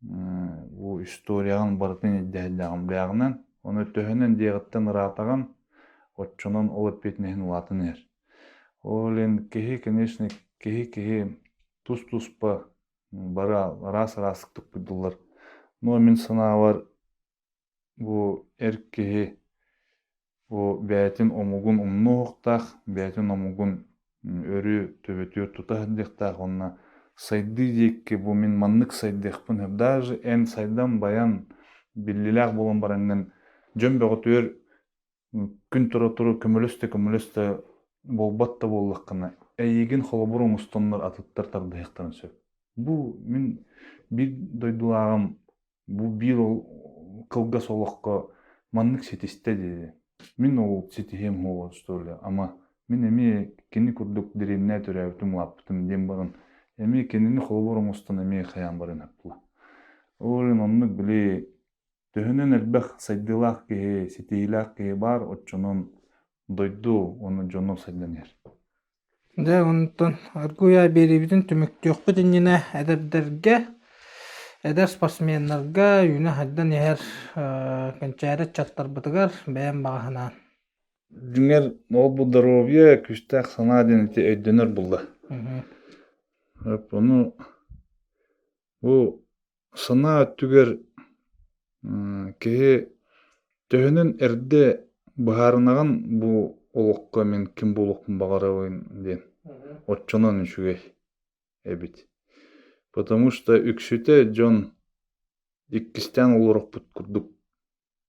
бу историяҕын барытын ирдэһэрдээҕин бэйэҕинэн, ону төһөнөн диэҕиттэн ыраатаҕын, оччонон ол эппиэтинэһин улаатан иһэр. Ол иһин киһи, конечно, киһи-киһи тус-туспа бары араас-араастык туппуйдуллар. Но мин санаабар Бу эр киһи бу бэйэтин омугун умнуохтаах, бэйэтин омугун өрүү төбөтүгэр тута сылдьыахтаах уонна сайдыы диэки бу мин маннык сайдыахпын сөп. Даже эн сайдан байан биллилээх буолан бараҥҥын дьон бөҕөтүгэр күн тура-тура көмөлөс да көмөлөс да буолбат да буоллаххына, эйигин холобур оҥостоннор атыттар тардыһыахтарын сөп. Бу мин биир дойдулааҕым бу биир ол кылгас олоххо маннык ситистэ диэри. Мин ол ситиһиэм суоҕа что ли, ама мин эмиэ кини курдук дэриэбинэ төрөөбүтүм улааппытым диэн баран эмиэ кинини холобур оҥостон эмиэ хайаан баран эппила. Ол иһин оннук били Төһөнөн элбэх сайдыылаах киһи, ситиһиилээх киһи баар, оччонон дойду уонна дьоно сайдан иһэр. Дьэ, онтон аргуйа биэриибитин түмүктүөхпүт иннинэ эдэрдэргэ, эдэр спортсменнарга үүнэ-сайдан иһэр кэнчээри ыччаттарбытыгар бэйэм баҕа санаан. Дьиҥэр, ол бу доруобуйа күүстээх санаа диэн ити өйдөнөр булла. Ону бу Санаа өттүгэр киһи төһөнөн эрдэ быһаарынаҕын бу олоххо мин ким буолуохпун баҕарабын диэн оччонон үчүгэй эбит. Потому что үксүтэ дьон иккистээн олорохпут курдук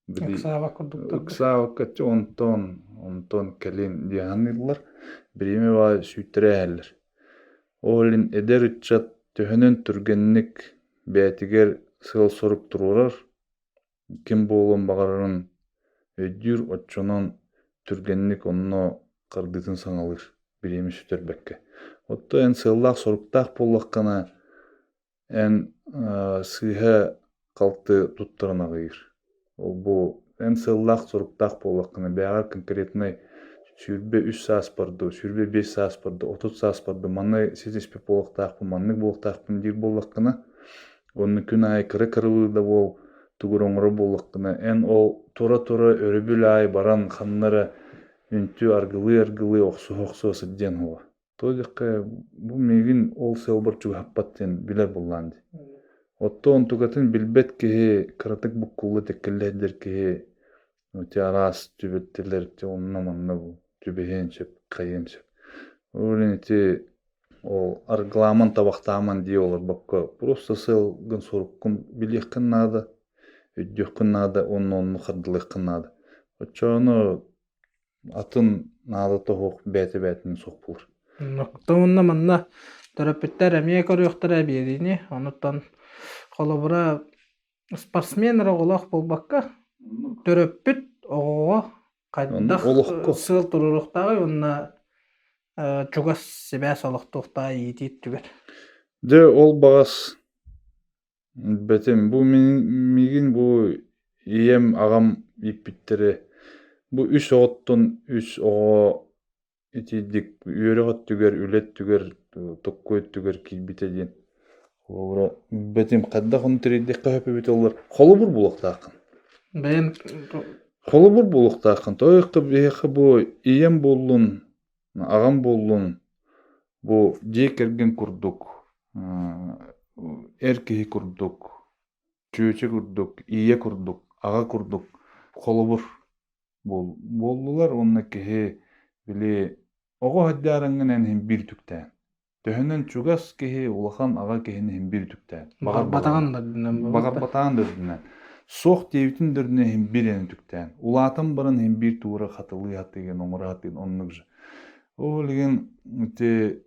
Били Ыксаабат курдуктар. ыксаабакка онтон онтон кэлин дии саныыллар, бириэмэ баҕа сүүйтэрэ иһэллэр. Ол иһин эдэр ыччат төһөнөн түргэнник бэйэтигэр сыал-сорук туруорар, ким буолуон баҕарарын өйдүүр, оччонон түргэнник онно хардыытын саҥалыыр, бириэмэ сүтэрбэккэ. Оттон эн сыаллаах-соруктаах буоллаххына Эн сыыһа-халты туттаран аҕыйыыр. Ол бу эн сыаллаах-соруктаах буоллаххына, бэйэҕэр конкретнай 23 сааспар дуу, 25 сааспар дуу, 30 сааспар дуу манна ситиспит буолуохтаахпын, маннык буолуохтаахпын диир буоллаххына, уонна күн аайы кыра-кыралыы да буол тугу эрэ оҥорор буоллаххына, эн ол тура-тура өрөбүл аайы баран ханна эрэ үнтү аргылыы-аргылыы охсуһа-охсуһа сылдьыан суоҕа. Тоҕо диэххэ, бу миигин ол сыалбар чугаһаппат диэн билэр буоллаҕым дии. Оттон онтукатын билбэт киһи, кыратык буккулла тэккиллэ сылдьар киһи ити араас түбэлтэлэр ити онно-манна түбэһиэн сөп, хайыан сөп. Ол иһин ити ол аргылааман, табахтааман дии олорбокко, просто сыалгын, соруккун билиэххин наада, өйдүөххүн наада уонна онно хардылыаххын наада. Оччоҕуна Атын наадата суох бэйэтэ-бэйэтин суох буолар. Уонна манна төрөппүттэр эмиэ көрүөхтэрэ биэриини. Онуттан холобура спортсмен эрэ оҕолоох буолбакка, төрөппүт оҕоҕо хайдах олоххо сыал туруоруохтааҕый уонна чугас сибээс олохтуохтааҕый иитии өттүгэр. Дьэ ол баҕас Билбэтим. Бу миигин бу ийэм, аҕам ииппиттэрэ. Бу үс оҕоттон үс оҕо итиирдик үөрэх өттүгэр, үлэ өттүгэр, токку өттүгэр киирбитэ диэн. Холобура, билбэтим хайдах ону тэрийдэххэ сөп эбитэ буоллар, холобур буолуохтааххын. Бэйэм Холобур буолуохтааххын. Тоҕо биһиэхэ бу ийэм буоллун, аҕам буоллун, бу дьиэ кэргэн курдук эр киһи курдук, чүөчэ курдук, ийэ курдук, аҕа курдук холобур буоллулар уонна киһи били оҕо сылдьаарыҥҥын эн иһин биир түктээн. Төһөнөн чугас киһи улахан аҕа киһини иһин биир үтүктээн. Баҕарбатаҕын да үрдүнэн Баҕарбатаҕын да үрдүнэн. Суох диэбитин да үрдүнэн иһин биир эн үтүктээн. Улаатан баран иһин биир туура хатылыы хатыыгын, оҥоро хатыыгын оннук же. Ол иһин ити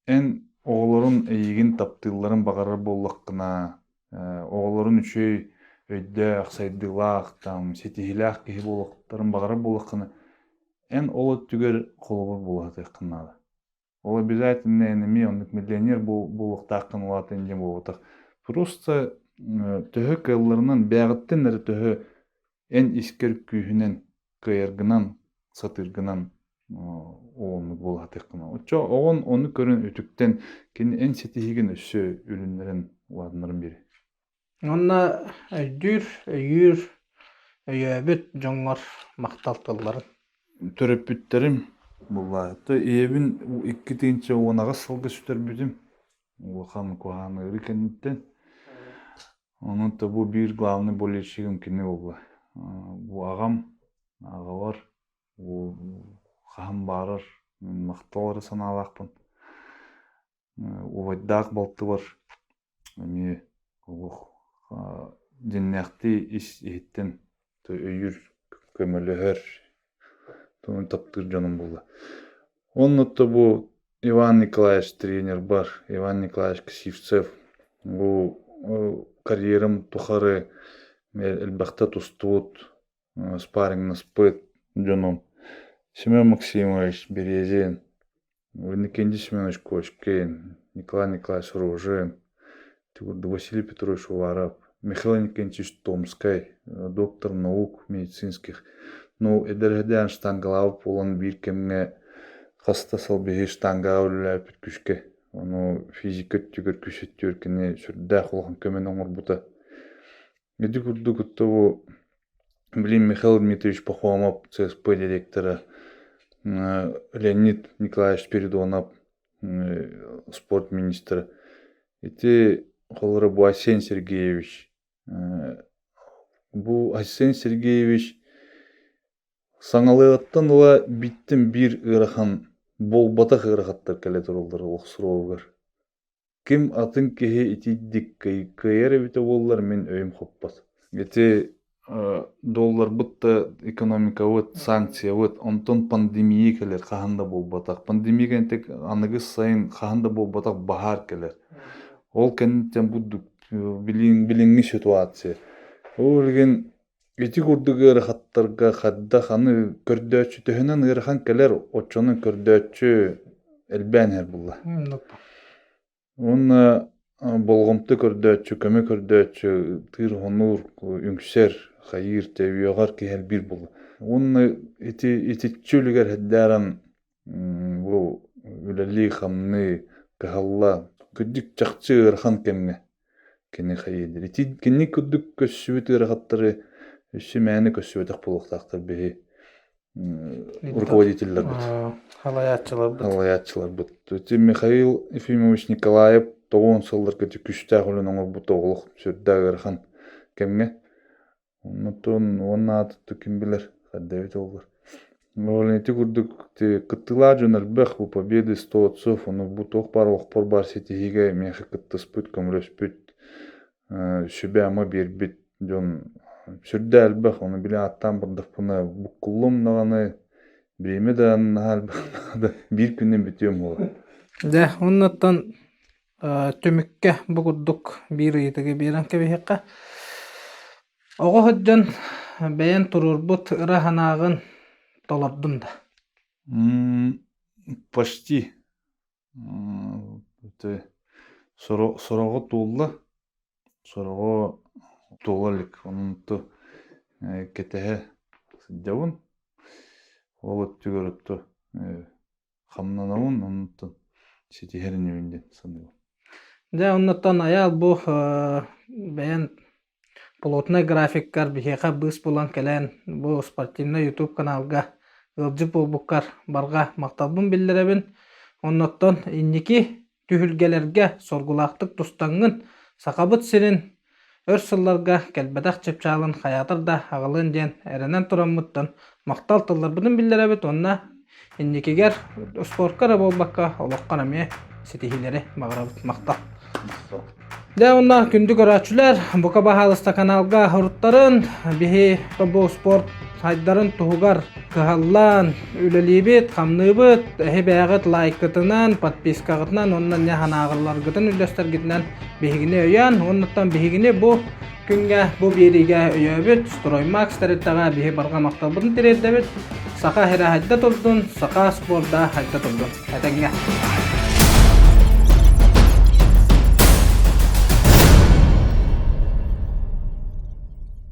эн оҕолорун эйигин таптыылларын баҕарар буоллаххына, оҕолорун үчүгэй өйдөөх, сайдыылаах, там, ситиһиилээх киһи буолуохтарын баҕарар буоллаххына, эн ол өттүгэр холобур буола сатыаххын наада. Ол обязательно эн эмиэ оннук миллионер буолуохтааххын улаатан диэн буолбатах. Просто төһө кыалларынан бэйэҕиттэн эрэ төһө эн искэр күүһүнэн кыайаргынан, сатыыргынан оннук буола сатыаххына. Оччо оҕон ону көрөн үтүктэн кини эн ситиһиигин өссө үлүннэрэн улаатыннаран биэрэр. Уонна өйдүүр, өйүүр, өйөөбүт дьоҥҥор махтал тылларын. Төрөппүттэрим буллаатта ийэбин 2018 сылга сүтэрбитим. Улахан куһаҕан ыарыы кэнниттэн. Онон да бу биир главный болельщигым кини буолла. Бу аҕам, аҕабар бу хаһан баарар махтал эрэ санаалаахпын. Убайдаах балтыбар эмиэ олох дьиннээхтии ис иһиттэн өйүүр, көмөлөһөр, таптыыр дьонум буолла. Онно бу Иван Николаевич тренер бар, Иван Николаевич Сивцев бу карьерам тухары элбэхтэ тустубут, спаррингнаспыт дьонум. Семен Максимович Березин, Иннокентий Семенович Кочкин, Николай Николаевич Рожин, Василий Петрович Уваров, Михаил Иннокентьевич Томскай, доктор наук медицинских. Ну, эдэр штангалаабыт буолан биир кэмҥэ хаста сыл биһи штангаҕа үлэлээбиппит күүскэ. Ону физика өттүгэр күүс өттүгэр кини сүрдээх улахан көмөнү оҥорбута. Ити курдук бу Блин, Михаил Дмитриевич Пахомов, ЦСП директора, Леонид Николаевич Спиридонов, спорт министра. Ити холобура бу Айсен Сергеевич. Бу Айсен Сергеевич саҥалыаҕыттан ыла биттим биир ыарахан буолбатах ыарахаттар кэлэ тураллар олох суругар. Ким атын киһи итийдик кыайар эбитэ буоллар мин өйүм хоппот. Ити долларбыт да экономикабыт, санкциябыт, онтон пандемия кэлэр хаһан да буолбатах. Пандемия кэнниттэн аныгыс сайын хаһан да буолбатах баһаар кэлэр. Ол кэнниттэн бурдук билиҥҥи ситуация. Ол билигин ити курдук ыарахаттарга хайдах аны көрдөөччү төһөнөн ыарахан кэлэр, оччонон көрдөөччү элбээн иһэр буолла. Уонна болҕомто көрдөөччү, көмө көрдөөччү, тыыр-хонуур, үҥсэр, хайыыр, үөҕэр киһи элбиир буолла. Уонна ити итиччэ үлүгэр эрдээрэн бу үлэлии-хамныы, кыһалла, кырдьык чахчы ыарахан кэмҥэ кини хайыыр. Ити кини курдук көрсүбүт ыарахаттары өссө мээнэ көрсүбэтэх буолуохтаахтар биһи руководителлэрбит. Халайааччыларбыт. Халайааччыларбыт. Ити Михаил Ефимович Николаев тоҕуон сылларга күүстээх үлэни оҥорбут олох сүрдээх ыарахан кэмҥэ. Оннуттан уонна аатыттан ким билэр, хайда эбит оллар. Ол ити курдук кыттыылаах дьон элбэх, бу Победы сто отцов, ону бу туох баар олохпор баар ситиһиигэ миэхэ кыттыспыт, көмөлөспүт, сүбэ-ама биэрбит дьон сүрдээх элбэх, ону били ааттаан бардахпына буккуллум даҕаны, бириэмэ да наһаа элбэх наада, биир күнүн бүтүөм буолар. Дьэ, оннуттан Түмүккэ бу курдук биир ыйытыгы биэрэн кэбиһиэххэ. Оҕо сылдьан бэйэн туруорбут ыра санааҕын толордум да? Почти. Сороҕо туолла, сороҕо туола илик. Онон кэтэһэ сылдьабын. Ол өттүгэр хамнанабын, онтон ситиһэр инибин диэн саныыбын. Дьэ, оннуттан Айаал бу бэйэн плотнай графиккар биһиэхэ быыс булан кэлэн бу спортивнай YouTube каналга ыалдьыт буолбуккар барҕа махталбын биллэрэбин. Оннуттан инники түһүлгэлэргэ соргулаахтык тустаҥҥын Сахабыт сирин өр сылларга кэлбэтэх чыпчаалын хайаатар да аҕалыан диэн эрэнэн тураммыттан махтал тылларбытын биллэрэбит уонна инникигэр спортка эрэ буолбакка олоххор эмиэ ситиһиилэри баҕарабыт. Махтал. Дьэ уонна күндү көрөөччүлэр, бука баһаалыста каналга уруттарын, биһи тобу спорт сайдарын туһугар кыһаллан үлэлиибит, хамныыбыт, эһи бэйэҕит лайкытынан, подпискаҕытынан уонна не санааҕыларгытын үллэстэргитинэн биһигини өйөөн, уоннаттан биһигини бу күҥҥэ бу биэриигэ өйөөбүт Строймакс тэрилтэҕэ биһи барҕа махталбытын тириэрдэбит. Саха сирэ хайда турдун, саха спорда хайда турдун. Этэҥҥэ.